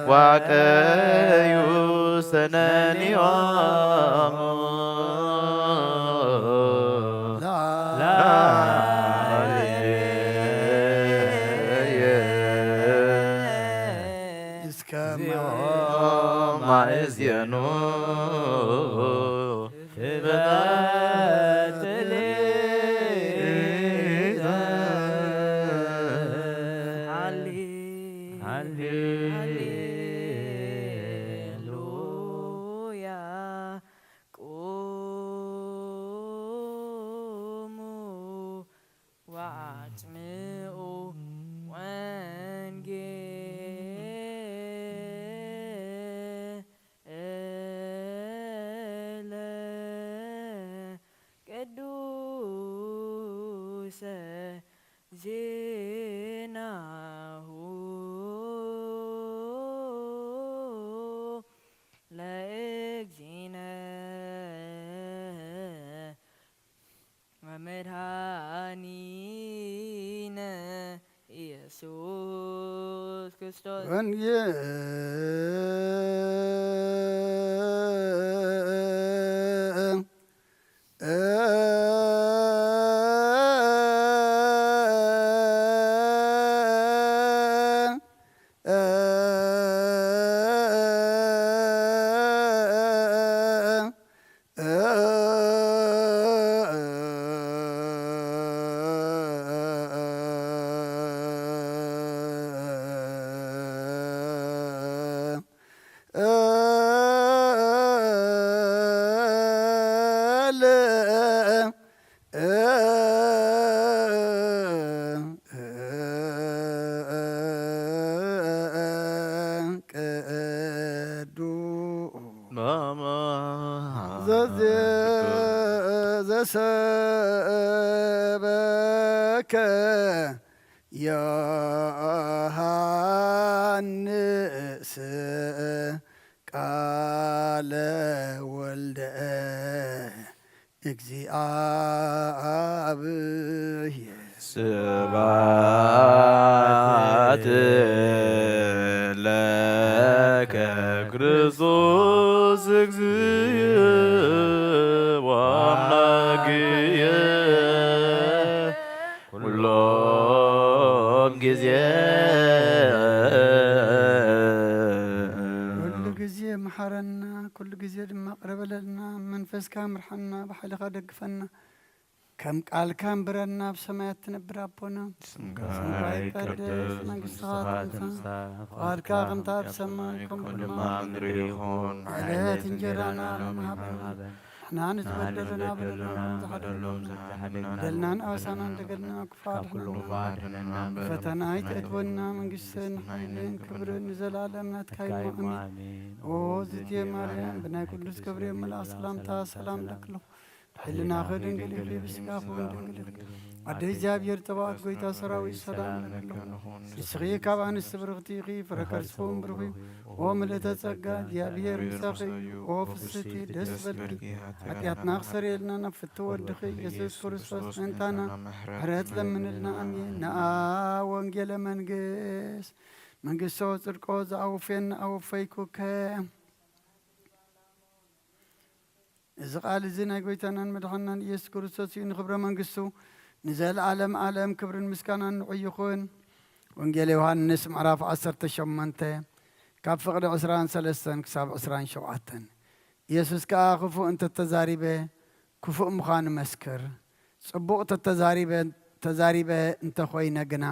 ወሃቀዩ ሰነኒሆሙ ላዕሌየ እስከ ማእዜኑ ትበትል ሃሌ- ሃሌ- ሃሌሉያ። ቁሙ ወአጽምዑ ወንጌለ ቅዱሰ ዜናሁ ለእግዚእነ ወመድኃኒነ ኢየሱስ ክርስቶስ። ወንጌል ዘሰበከ ዮሃንስ ቃለ ወልደ እግዚኣብሔር። ስብሐት ለከ ክርስቶስ እግዚእ ወአምላክየ ኩሎም ጊዜ። ኩሉ ጊዜ መሓረና፣ ኩሉ ጊዜ ድማ ቅረበለልና። መንፈስካ ምርሓና፣ ብሓይልኻ ደግፈና። ከም ቃልካ እንብረና፣ ኣብ ሰማያት ትነብር ኣቦና። ስምካ ስምካ ይቀደስ፣ ይቀደስ፣ መንግስትኻ መንግስትኻ ትምጻእ፣ ትምጻእ፣ ፍቓድካ ፍቓድካ ከምታ ኣብ ከምታ ሰማይ፣ ከምኡ ከምኡ ድማ ድማ ኣብ ምድሪ ይኹን። ዕለት ዕለት እንጀራና እንጀራና ሎሚ ሃበና። ሃበና። ንሕና ንዝበደሉና ንዝበደሉና በደልና በደሎም በደሎም ዝሓለና። በደልናን ኣበሳናን በደልናን ደገልና ክፉእ ካብ ኩሉ ኣድሕነና። ክፉእ ኣድሕነና። ፈተና ኣይተእትወና፣ መንግስትን መንግስትን ሓይልን ሓይልን ክብርን ክብርን ንዘለኣለም ናትካ እዩ። ናትካ እዩ። ኣሜን። ኣሜን። ኦ እግዝእትየ ማርያም፣ ብናይ ቅዱስ ገብርኤል መልኣኽ ሰላምታ ሰላም እብለኪ ኣለኹ። ብሕልናኺ ድንግል ኢኺ፣ ብስጋኺ እውን ድንግል ኢኺ። ኣደ እግዚኣብሔር፣ ተባኦት ጎይታ ሰራዊት፣ ሰላም እብለኪ ኣለኹ። ንስኺ ካብ ኣንስቲ ብርኽቲ ኢኺ፣ ፍረ ከርስኺ እውን ብሩኽ እዩ። ኦ ምልእተ ጸጋ፣ እግዚኣብሔር ምሳኺ እዩ። ኦ ፍስሕቲ፣ ደስ በልኪ። ሓጢኣትና ክሰርየልና ናብ ፍትው ወድኺ ኢየሱስ ክርስቶስ ምእንታና ምሕረት ለምንልና። ኣሜን። ነኣ ወንጌለ መንግስት መንግስቶ ጽድቆ ዘኣውፌን ኣወፈይኩከ። እዚ ቃል እዚ ናይ ጎይታናን መድሓናን ኢየሱስ ክርስቶስ እዩ። ንኽብረ መንግስቱ ንዘለኣለም ዓለም ክብርን ምስጋናን ንዑ ይኹን። ወንጌል ዮሃንስ ምዕራፍ ዓሰርተ ሸሞንተ ካብ ፍቕዲ ዕስራን ሰለስተን ክሳብ ዕስራን ሸውዓተን። ኢየሱስ ከኣ ክፉእ እንተተዛሪበ ክፉእ ምዃኑ መስክር፣ ጽቡቕ ተተዛሪበ ተዛሪበ እንተኾይነ ግና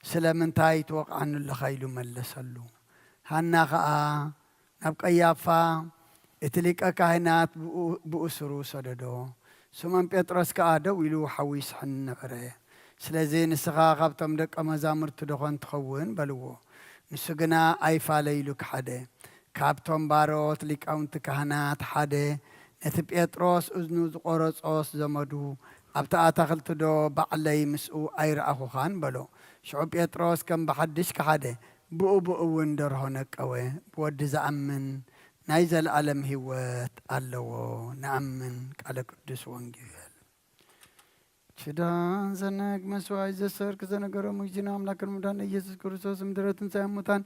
ስለምንታይ ትወቕዓኒ ኣለኻ ኢሉ መለሰሉ። ሃና ኸኣ ናብ ቀያፋ እቲ ሊቀ ካህናት ብኡ ብእሱሩ ሰደዶ። ስምዖን ጴጥሮስ ከኣ ደው ኢሉ ሓዊ ይስሕን ነበረ። ስለዚ ንስኻ ካብቶም ደቀ መዛሙርቲ ዶኾን ትኸውን በልዎ። ንሱ ግና ኣይፋለ ኢሉ ከሓደ። ካብቶም ባሮት ሊቃውንቲ ካህናት ሓደ ነቲ ጴጥሮስ እዝኑ ዝቖረጾስ ዘመዱ ኣብቲ ኣታኽልቲ ዶ ባዕለይ ምስኡ ኣይረኣኹኻን በሎ። ሽዑ ጴጥሮስ ከም ብሓድሽ ከሓደ። ብኡ ብኡ እውን ደርሆ ነቀወ። ብወዲ ዝኣምን ናይ ዘለኣለም ህይወት ኣለዎ። ንኣምን። ቃለ ቅዱስ ወንጌል። ኪዳን ዘነግ መስዋዕት ዘሰርክ ዘነገሮም እግዚእነ ኣምላክን ምዳን ኢየሱስ ክርስቶስ ምድረ ትንሣኤ ሙታን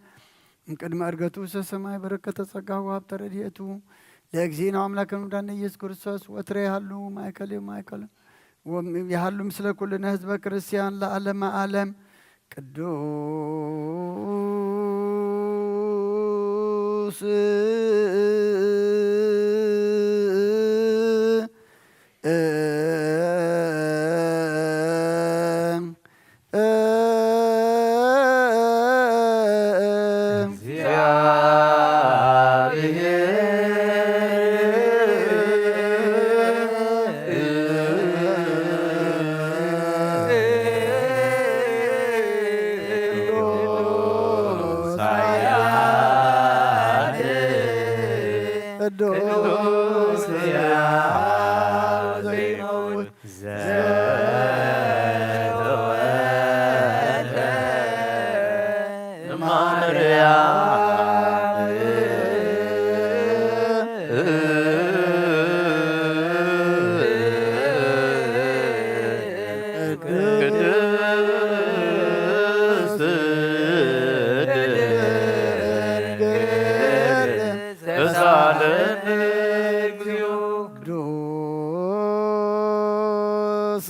እምቅድመ ዕርገቱ ሰሰማይ በረከተ ጸጋ ወሃብተ ረድኤቱ ለእግዚእነ ኣምላክን ምዳን ኢየሱስ ክርስቶስ ወትረ ይሃሉ ማእከል ማእከል ወም-፣ ይሃሉ ምስለ ኩልነ ህዝበ ክርስቲያን ለዓለመ ዓለም። ቅዱስ ቅዱስ ሕያው ዘይመውት ዘተወልደ ማርያም። ቅድስት ድንግል ተሳለኒ እግዚኦ። ቅዱስ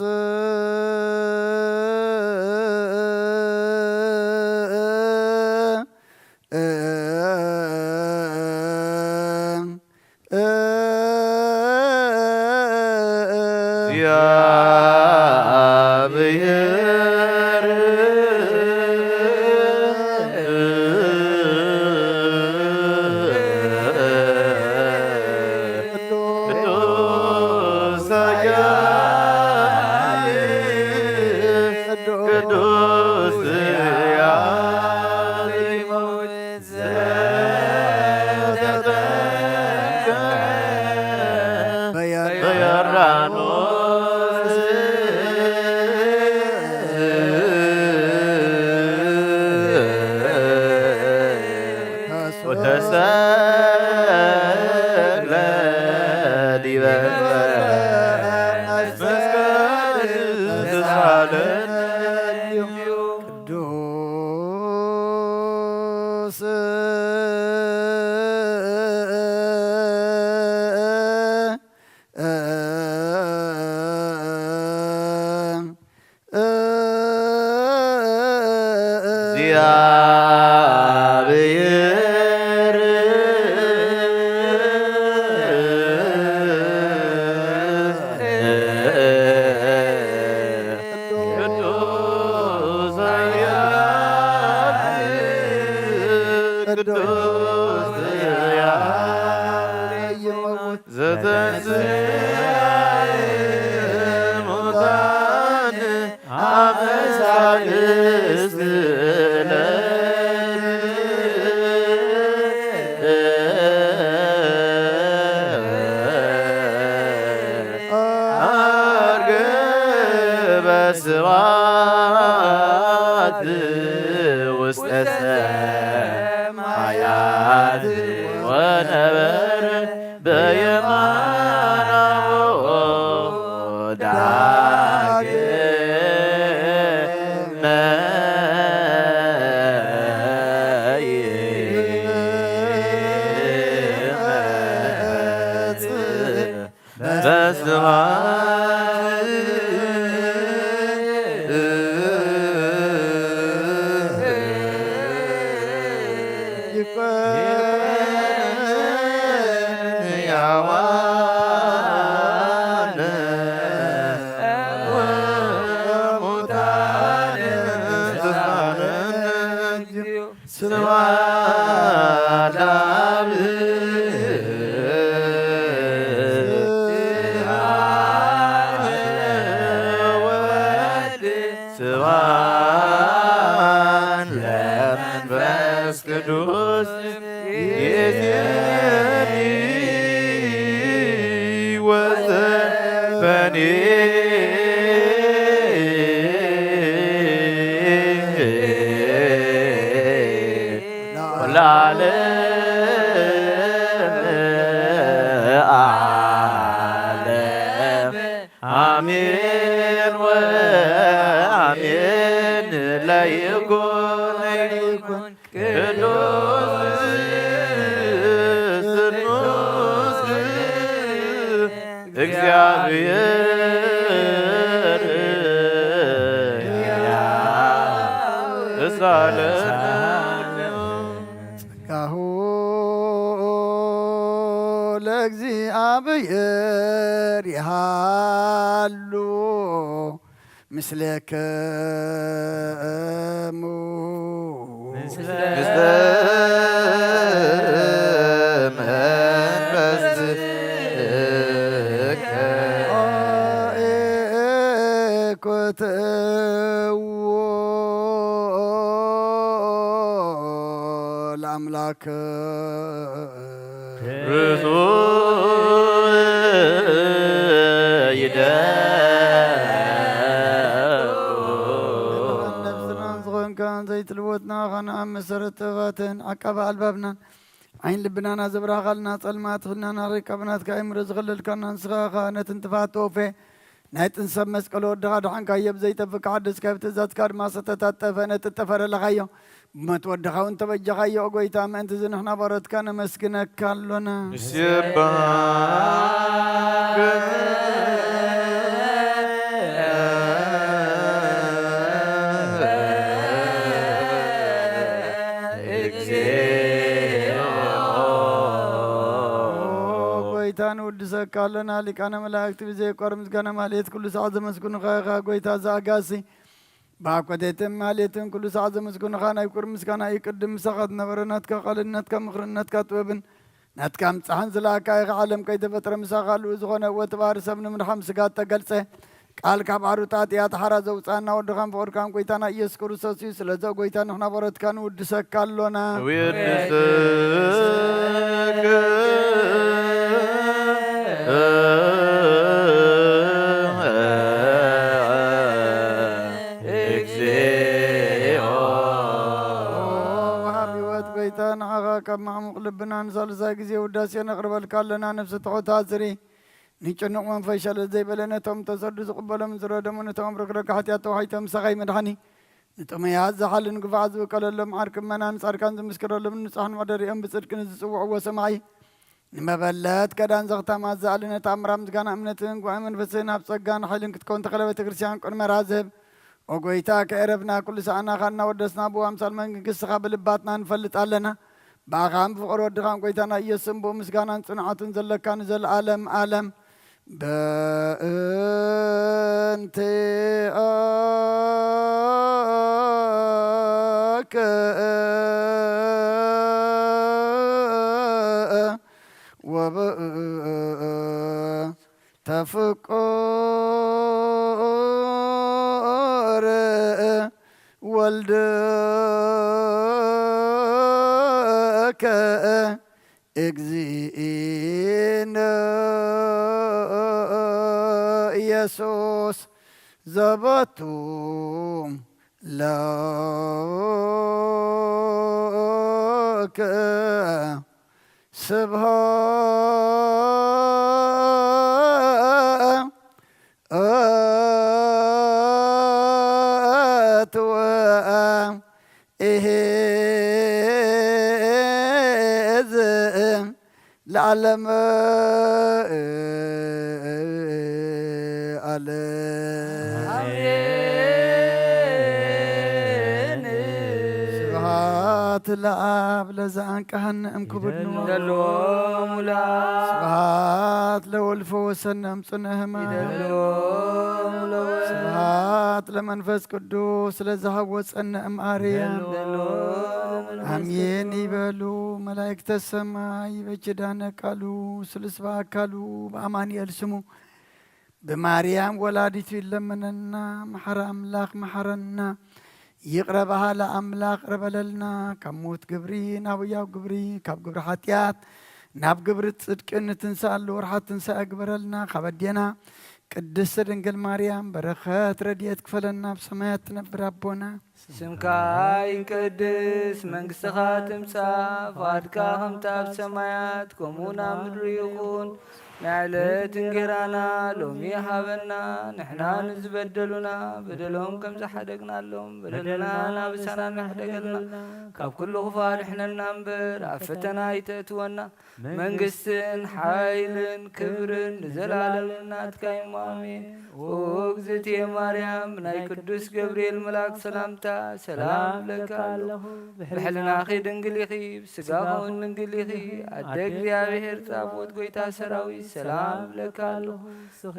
ስም እግዚአብሔር ቅዱስ ኃያል ቅዱስ ኃያል ዘተንሥአ እሙታን አመ ሣልስት ዕለት ዐርገ በስብሐት ውስተ ሰማያት ወነበረ በየማናሁ ዳግመ ይመጽእ በስብሐት ይኩን ሕያዋን ወሙታን ስብሐት ለአብ ስብሐት ለወልድ ስብሐት ለመንፈስ ቅዱስ ይእዜኒ ወዘልፈኒ ለዓለመ ዓለም። አሜን ወአሜን። ለይኩን ለይኩን ቅዱስ ስሉስ እግዚአብሔር እስራኤል ጸጋሁ ለእግዚአብሔር ይሃሉ ምስሌክሙ። ምስለ መንፈስከ። አእኩትዎ ለአምላክ። ርቱዕ ይደሉ። ነፍስናን ዝኾንካን ዘይትልወጥ ንዓኻ ንኣብ መሰረት ጥበባትን ዓቃቢ ኣልባብናን ዓይን ልብናና ዘብራኻልና ጸልማት ኽልናና ሪቃ ብናትካ ኣእምሮ ዝኸለልካና ንስኻ ኢኻ ነቲ ንጥፋት ተወፌ ናይ ጥንሰብ መስቀል ወድኻ ድሓንካዮ ብዘይጠፍእ ክሓድስ ካብ ትእዛዝካ ድማ ዝተታጠፈ ነቲ ጠፈረ ለኻዮ። ብሞት ወድኻ እውን ተበጀኻዮ። ኦ ጐይታ፣ ምእንቲ እዚ ንሕና ባሮትካ ነመስግነካ ኣሎና። ይሴብሐካ እግዚኦ። ጐይታ፣ ንውድሰካ ኣሎና። ሊቃነ መላእክቲ ብዘየቋርጽ ምስጋና ማልኤት ኩሉ ሰዓት ዘመስግኑኻ ኢኻ። ጐይታ ዘኣጋሲ ብኣኮቴትን ማሌትን ኩሉ ሳዕ ዘመስግኑኻ ናይ ፍቅር ምስጋና እዩ። ቅድም ምሳኻ ዝነበረ ናትካ ቃልን ናትካ ምኽርን ናትካ ጥበብን ናትካ ምጻሕን ዝለኣካ ኢኻ። ዓለም ከይተፈጥረ ምሳኻ ልኡ ዝኾነ ወትባህሪ ሰብ ንምድሓን ስጋ እተገልጸ ቃል ካብ ዓሩታት እያ ተሓራ ዘውጻና ወድኻን ፍቕርካን ጎይታና ኢየሱስ ክርስቶስ እዩ። ስለዚ ጎይታ ንሕና በረትካ ንውድሰካ ኣሎና። ንውድሰካ እግዚኦ። ወሃብ ህይወት ጎይታ፣ ንዓኻ ካብ ማዕሙቕ ልብና ንሳልሳይ ግዜ ውዳሴ ነቕርበልካ ኣለና። ነፍሲ ትሑት ኣስሪ፣ ንጭኑቕ መንፈስ ሸለል ዘይበለ፣ ነቶም ተሰዱ ዝቕበሎም ዝረደሙ፣ ነቶም ረግረግ ሓጢኣት ተዋሒጦም ምሳኻ ይመድሓኒ። ንጥሙያት ዝሓልን ግፋዓት ዝውከለሎም ዓርኪ ምእመናን ጻድቃን ዝምስክረሎም ንጹሓን መሕደሪኦም ብጽድቂ ንዝጽውዕዎ ሰማይ ንመበለት ከዳን ዘኽታማት ዝኣልነ ተኣምራ ምስጋና እምነትን ጉባኤ መንፈስን ኣብ ጸጋን ሓይልን ክትከውን ተኸለ ቤተ ክርስቲያን ቅድመ ራዝብ ኦ ጎይታ ከኤረፍና ኩሉ ሰዓና ኻና ወደስና ብኡ ኣምሳል መንግስትኻ ብልባትና ንፈልጥ ኣለና። ብኣኻ ብፍቕሪ ወድኻን ጎይታና ኢየሱስን ብኡ ምስጋናን ጽንዓትን ዘለካ ንዘለኣለም ኣለም። በእንቲኣ ወበእንተ ፍቁር ወልድከ እግዚእነ ኢየሱስ ዘበቱ ለከ ስብሐት ወእሄዝ ለዓለመ ዓለም። ኣሜን። ስብሐት ለኣብ ለዘአንቀሐነ እምክቡድ ንዋ። ይደልዎ ሙላ። ስብሐት ለወልድ ፈወሰነ እምጽነ ህማም። ይደልዎ ሙላ። ስብሐት ለመንፈስ ቅዱስ ለዘሃወፀነ እምኣርያም። ይደልዎ ሙላ። ኣሜን ይበሉ። መላእክተ ሰማይ በኪዳነ ቃሉ ስሉስ በአካሉ በአማኑኤል ስሙ ብማርያም ወላዲቱ ይለመነና። መሐረ ኣምላኽ መሐረና፣ ይቕረ በሃለ ኣምላኽ ይቕረ በለልና። ካብ ሞት ግብሪ ናብ ህያው ግብሪ፣ ካብ ግብሪ ሓጢኣት ናብ ግብሪ ጽድቂ እንትንስኣሉ ወርሓት ትንሳኤ ግበረልና። ካብ ኣዴና ቅድስት ድንግል ማርያም በረኸት ረድኤት ክፈለና። ኣብ ሰማያት ትነብር ኣቦና ስምካ ይቀድስ፣ መንግስትኻ ትምጻእ፣ ፍቓድካ ከምቲ ኣብ ሰማያት ከምኡ ኣብ ምድሪ ይኹን። ናይ ዕለት እንጌራና ሎሚ ሃበና፣ ንሕና ንዝበደሉና በደሎም ከም ዝሓደግናሎም በደልና ናብ ምሳና ንሕደገልና፣ ካብ ኩሉ ክፉእ ኣድሕነና እምበር ኣብ ፈተና ኣይተእትወና። መንግስትን ሓይልን ክብርን ንዘለዓለም ናትካ እዩ። ኣሜን። ኦ እግዝእትየ ማርያም፣ ናይ ቅዱስ ገብርኤል መልኣክ ሰላምታ ሰላም እብለካ ኣለኹ። ብሕልናኺ ድንግል ኢኺ፣ ብስጋኺ እውን ድንግል ኢኺ። ኣደ እግዚኣብሔር፣ ጻብኦት ጎይታ ሰራዊት፣ ሰላም እብለካ ኣለኹ።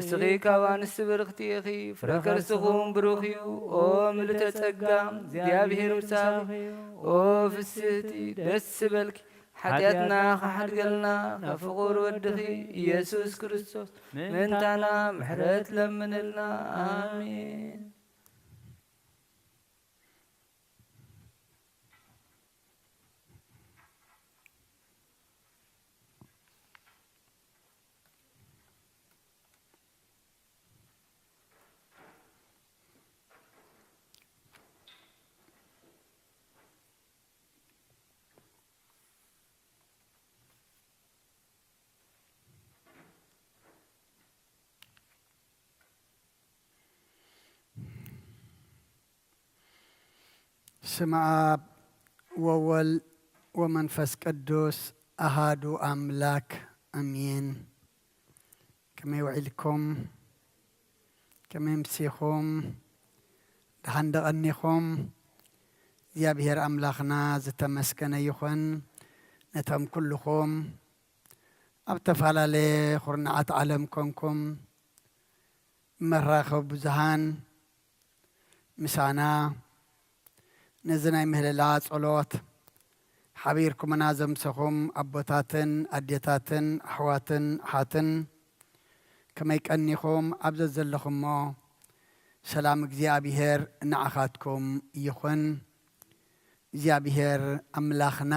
እስኺ ካብ ኣንስቲ ብርኽቲ ኢኺ፣ ፍረ ከርስኺ እውን ብሩኽ እዩ። ኦ ምልዕተ ጸጋ፣ እግዚኣብሔር ምሳኺ እዩ። ኦ ፍስህቲ፣ ደስ ይበልኪ፣ ሓጢኣትና ክሓድገልና ካብ ፍቑር ወድኺ ኢየሱስ ክርስቶስ ምእንታና ምሕረት ለምንልና። ኣሜን። ስመ ኣብ ወወልድ ወመንፈስ ቅዱስ ኣሃዱ ኣምላክ ኣሜን። ከመይ ውዒልኩም? ከመይ ምሲኹም? ደሓን ዶ ቀኒኹም? እግዚኣብሔር ኣምላኽና ዝተመስገነ ይኹን። ነቶም ኩልኹም ኣብ ተፈላለየ ኩርናዓት ዓለም ኮንኩም መራኸቢ ብዙሃን ምሳና ነዚ ናይ ምህለላ ጸሎት ሓቢርኩምና ዘምሰኹም ኣቦታትን ኣዴታትን ኣሕዋትን ኣሓትን ከመይ ቀኒኹም? ኣብ ዘዘለኹሞ ሰላም እግዚኣብሔር ንዓኻትኩም ይኹን። እግዚኣብሔር ኣምላኽና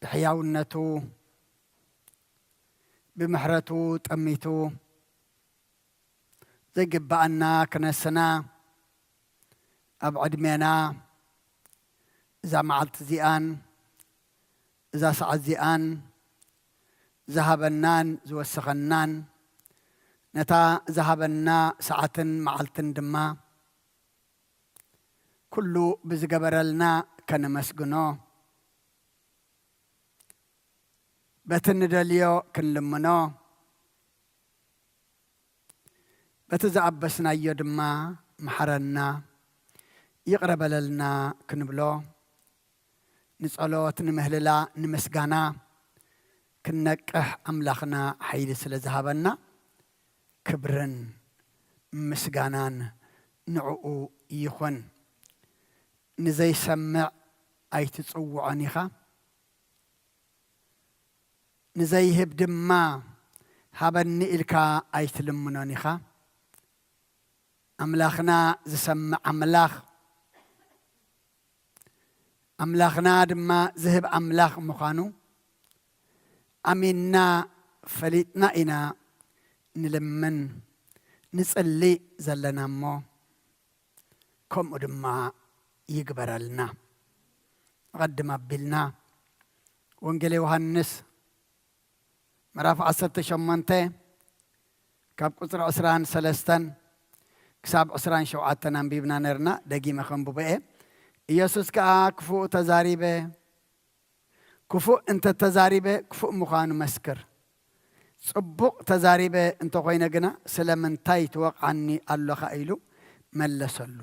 ብሕያውነቱ ብምሕረቱ ጠሚቱ ዘይግብኣና ክነስና ኣብ ዕድሜና እዛ መዓልቲ እዚኣን እዛ ሰዓት እዚኣን ዝሃበናን ዝወሰኸናን ነታ ዝሃበና ሰዓትን መዓልትን ድማ ኩሉ ብዝገበረልና ከነመስግኖ፣ በቲ ንደልዮ ክንልምኖ፣ በቲ ዝኣበስናዮ ድማ መሓረና፣ ይቕረ በለልና ክንብሎ፣ ንጸሎት፣ ንምህልላ፣ ንምስጋና ክንነቅሕ ኣምላኽና ሓይሊ ስለ ዝሃበና፣ ክብርን ምስጋናን ንዕኡ ይኹን። ንዘይሰምዕ ኣይትጽውዖን ኢኻ፣ ንዘይህብ ድማ ሃበኒ ኢልካ ኣይትልምኖን ኢኻ። ኣምላኽና ዝሰምዕ ኣምላኽ፣ ኣምላኽና ድማ ዝህብ ኣምላኽ ምዃኑ ኣሚንና ፈሊጥና ኢና ንልምን ንጽሊ ዘለና እሞ፣ ከምኡ ድማ ይግበረልና። ንቐድም ኣቢልና ወንጌል ዮሃንስ ምዕራፍ ዓሰርተ ሸሞንተ ካብ ቁጽሪ ዕስራን ሰለስተን ክሳብ ዕስራን ሸውዓተን ኣንቢብና ነርና። ደጊመ ከንብቦ እየ። ኢየሱስ ከኣ ክፉእ ተዛሪበ፣ ክፉእ እንተ ተዛሪበ ክፉእ ምዃኑ መስክር፣ ጽቡቕ ተዛሪበ እንተኾይነ ግና ስለምንታይ ትወቕዓኒ ኣሎኻ? ኢሉ መለሰሉ።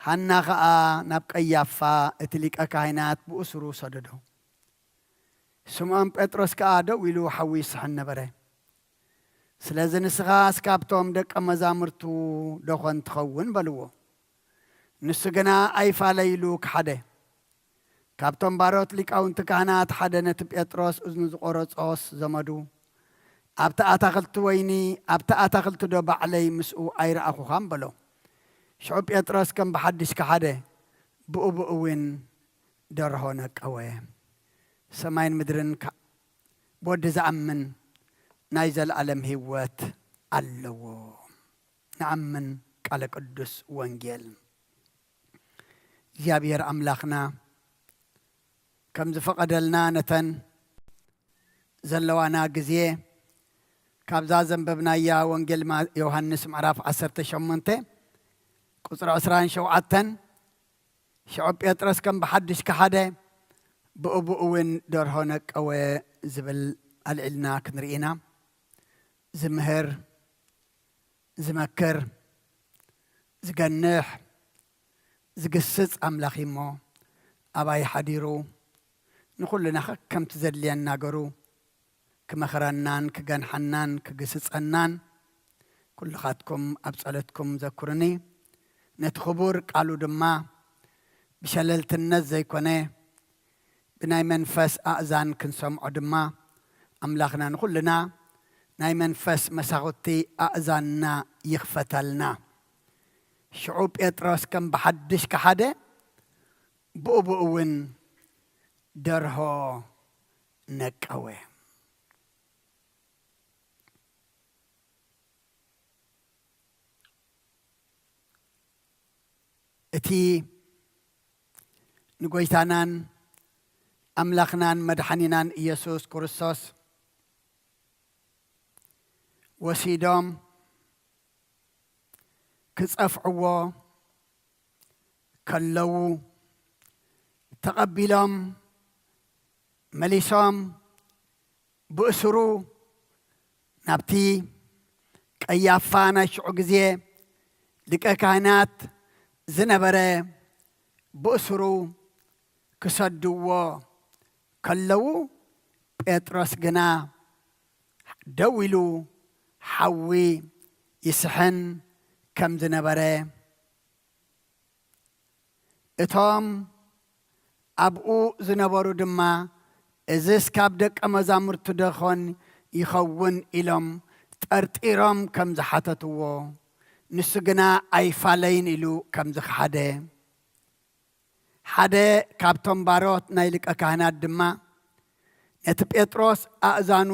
ሃና ኸኣ ናብ ቀያፋ እቲ ሊቀ ካህናት ብእሱሩ ሰደዶ። ስምዖን ጴጥሮስ ከኣ ደው ኢሉ ሓዊ ይስሕን ነበረ። ስለዚ ንስኻስ ካብቶም ደቀ መዛሙርቱ ደኾን ትኸውን? በልዎ። ንሱ ግና ኣይፋለይ ኢሉ ከሓደ። ካብቶም ባሮት ሊቃውንቲ ካህናት ሓደ ነቲ ጴጥሮስ እዝኑ ዝቖረጾስ ዘመዱ፣ "ኣብቲ ኣታኽልቲ ወይኒ፣ ኣብቲ ኣታኽልቲ ዶ ባዕለይ ምስኡ ኣይረኣኹኻን?" በሎ። ሽዑ ጴጥሮስ ከም ብሓድሽ ከሓደ፣ ብኡ ብኡ እውን ደርሆ ነቀወ። ሰማይን ምድርን ከ-፣ ብወዲ ዝኣምን ናይ ዘለኣለም ህይወት ኣለዎ። ንኣምን ቃለ ቅዱስ ወንጌል። እግዚኣብሔር ኣምላኽና ከም ዝፈቐደልና ነተን ዘለዋና ግዜ ካብዛ ዘንበብናያ ወንጌል ማ-፣ ዮሃንስ ምዕራፍ ዓሰርተ ሸሞንተ ቁጽሪ ዕስራን ሸውዓተን፣ ሽዑ ጴጥሮስ ከም ብሓድሽ ከሓደ፣ ብኡ ብኡ እውን ደርሆ ነቀወ ዝብል ኣልዒልና ክንርኢ ኢና። ዝምህር፣ ዝመክር፣ ዝገንሕ፣ ዝግስጽ ኣምላኽ እዩ እሞ፣ ኣባይ ሓዲሩ ንኹልና ከከምቲ ዘድልየና ገሩ ክመኽረናን ክገንሓናን ክግስጸናን፣ ኩልኻትኩም ኣብ ጸሎትኩም ዘኩርኒ። ነቲ ክቡር ቃሉ ድማ ብሸለልትነት ዘይኮነ፣ ብናይ መንፈስ ኣእዛን ክንሰምዖ ድማ፣ ኣምላኽና ንኹልና ናይ መንፈስ መሳኹቲ ኣእዛንና ይኽፈተልና። ሽዑ ጴጥሮስ ከም ብሓድሽ ከሓደ፣ ብኡ ብኡ እውን ደርሆ ነቀወ። እቲ ንጎይታናን ኣምላኽናን መድሓኒናን ኢየሱስ ክርስቶስ ወሲዶም ክጸፍዕዎ ከለዉ፣ ተቐቢሎም መሊሶም ብእሱሩ ናብቲ ቀያፋ ናይ ሽዑ ግዜ ሊቀ ካህናት ዝነበረ ብእሱሩ ክሰድዎ ከለዉ፣ ጴጥሮስ ግና ደው ኢሉ ሓዊ ይስሕን ከም ዝነበረ፣ እቶም ኣብኡ ዝነበሩ ድማ፣ "እዝስ ካብ ደቀ መዛሙርቱ ደኾን ይኸውን?" ኢሎም ጠርጢሮም ከም ዝሓተትዎ፣ ንሱ ግና ኣይፋለይን ኢሉ ከም ዝኸሓደ፣ ሓደ ካብቶም ባሮት ናይ ሊቀ ካህናት ድማ ነቲ ጴጥሮስ ኣእዛኑ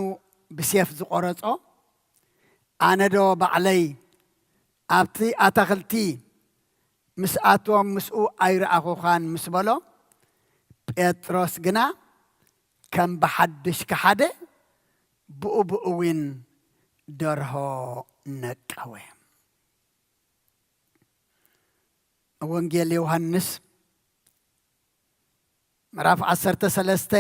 ብሴፍ ዝቖረጾ፣ "ኣነዶ ባዕለይ ኣብቲ ኣታኽልቲ ምስ ኣቶም ምስኡ ኣይረኣኹኻን?" ምስ በሎ፣ ጴጥሮስ ግና ከም ብሓድሽ ከሓደ፣ ብኡ ብኡ እውን ደርሆ ነቀወ። ወንጌል ዮሃንስ ምዕራፍ ዓሰርተ ሰለስተ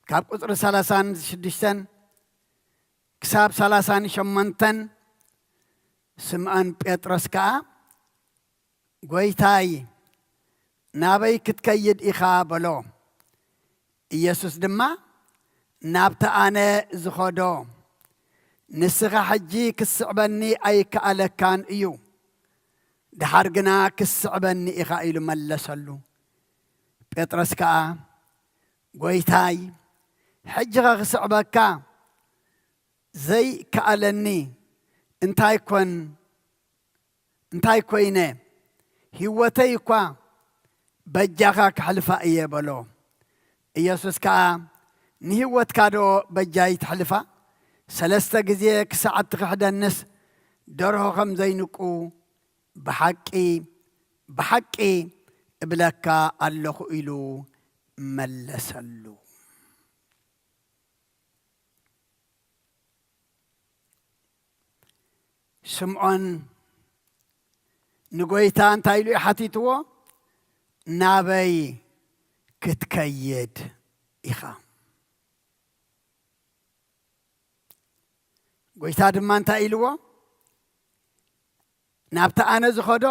ካብ ቁጽሪ ሰላሳን ሽዱሽተን ክሳብ ሰላሳን ሸሞንተን። ስምዖን ጴጥሮስ ከኣ፣ "ጐይታይ፣ ናበይ ክትከይድ ኢኻ?" በሎ። ኢየሱስ ድማ፣ "ናብቲ ኣነ ዝኸዶ፣ ንስኻ ሕጂ ክትስዕበኒ ኣይከኣለካን እዩ፣ ደሓር ግና ክትስዕበኒ ኢኻ" ኢሉ መለሰሉ። ጴጥሮስ ከኣ፣ "ጐይታይ፣ ሕጂኸ ክስዕበካ ዘይከኣለኒ እንታይ ኮን እንታይ ኮይነ? ህይወተይ እኳ በጃኻ ከሕልፋ እየ" በሎ። ኢየሱስ ከኣ፣ "ንህይወትካዶ በጃይ ትሕልፋ? ሰለስተ ግዜ ክሳዕ እትኽሕደንስ ደርሆ ከም ዘይንቁ ብሓቂ፣ ብሓቂ እብለካ ኣለኹ" ኢሉ መለሰሉ። ስምዖን ንጐይታ እንታይ ኢሉ እዩ ሓቲትዎ? "ናበይ ክትከይድ ኢኻ?" ጐይታ ድማ እንታይ ኢልዎ? "ናብቲ ኣነ ዝኸዶ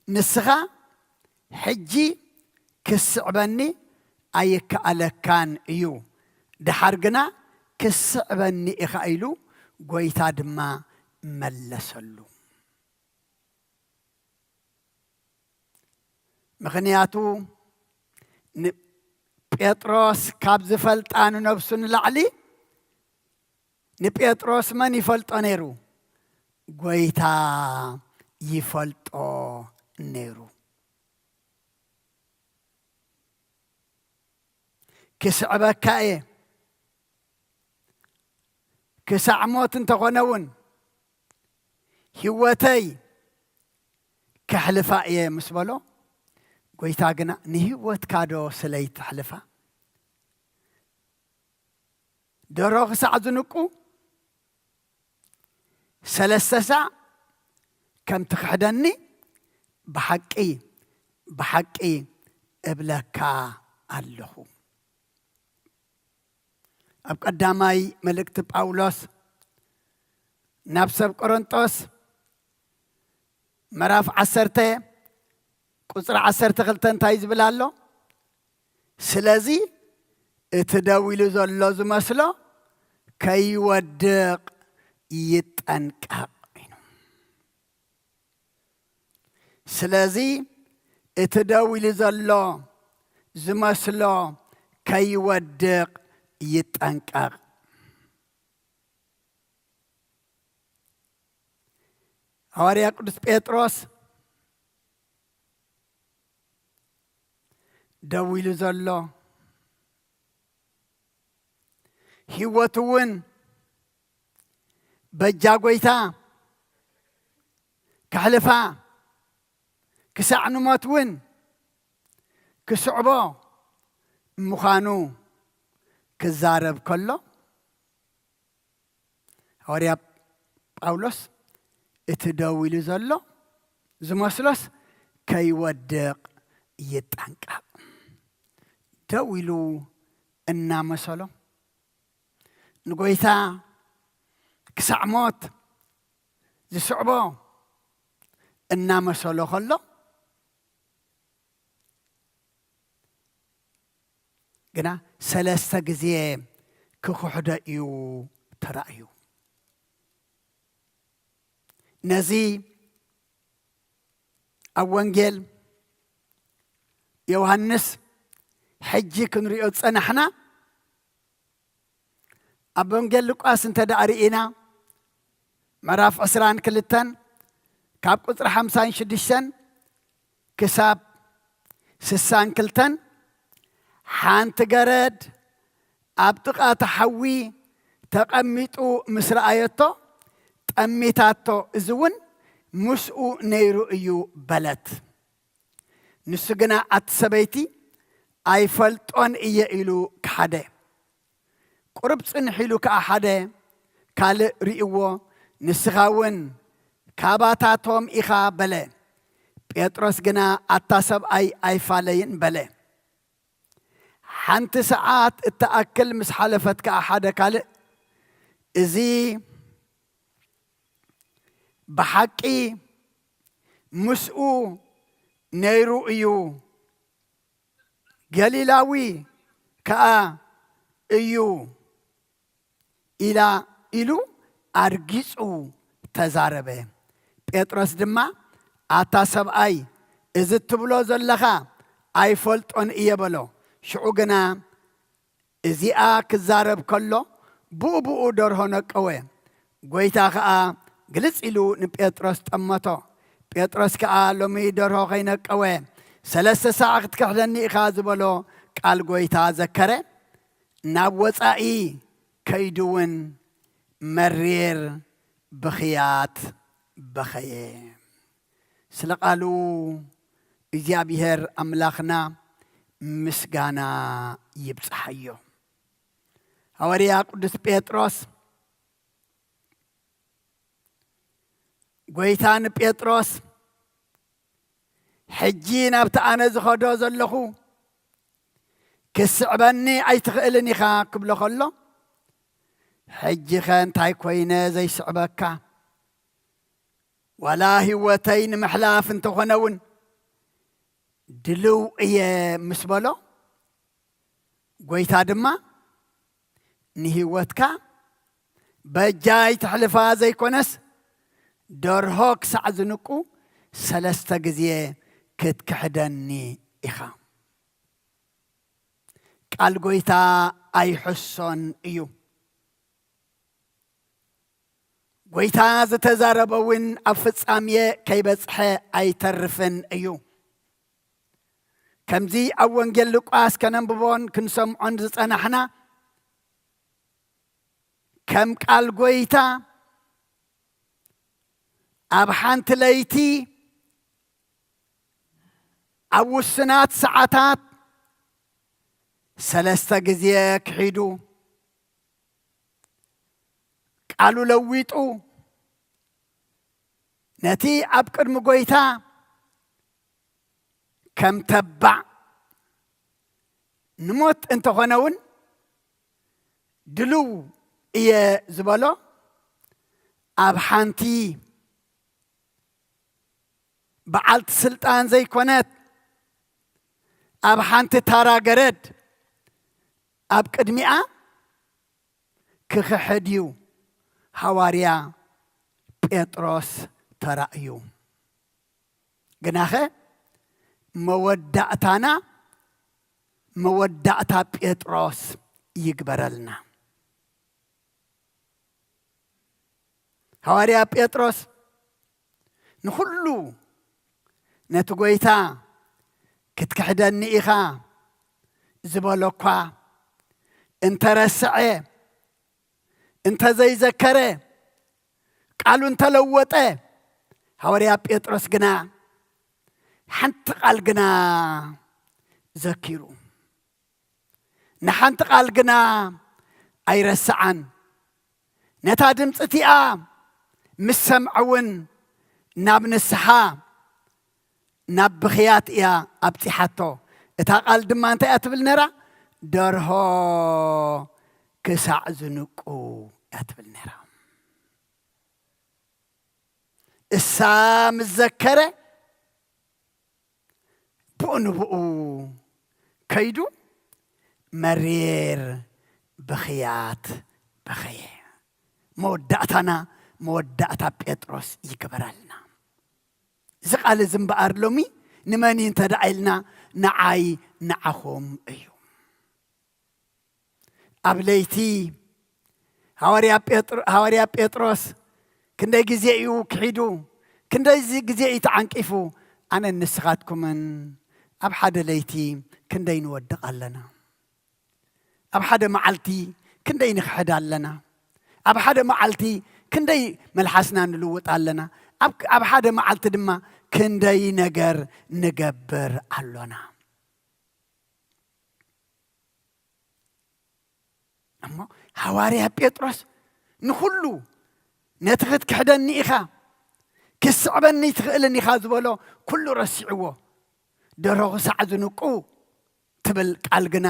ንስኻ ሕጂ ክስዕበኒ ኣይከኣለካን እዩ፣ ደሓር ግና ክስዕበኒ ኢኻ" ኢሉ ጐይታ ድማ መለሰሉ። ምኽንያቱ ንጴጥሮስ ካብ ዝፈልጣ ንነብሱ ንላዕሊ ንጴጥሮስ መን ይፈልጦ ነይሩ? ጐይታ ይፈልጦ ነይሩ። "ክስዕበካ እየ፣ ክሳዕ ሞት እንተኾነ እውን ህይወተይ ከሕልፋ እየ" ምስ በሎ፣ ጐይታ ግና "ንህይወትካ ዶ ስለይተሕልፋ? ደርሆ ክሳዕ ዝንቁ ሰለስተ ሳዕ ከም ትኽሕደኒ ብሓቂ፣ ብሓቂ እብለካ ኣለኹ።" ኣብ ቀዳማይ መልእክቲ ጳውሎስ ናብ ሰብ ቆሮንጦስ ምዕራፍ ዓሰርተ ቁጽሪ ዓሰርተ ክልተ እንታይ ዝብል ኣሎ? "ስለዚ እቲ ደው ኢሉ ዘሎ ዝመስሎ ከይወድቕ ይጠንቀቕ" ኢሉ። ስለዚ እቲ ደው ኢሉ ዘሎ ዝመስሎ ከይወድቕ ይጠንቀቕ። ሃዋርያ ቅዱስ ጴጥሮስ ደው ኢሉ ዘሎ፣ ህይወቱ እውን በጃ ጐይታ ከሕልፋ፣ ክሳዕ ንሞት እውን ክስዕቦ ምዃኑ ክዛረብ ከሎ፣ ሃዋርያ ጳውሎስ እቲ ደው ኢሉ ዘሎ ዝመስሎስ ከይወድቕ ይጠንቀቕ። ደው ኢሉ እናመሰሎ፣ ንጎይታ ክሳዕ ሞት ዝስዕቦ እናመሰሎ ከሎ፣ ግና ሰለስተ ግዜ ክኽሕዶ እዩ ተራእዩ። ነዚ ኣብ ወንጌል ዮሃንስ ሕጂ ክንሪኦ ዝጸናሕና፣ ኣብ ወንጌል ሉቃስ እንተ ደኣ ርኢና፣ ምዕራፍ ዕስራን ክልተን ካብ ቁጽሪ ሓምሳን ሽዱሽተን ክሳብ ስሳን ክልተን፣ ሓንቲ ገረድ ኣብ ጥቓ እቲ ሓዊ ተቐሚጡ ምስ ረኣየቶ፣ ጠሚታቶ፣ እዚ እውን ምስኡ ነይሩ እዩ በለት። ንሱ ግና፣ ኣቲ ሰበይቲ፣ ኣይፈልጦን እየ ኢሉ ከሓደ። ቁሩብ ጽንሕ ኢሉ ከኣ ሓደ ካልእ ርእይዎ፣ ንስኻ እውን ካባታቶም ኢኻ በለ። ጴጥሮስ ግና ኣታ ሰብኣይ ኣይፋለይን በለ። ሓንቲ ሰዓት እትኣክል ምስ ሓለፈት ከኣ ሓደ ካልእ፣ እዚ ብሓቂ ምስኡ ነይሩ እዩ፣ ገሊላዊ ከኣ እዩ ኢላ ኢሉ ኣርጊጹ ተዛረበ። ጴጥሮስ ድማ ኣታ ሰብኣይ፣ እዚ እትብሎ ዘለኻ ኣይፈልጦን እየ በሎ። ሽዑ ግና እዚኣ ክዛረብ ከሎ ብኡ ብኡ ደርሆ ነቀወ። ጐይታ ኸኣ ግልጽ ኢሉ ንጴጥሮስ ጠመቶ። ጴጥሮስ ከኣ ሎሚ ደርሆ ከይነቀወ ሰለስተ ሳዕ ክትክሕደኒ ኢኻ ዝበሎ ቃል ጐይታ ዘከረ። ናብ ወጻኢ ከይዱ እውን መሪር ብኽያት በኸየ። ስለ ቃሉ እግዚኣብሔር ኣምላኽና ምስጋና ይብጽሓዮ። ሃዋርያ ቅዱስ ጴጥሮስ፣ ጐይታ ንጴጥሮስ፣ ሕጂ ናብቲ ኣነ ዝኸዶ ዘለኹ ክስዕበኒ ኣይትኽእልን ኢኻ ክብሎ ከሎ፣ ሕጂኸ እንታይ ኮይነ ዘይስዕበካ? ዋላ ህይወተይ ንምሕላፍ እንተኾነ እውን ድልው እየ ምስ በሎ፣ ጐይታ ድማ ንህይወትካ በጃይ ተሕልፋ ዘይኮነስ፣ ደርሆ ክሳዕ ዝንቁ ሰለስተ ግዜ ክትክሕደኒ ኢኻ። ቃል ጐይታ ኣይሕሶን እዩ። ጐይታ ዝተዛረበ እውን ኣብ ፍጻሜ ከይበጽሐ ኣይተርፍን እዩ። ከምዚ ኣብ ወንጌል ሉቃስ ከነንብቦን ክንሰምዖን ዝጸናሕና፣ ከም ቃል ጐይታ ኣብ ሓንቲ ለይቲ፣ ኣብ ውስናት ሰዓታት ሰለስተ ግዜ ክሒዱ፣ ቃሉ ለዊጡ፣ ነቲ ኣብ ቅድሚ ጐይታ ከም ተባዕ ንሞት እንተኾነ እውን ድልው እየ ዝበሎ፣ ኣብ ሓንቲ በዓልቲ ስልጣን ዘይኮነት፣ ኣብ ሓንቲ ታራ ገረድ ኣብ ቅድሚኣ ክኽሕድ እዩ ሃዋርያ ጴጥሮስ ተራእዩ። ግናኸ መወዳእታና መወዳእታ ጴጥሮስ ይግበረልና። ሃዋርያ ጴጥሮስ ንኹሉ ነቲ ጐይታ ክትክሕደኒ ኢኻ ዝበሎ እኳ እንተረስዐ፣ እንተዘይዘከረ፣ ቃሉ እንተለወጠ፣ ሃዋርያ ጴጥሮስ ግና ሓንቲ ቃል ግና ዘኪሩ፣ ንሓንቲ ቃል ግና ኣይረስዓን። ነታ ድምፂ እቲኣ ምስ ሰምዐ እውን ናብ ንስሓ፣ ናብ ብኽያት እያ ኣብፂሓቶ። እታ ቃል ድማ እንታይ እያ ትብል ነራ? ደርሆ ክሳዕ ዝንቁ እያ ትብል ነራ። እሳ ምስ ዘከረ፣ ብኡ ንብኡ ከይዱ መሪር ብኽያት በኸየ። መወዳእታና መወዳእታ ጴጥሮስ ይግበረልና። እዚ ቃል እዚ እምበኣር ሎሚ ንመን እዩ እንተ ደኣ ኢልና፣ ንዓይ ንዓኹም እዩ። ኣብ ለይቲ ሃዋርያ ጴጥሮ-፣ ሃዋርያ ጴጥሮስ ክንደይ ግዜ እዩ ክሒዱ? ክንደይ ዚ-፣ ግዜ እዩ ተዓንቂፉ? ኣነን ንስኻትኩምን ኣብ ሓደ ለይቲ ክንደይ ንወድቕ ኣለና? ኣብ ሓደ መዓልቲ ክንደይ ንኽሕድ ኣለና? ኣብ ሓደ መዓልቲ ክንደይ መልሓስና ንልውጥ ኣለና? ኣብ፣ ኣብ ሓደ መዓልቲ ድማ ክንደይ ነገር ንገብር ኣሎና? እሞ ሃዋርያ ጴጥሮስ ንኹሉ፣ ነቲ ክትክሕደኒ ኢኻ፣ ክስዕበኒ ትኽእልን ኢኻ ዝበሎ ኩሉ ረሲዕዎ። ደርሆ ክሳዕ ዝንቁ ትብል ቃል ግና፣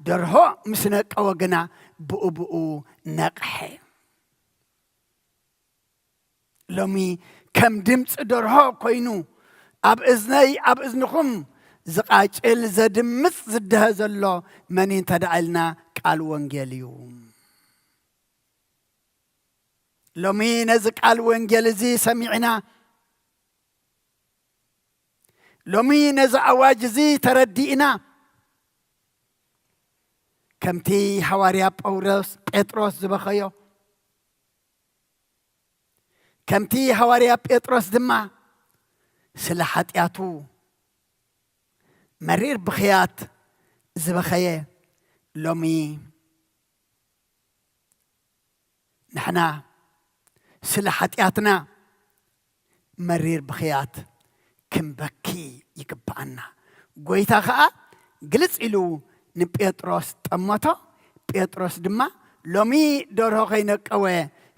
ደርሆ ምስ ነቀወ ግና ብኡ ብኡ ነቕሐ። ሎሚ ከም ድምፂ ደርሆ ኮይኑ ኣብ እዝነይ ኣብ እዝንኹም ዝቃጭል ዘድምፅ ዝደሀ ዘሎ መን እዩ እንተ ደኣ ኢልና ቃል ወንጌል እዩ። ሎሚ ነዚ ቃል ወንጌል እዚ ሰሚዕና፣ ሎሚ ነዚ ኣዋጅ እዚ ተረዲእና፣ ከምቲ ሃዋርያ ጳውሎስ ጴጥሮስ ዝበኸዮ፣ ከምቲ ሃዋርያ ጴጥሮስ ድማ ስለ ሓጢኣቱ መሪር ብኽያት ዝበኸየ፣ ሎሚ ንሕና ስለ ሓጢኣትና መሪር ብኽያት ክንበኪ ይግብኣና። ጎይታ ኸኣ ግልጽ ኢሉ ንጴጥሮስ ጠመቶ። ጴጥሮስ ድማ፣ "ሎሚ ደርሆ ከይነቀወ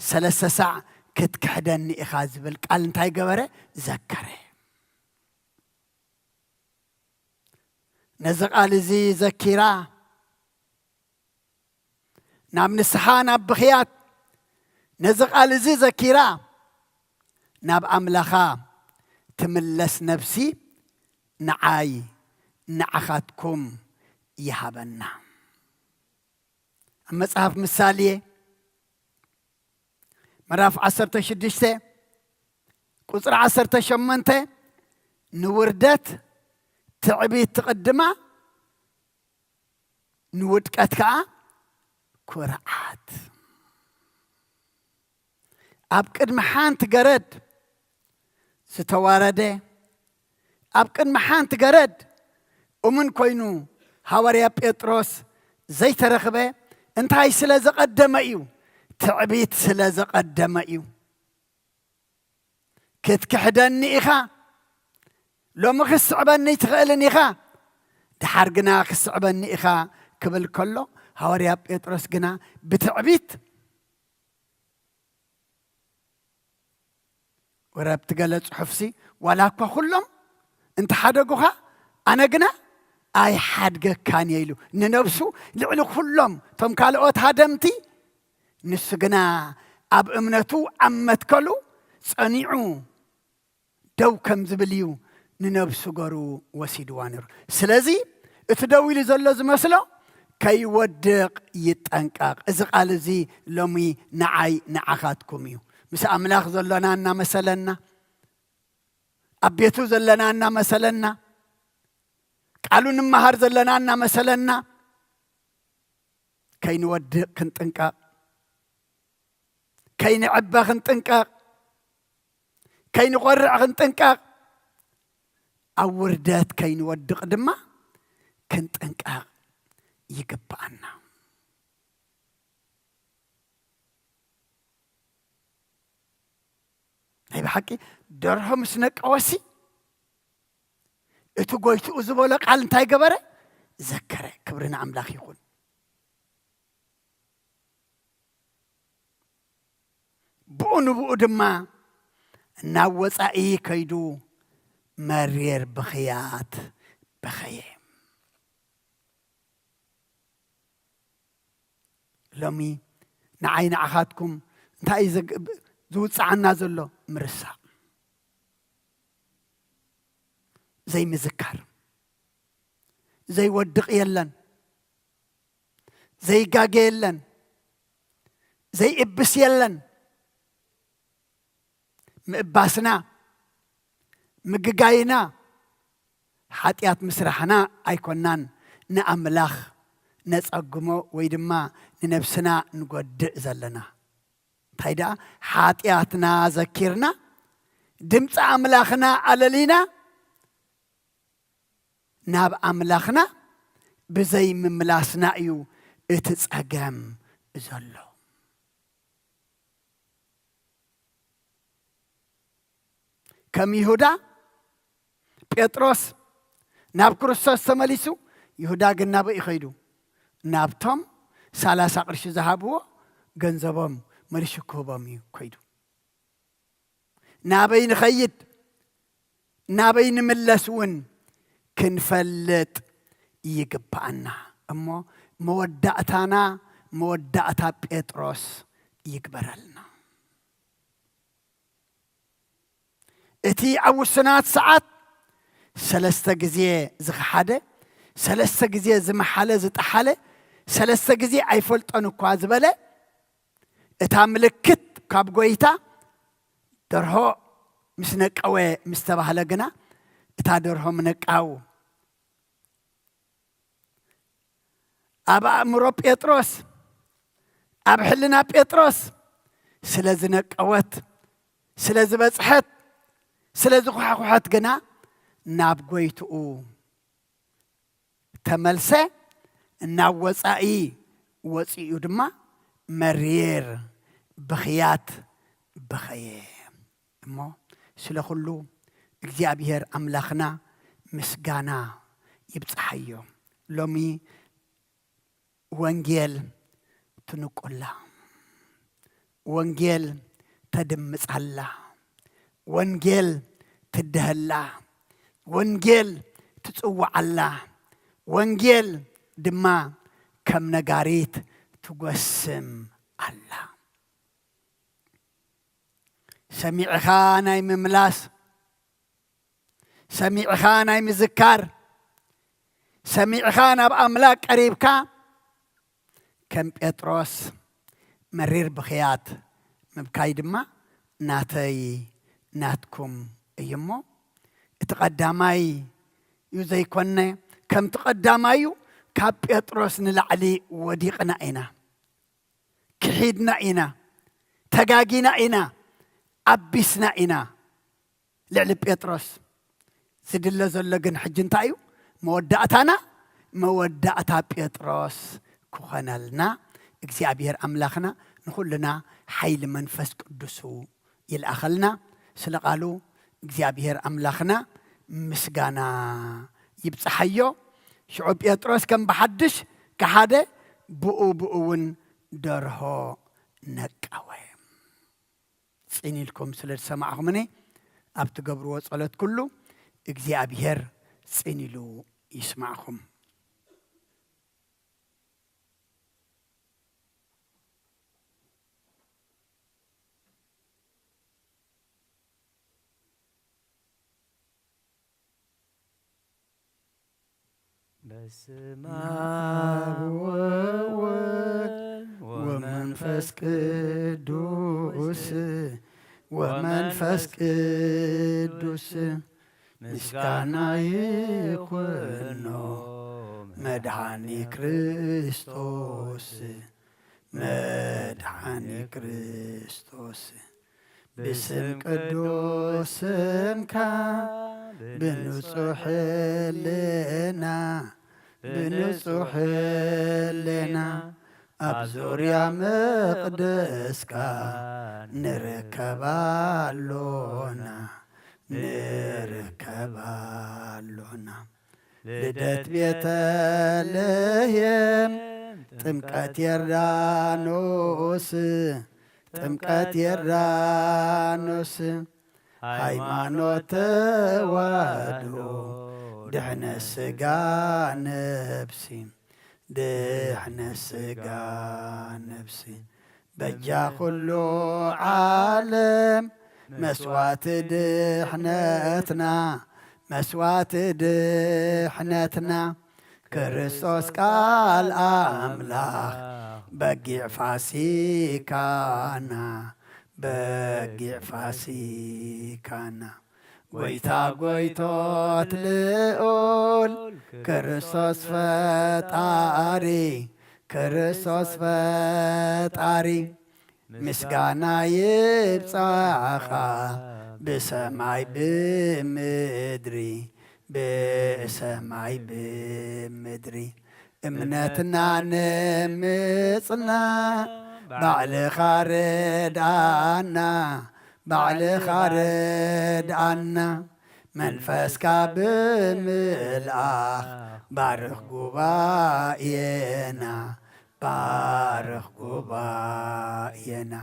ሰለስተ ሳዕ ክትክሕደኒ ኢኻ" ዝብል ቃል እንታይ ገበረ? ዘከረ። ነዚ ቃል እዚ ዘኪራ፣ ናብ ንስሓ፣ ናብ ብኽያት፣ ነዚ ቃል እዚ ዘኪራ፣ ናብ ኣምላኻ ትምለስ ነብሲ፣ ንዓይ ንዓኻትኩም ይሃበና። ኣብ መጽሓፍ ምሳሌ ምዕራፍ ዓሰርተ ሽዱሽተ ቁጽሪ ዓሰርተ ሸሞንተ፣ "ንውርደት ትዕቢት ትቕድማ፣ ንውድቀት ከኣ ኩርዓት።" ኣብ ቅድሚ ሓንቲ ገረድ ዝተዋረደ፣ ኣብ ቅድሚ ሓንቲ ገረድ እሙን ኮይኑ ሃዋርያ ጴጥሮስ ዘይተረኽበ እንታይ ስለ ዘቐደመ እዩ? ትዕቢት ስለ ዘቐደመ እዩ። "ክትክሕደኒ ኢኻ፣ ሎሚ ክትስዕበኒ ኣይትኽእልን ኢኻ፣ ደሓር ግና ክትስዕበኒ ኢኻ" ክብል ከሎ፣ ሃዋርያ ጴጥሮስ ግና ብትዕቢት፣ ወረ ኣብቲ ገለ ጽሑፍሲ፣ "ዋላ እኳ ኩሎም እንተሓደጉኻ፣ ኣነ ግና ኣይሓድገካን እየ" ኢሉ፣ ንነብሱ ልዕሊ ኩሎም እቶም ካልኦት ሃደምቲ ንሱ ግና ኣብ እምነቱ ኣብ መትከሉ ጸኒዑ ደው ከም ዝብል እዩ ንነብሱ ገሩ ወሲድዋ ነይሩ። ስለዚ እቲ ደው ኢሉ ዘሎ ዝመስሎ ከይወድቕ ይጠንቀቕ። እዚ ቃል እዚ ሎሚ ንዓይ ንዓኻትኩም እዩ። ምስ ኣምላኽ ዘሎና እናመሰለና፣ ኣብ ቤቱ ዘለና እናመሰለና፣ ቃሉ ንመሃር ዘለና እናመሰለና፣ ከይንወድቕ ክንጥንቀቕ፣ ከይንዕበ ክንጥንቀቕ፣ ከይንኾርዕ ክንጥንቀቕ፣ ኣብ ውርደት ከይንወድቕ ድማ ክንጥንቀቕ ይግብኣና። ናይ ብሓቂ ደርሆ ምስ ነቀወሲ፣ እቲ ጎይትኡ ዝበሎ ቃል እንታይ ገበረ? ዘከረ። ክብሪ ንኣምላኽ ይኹን። ብኡ ንብኡ ድማ ናብ ወጻኢ ከይዱ መሪር ብኽያት በኸየ። ሎሚ ንዓይ ንዓኻትኩም እንታይ እዩ ዘግ-፣ ዝውጽዓና ዘሎ? ምርሳዕ፣ ዘይምዝካር። ዘይወድቕ የለን፣ ዘይጋገ የለን፣ ዘይእብስ የለን። ምእባስና፣ ምግጋይና፣ ሓጢኣት ምስራሕና ኣይኮናን ንኣምላኽ ነጸግሞ ወይ ድማ ንነብስና ንጎድእ ዘለና። እንታይ ደኣ፣ ሓጢኣትና ዘኪርና፣ ድምፂ ኣምላኽና ኣለሊና፣ ናብ ኣምላኽና ብዘይ ምምላስና እዩ እቲ ጸገም ዘሎ። ከም ይሁዳ፣ ጴጥሮስ ናብ ክርስቶስ ተመሊሱ፣ ይሁዳ ግን ናበይ እዩ ከይዱ? ናብቶም ሰላሳ ቅርሺ ዝሃብዎ ገንዘቦም መሊሹ ክህቦም እዩ ከይዱ። ናበይ ንኸይድ፣ ናበይ ንምለስ እውን ክንፈልጥ ይግብኣና። እሞ መወዳእታና መወዳእታ ጴጥሮስ ይግበረልና። እቲ ኣብ ውሱናት ሰዓት ሰለስተ ግዜ ዝኸሓደ፣ ሰለስተ ግዜ ዝመሓለ፣ ዝጠሓለ፣ ሰለስተ ግዜ ኣይፈልጦን እኳ ዝበለ፣ እታ ምልክት ካብ ጎይታ ደርሆ ምስ ነቀወ ምስ ተባህለ ግና፣ እታ ደርሆ ምንቃው ኣብ ኣእምሮ ጴጥሮስ፣ ኣብ ሕልና ጴጥሮስ ስለ ዝነቀወት፣ ስለ ዝበጽሐት፣ ስለ ዝኹሓኹሐት ግና ናብ ጎይትኡ ተመልሰ። ናብ ወጻኢ ወጺኡ ድማ መሪር ብኽያት በኸየ። እሞ ስለ ኩሉ እግዚኣብሔር ኣምላኽና ምስጋና ይብጽሓዮ። ሎሚ ወንጌል ትንቁላ፣ ወንጌል ተድምጻላ፣ ወንጌል ትድሀላ፣ ወንጌል ትጽውዓላ፣ ወንጌል ድማ ከም ነጋሪት ትጎስም ኣላ። ሰሚዕኻ ናይ ምምላስ፣ ሰሚዕኻ ናይ ምዝካር፣ ሰሚዕኻ ናብ ኣምላኽ ቀሪብካ፣ ከም ጴጥሮስ መሪር ብኽያት ምብካይ ድማ ናተይ ናትኩም እዩ። እሞ እቲ ቀዳማይ እዩ ዘይኮነ፣ ከምቲ ቀዳማዩ ካብ ጴጥሮስ ንላዕሊ ወዲቕና ኢና፣ ክሒድና ኢና፣ ተጋጊና ኢና፣ ኣቢስና ኢና። ልዕሊ ጴጥሮስ ዝድለ ዘሎ ግን ሕጂ እንታይ እዩ? መወዳእታና መወዳእታ ጴጥሮስ ክኾነልና እግዚኣብሔር ኣምላኽና ንኹልና ሓይሊ መንፈስ ቅዱሱ ይልኣኸልና። ስለ ቃሉ እግዚኣብሔር ኣምላኽና ምስጋና ይብጽሓዮ። ሽዑ ጴጥሮስ ከም ብሓድሽ ከሓደ፣ ብኡ ብኡ እውን ደርሆ ነቀወ። ጽን ኢልኩም ስለ ዝሰማዕኹምኒ፣ ኣብ ትገብርዎ ጸሎት ኩሉ እግዚኣብሔር ጽን ኢሉ ይስማዕኹም። በስመ አብ ወወልድ ወመንፈስ ቅዱስ፣ ወመንፈስ ቅዱስ ምስጋና ይኹኖ መድኃኒ ክርስቶስ፣ መድኃኒ ክርስቶስ። ብስም ቅዱስ ስምካ ብንጹሕ ህልና፣ ብንጹሕ ህልና ኣብ ዙርያ መቕደስካ ንርከብ ኣሎና፣ ንርከብ ኣሎና። ልደት ቤተልሔም፣ ጥምቀት ዮርዳኖስ፣ ጥምቀት ዮርዳኖስ፣ ሃይማኖት ተዋህዶ፣ ድሕነት ስጋ ነብሲ፣ ድሕነት ስጋ ነብሲ። በጃ ኩሉ ዓለም መስዋዕቲ ድሕነትና፣ መስዋዕቲ ድሕነትና፣ ክርስቶስ ቃል ኣምላኽ በጊዕ ፋሲካና፣ በጊዕ ፋሲካና። ጎይታ ጎይቶት ልዑል ክርስቶስ ፈጣሪ፣ ክርስቶስ ፈጣሪ፣ ምስጋና ይብጻኻ ብሰማይ ብምድሪ፣ ብሰማይ ብምድሪ። እምነትና ንምጽና ባዕልኻ ርድኣና፣ ባዕልኻ ርድኣና። መንፈስካ ብምልኣኽ ባርኽ ጉባኤና፣ ባርኽ ጉባኤና።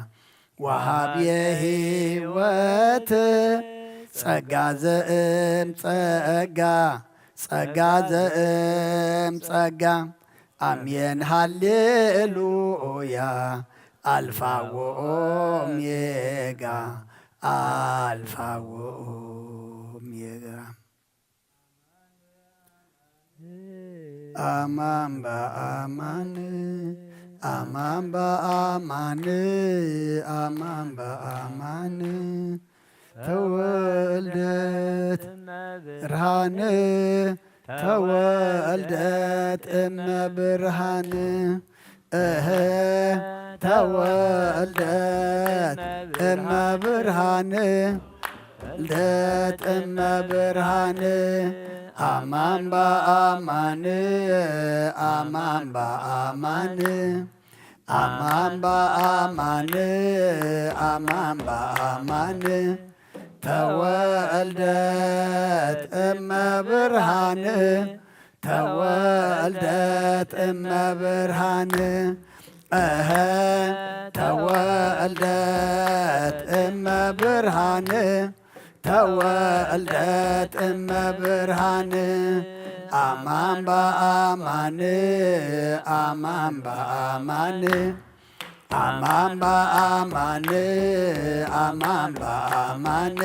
ወሃብየ ህይወት ጸጋ ዘእም ጸጋ ጸጋ ዘእም ጸጋ ኣሜን ሃሌሉያ ኣልፋ ወኦሜጋ ኣልፋ ወኦሜጋ። ኣማን በኣማን ኣማን በኣማን ኣማን በኣማን ተወልደት ብርሃን ተወልደት እመ ብርሃን እህ ተወልደት እመ ብርሃን ተወልደት እመ ብርሃን ኣማን በኣማን ኣማን በኣማን ኣማን በኣማን ኣማን በኣማን ተወልደት እመ ብርሃን ተወልደት እመ ብርሃን እህ ተወልደት እመ ብርሃን ተወልደት እመ ብርሃን ኣማን በኣማን ኣማን በኣማን ኣማን በኣማን ኣማን በኣማን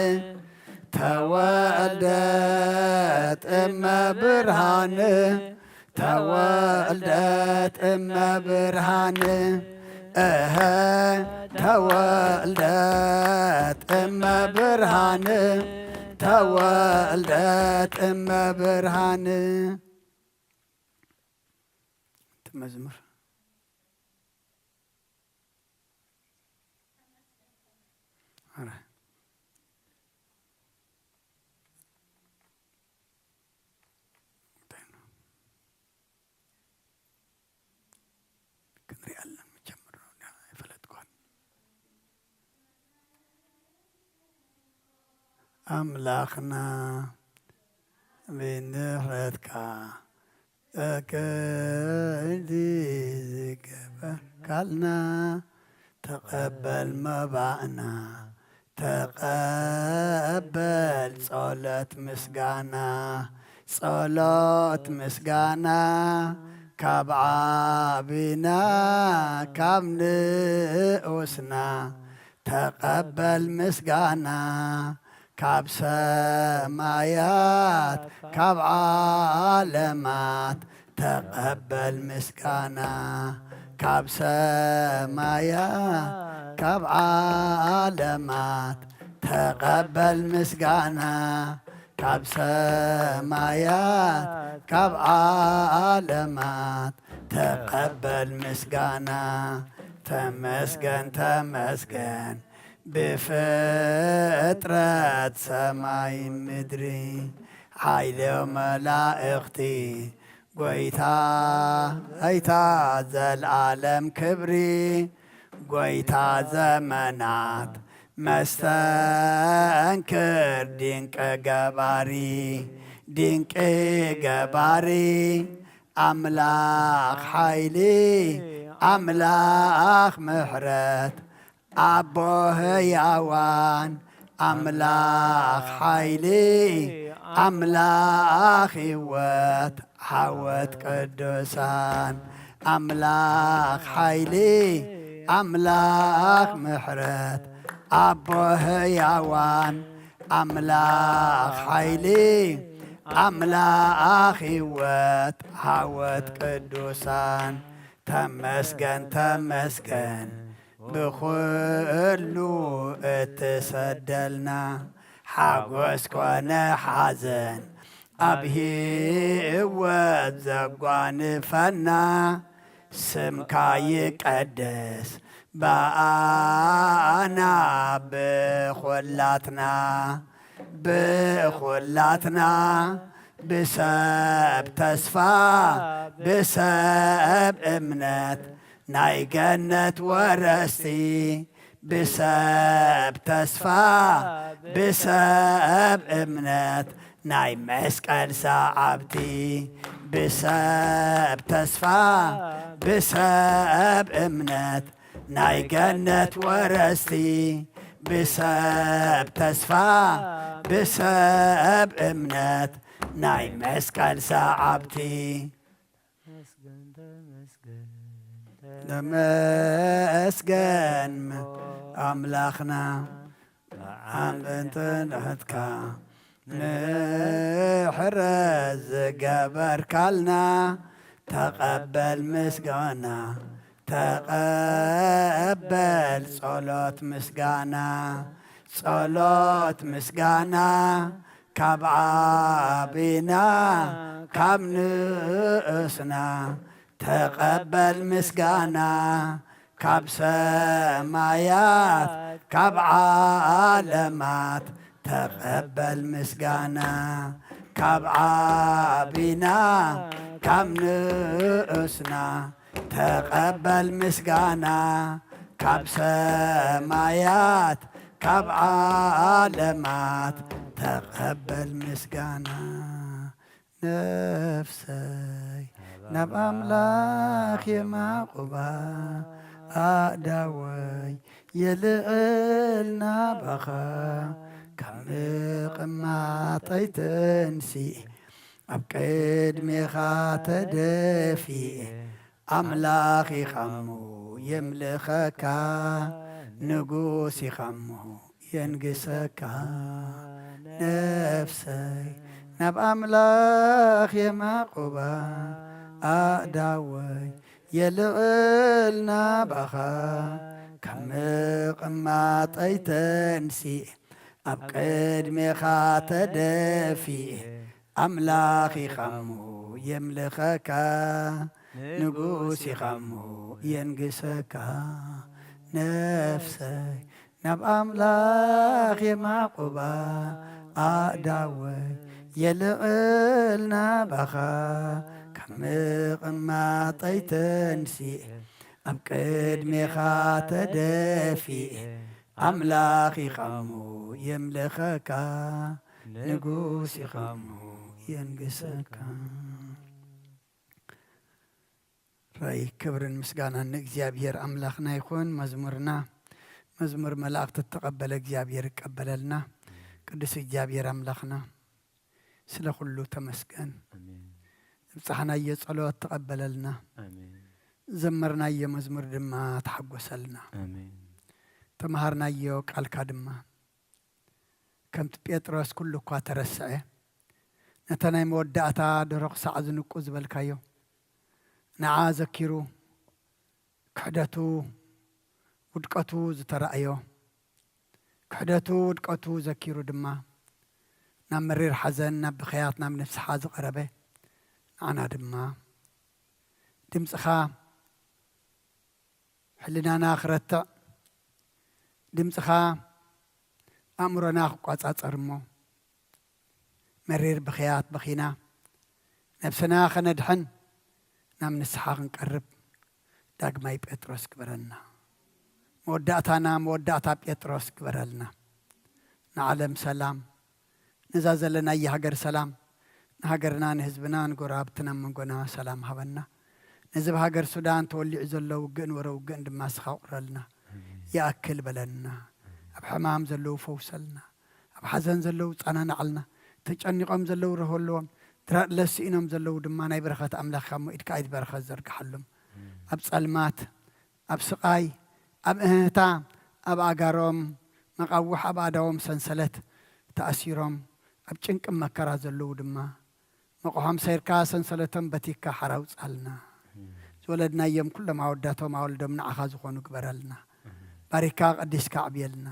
ተወልደት እመ ብርሃን ተወልደት እመ ብርሃን እህ ተወልደት እመ ብርሃን ተወልደት እመ ብርሃን። እቲ መዝሙር ክንሪኣ ኣለና። መቸም ኣይፈለጥኩን። ኣምላኽና ብምሕረትካ ጸገዲ ዝገበርካልና ተቐበል መባእና ተቐበል ጸሎት ምስጋና ጸሎት ምስጋና ካብ ዓቢና ካብ ንኡስና ተቐበል ምስጋና ካብ ሰማያት ካብ ዓለማት ተቐበል ምስጋና ካብ ሰማያት ካብ ዓለማት ተቐበል ምስጋና ካብ ሰማያት ካብ ዓለማት ተቐበል ምስጋና ተመስገን ተመስገን ብፍጥረት ሰማይ ምድሪ ሓይሊ መላእኽቲ ጎይታ ጎይታ ዘልዓለም ክብሪ ጎይታ ዘመናት መስተንክር ድንቅ ገባሪ ድንቅ ገባሪ ኣምላኽ ሓይሊ ኣምላኽ ምሕረት ኣቦ ህያዋን ኣምላኽ ሓይሊ ኣምላኽ ህይወት ዓወት ቅዱሳን ኣምላኽ ሓይሊ ኣምላኽ ምሕረት ኣቦ ህያዋን ኣምላኽ ሓይሊ ኣምላኽ ህይወት ዓወት ቅዱሳን ተመስገን ተመስገን ብኹሉ እትሰደልና ሓጎስ ኮነ ሓዘን ኣብ ህይወት ዘጓንፈና ስምካ ይቀደስ ብኣና ብኹላትና ብኹላትና ብሰብ ተስፋ ብሰብ እምነት ናይ ገነት ወረስቲ ብሰብ ተስፋ ብሰብ እምነት ናይ መስቀል ሰዓብቲ ብሰብ ተስፋ ብሰብ እምነት ናይ ገነት ወረስቲ፣ ብሰብ ተስፋ ብሰብ እምነት፣ ናይ መስቀል ሰዓብቲ። ተመስገን ኣምላኽና፣ ብዓል እንትንሕትካ ምሕረት ዝገበርካልና፣ ተቐበል ምስጋና፣ ተቐበል ጸሎት ምስጋና፣ ጸሎት ምስጋና ካብ ዓቢና ካብ ንእስና፣ ተቐበል ምስጋና ካብ ሰማያት ካብ ዓለማት፣ ተቐበል ምስጋና ካብ ዓቢና ካብ ንእስና፣ ተቐበል ምስጋና ካብ ሰማያት ካብ ዓለማት፣ ተቐበል ምስጋና። ነፍሰይ ናብ ኣምላኽ የማቑባ፣ ኣእዳወይ የልዕል ናባኻ፣ ካብ ምቕማጠይ ተንሲእ ኣብ ቅድሜኻ ተደፊእ፣ ኣምላኽ ኢኻሞ የምልኸካ፣ ንጉስ ኢኻሞ የንግሰካ። ነፍሰይ ናብ ኣምላኽ የማቑባ፣ ኣእዳወይ የልዕል ናባኻ፣ ካብ ምቕማጠይ ተንሲእ ኣብ ቅድሜኻ ተደፊእ፣ ኣምላኽ ኢኻሞ የምልኸካ፣ ንጉስ ኢኻሞ የንግሰካ። ነፍሰይ ናብ ኣምላኽ የማቑባ፣ ኣእዳወይ የልዕል ናባኻ፣ ካብ ምቕማጠይ ተንሲእ ኣብ ቅድሜኻ ተደፊእ፣ ኣምላኽ ኢኻሞ የምልኸካ፣ ንጉስ ኢኻሞ የንግሰካ። ራይ ክብርን ምስጋናን ንእግዚኣብሔር ኣምላኽና ይኹን። መዝሙርና መዝሙር መላእኽቲ እተቐበለ እግዚኣብሔር ይቀበለልና። ቅዱስ እግዚኣብሔር ኣምላኽና ስለ ኩሉ ተመስገን። ኣሜን። ዝብጻሕናዮ ጸሎት ተቐበለልና። ኣሜን። ዘመርናዮ መዝሙር ድማ ተሓጎሰልና። ኣሜን። ተመሃርናዮ ቃልካ ድማ ከምቲ ጴጥሮስ ኩሉ እኳ ተረስዐ፣ ነታ ናይ መወዳእታ ደረኹ ሳዕ ዝንቁ ዝበልካዮ፣ ንዓ ዘኪሩ ክሕደቱ ውድቀቱ ዝተራእዮ፣ ክሕደቱ ውድቀቱ ዘኪሩ ድማ ናብ መሪር ሓዘን፣ ናብ ብኽያት፣ ናብ ንስሓ ዝቐረበ፣ ንዓና ድማ ድምፅኻ ሕልናና ክረትዕ፣ ድምፅኻ ኣእምሮና ክቋጻጸር እሞ፣ መሪር ብኽያት በኺና ነብስና ኸነድሕን ናብ ንስሓ ክንቀርብ ዳግማይ ጴጥሮስ ግበረልና። መወዳእታና መወዳእታ ጴጥሮስ ግበረልና። ንዓለም ሰላም፣ ነዛ ዘለናያ ሃገር ሰላም፣ ንሃገርና ንህዝብና ንጎረባብትና መንጎና ሰላም ሃበና። ነዚ ብሃገር ሱዳን ተወሊዑ ዘሎ ውግእን ወረ ውግእን ድማ ስኻ ቁረልና። ይኣክል በለልና። ኣብ ሕማም ዘለዉ ፈውሰልና። ኣብ ሓዘን ዘለዉ ጸናናዓልና። ተጨኒቖም ዘለዉ ርህወለዎም። ድራድለ ስኢኖም ዘለዉ ድማ ናይ በረኸት ኣምላኽካ እሞ ኢድካ ኣይት በረኸት ዘርግሓሎም። ኣብ ጸልማት፣ ኣብ ስቓይ፣ ኣብ እህህታ፣ ኣብ ኣጋሮም መቓውሕ፣ ኣብ ኣእዳዎም ሰንሰለት ተኣሲሮም ኣብ ጭንቂ መከራ ዘለዉ ድማ መቑሖም ሰይርካ ሰንሰለቶም በቲካ ሓራ ኣውጻልና። ዝወለድናዮም ኩሎም ኣወዳቶም ኣወልዶም ንዓኻ ዝኾኑ ግበረልና። ባሪካ ቀዲስካ ኣዕብየልና።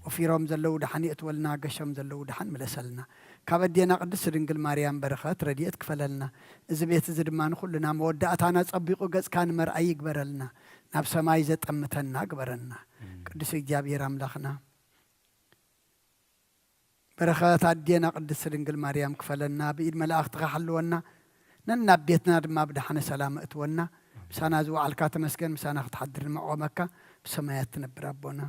ወፊሮም ዘለዉ ደሓን የእትወልና፣ ገሾም ዘለዉ ደሓን ምለሰልና። ካብ ኣዴና ቅድስት ድንግል ማርያም በረኸት ረድኤት ክፈለልና። እዚ ቤት እዚ ድማ ንኹልና መወዳእታና ጸቢቑ ገጽካ ንመርኣይ ይግበረልና። ናብ ሰማይ ዘጠምተና ግበረና። ቅዱስ እግዚኣብሔር ኣምላኽና፣ በረኸት ኣዴና ቅድስት ድንግል ማርያም ክፈለና፣ ብኢድ መላእኽትኻ ሓልወና፣ ነናብ ቤትና ድማ ብደሓነ ሰላም እእትወና። ምሳና ዝወዓልካ ተመስገን፣ ምሳና ክትሓድር ንመቆመካ፣ ብሰማያት ትነብር ኣቦና፣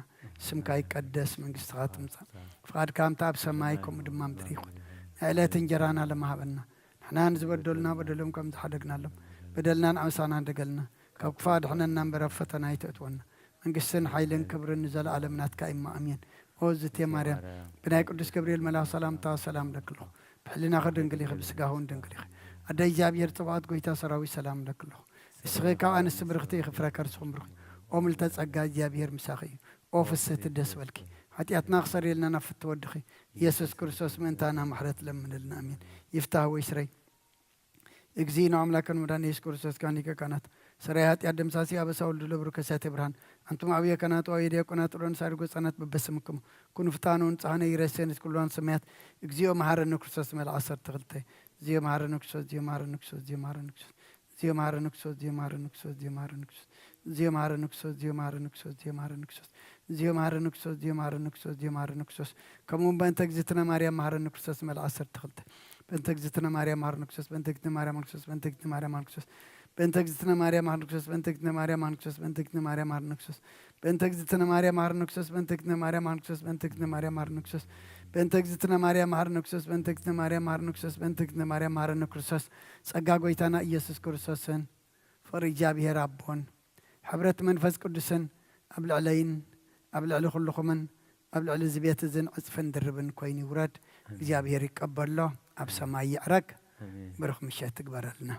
ስምካ ይቀደስ፣ መንግስትኻ ትምጻእ፣ ፍቓድካ ከምታ ኣብ ሰማይ ከምኡ ድማ ምድሪ ይኹን። ናይ ዕለት እንጀራና ለማሃበና፣ ንሕና ንዝበደሉና በደሎም ከም ዝሓደግናሎም፣ በደልናን ኣበሳናን ደገልና፣ ካብ ክፋ ድሕነና እምበር ኣብ ፈተና ኣይተእትወና፣ መንግስትን ሓይልን ክብርን ንዘለኣለም ናትካ እዩ። ኣሜን። ኦ ዝቴ ማርያም፣ ብናይ ቅዱስ ገብርኤል መልኣኽ ሰላምታ ሰላም ለክልኹ። ብሕልናኺ ድንግል ኢኺ፣ ብስጋኺ እውን ድንግል ኢኺ። ኣደ እግዚኣብሔር ጽባኦት ጎይታ ሰራዊት ሰላም ለክልኹ። ንስኺ ካብ ኣንስቲ ብርኽቲ ኢኺ፣ ፍረ ከርስኹም ብሩኽ እዩ። ኦ ምልተ ጸጋ እግዚኣብሔር ምሳኺ እዩ። ኦ ፍስህቲ ደስ በልኪ። ሓጢኣትና ክሰርየልና ናብ ፍትወ ወድኺ ኢየሱስ ክርስቶስ ምእንታና ምሕረት ለምንልና። ኣሜን። ይፍታህ ወይ ስረይ። እግዚእነ አምላክነ ወመድኃኒነ ኢየሱስ ክርስቶስ ካህን ሊቀ ካህናት ሰራይ ኃጢአት ደምሳሲ አበሳ ወልድ ለብሩ ከሳቴ ብርሃን አንቱም አብየ ካህናት ወአብየ ዲያቆናት ጥሎን ሳሪ ጎጻናት በበስምክሙ ኩኑ ፍትሐነ ወንጽሐነ ይረሴን ኩሎን ሰማያት እግዚኦ መሐረነ ክርስቶስ መልአ ዓሰርተ ክልተ። እግዚኦ መሐረነ ክርስቶስ፣ እግዚኦ መሐረነ ክርስቶስ፣ እግዚኦ መሐረነ ክርስቶስ፣ እግዚኦ መሐረነ ክርስቶስ፣ እግዚኦ መሐረነ ክርስቶስ፣ እግዚኦ መሐረነ ክርስቶስ፣ እግዚኦ መሐረነ ክርስቶስ፣ እግዚኦ መሐረነ ክርስቶስ፣ እግዚኦ መሐረነ ክርስቶስ፣ እግዚኦ መሐረነ ክርስቶስ፣ እግዚኦ መሐረነ ክርስቶስ፣ እግዚኦ መሐረነ ክርስቶስ። ከምኡውን በእንተ እግዝእትነ ማርያም መሐረነ ክርስቶስ መልአ ዓሰርተ ክልተ። በእንተ እግዝእትነ ማርያም መሐረነ ክርስቶስ፣ በእንተ እግዝእትነ ማርያም መሐረነ ክርስቶስ፣ በእንተ እግዝእትነ ማርያም መሐረነ ክርስቶስ፣ በእንተ እግዝእትነ ማርያም መሐረነ ክርስቶስ፣ በእንተ እግዝእትነ ማርያም መሐረነ ክርስቶስ፣ በእንተ እግዝእትነ ማርያም መሐረነ ክርስቶስ፣ በእንተ እግዝእትነ ማርያም መሐረነ ክርስቶስ፣ በእንተ እግዝእትነ ማርያም መሐረነ ክርስቶስ፣ በእንተ እግዝእትነ ማርያም መሐረነ ክርስቶስ፣ በእንተ እግዝእትነ ማርያም መሐረነ ክርስቶስ፣ በእንተ እግዝእትነ ማርያም መሐረነ ክርስቶስ። ጸጋ ጎይታና ኢየሱስ ክርስቶስን ፍቕሪ እግዚኣብሔር ኣቦን ሕብረት መንፈስ ቅዱስን ኣብ ልዕለይን ኣብ ልዕሊ ኩልኹምን ኣብ ልዕሊ እዚ ቤት እዝን ዕጽፍን ድርብን ኮይኑ ይውረድ። እግዚኣብሔር ይቀበሎ፣ ኣብ ሰማይ ይዕረግ። ብሩኽ ምሸት ትግበረልና።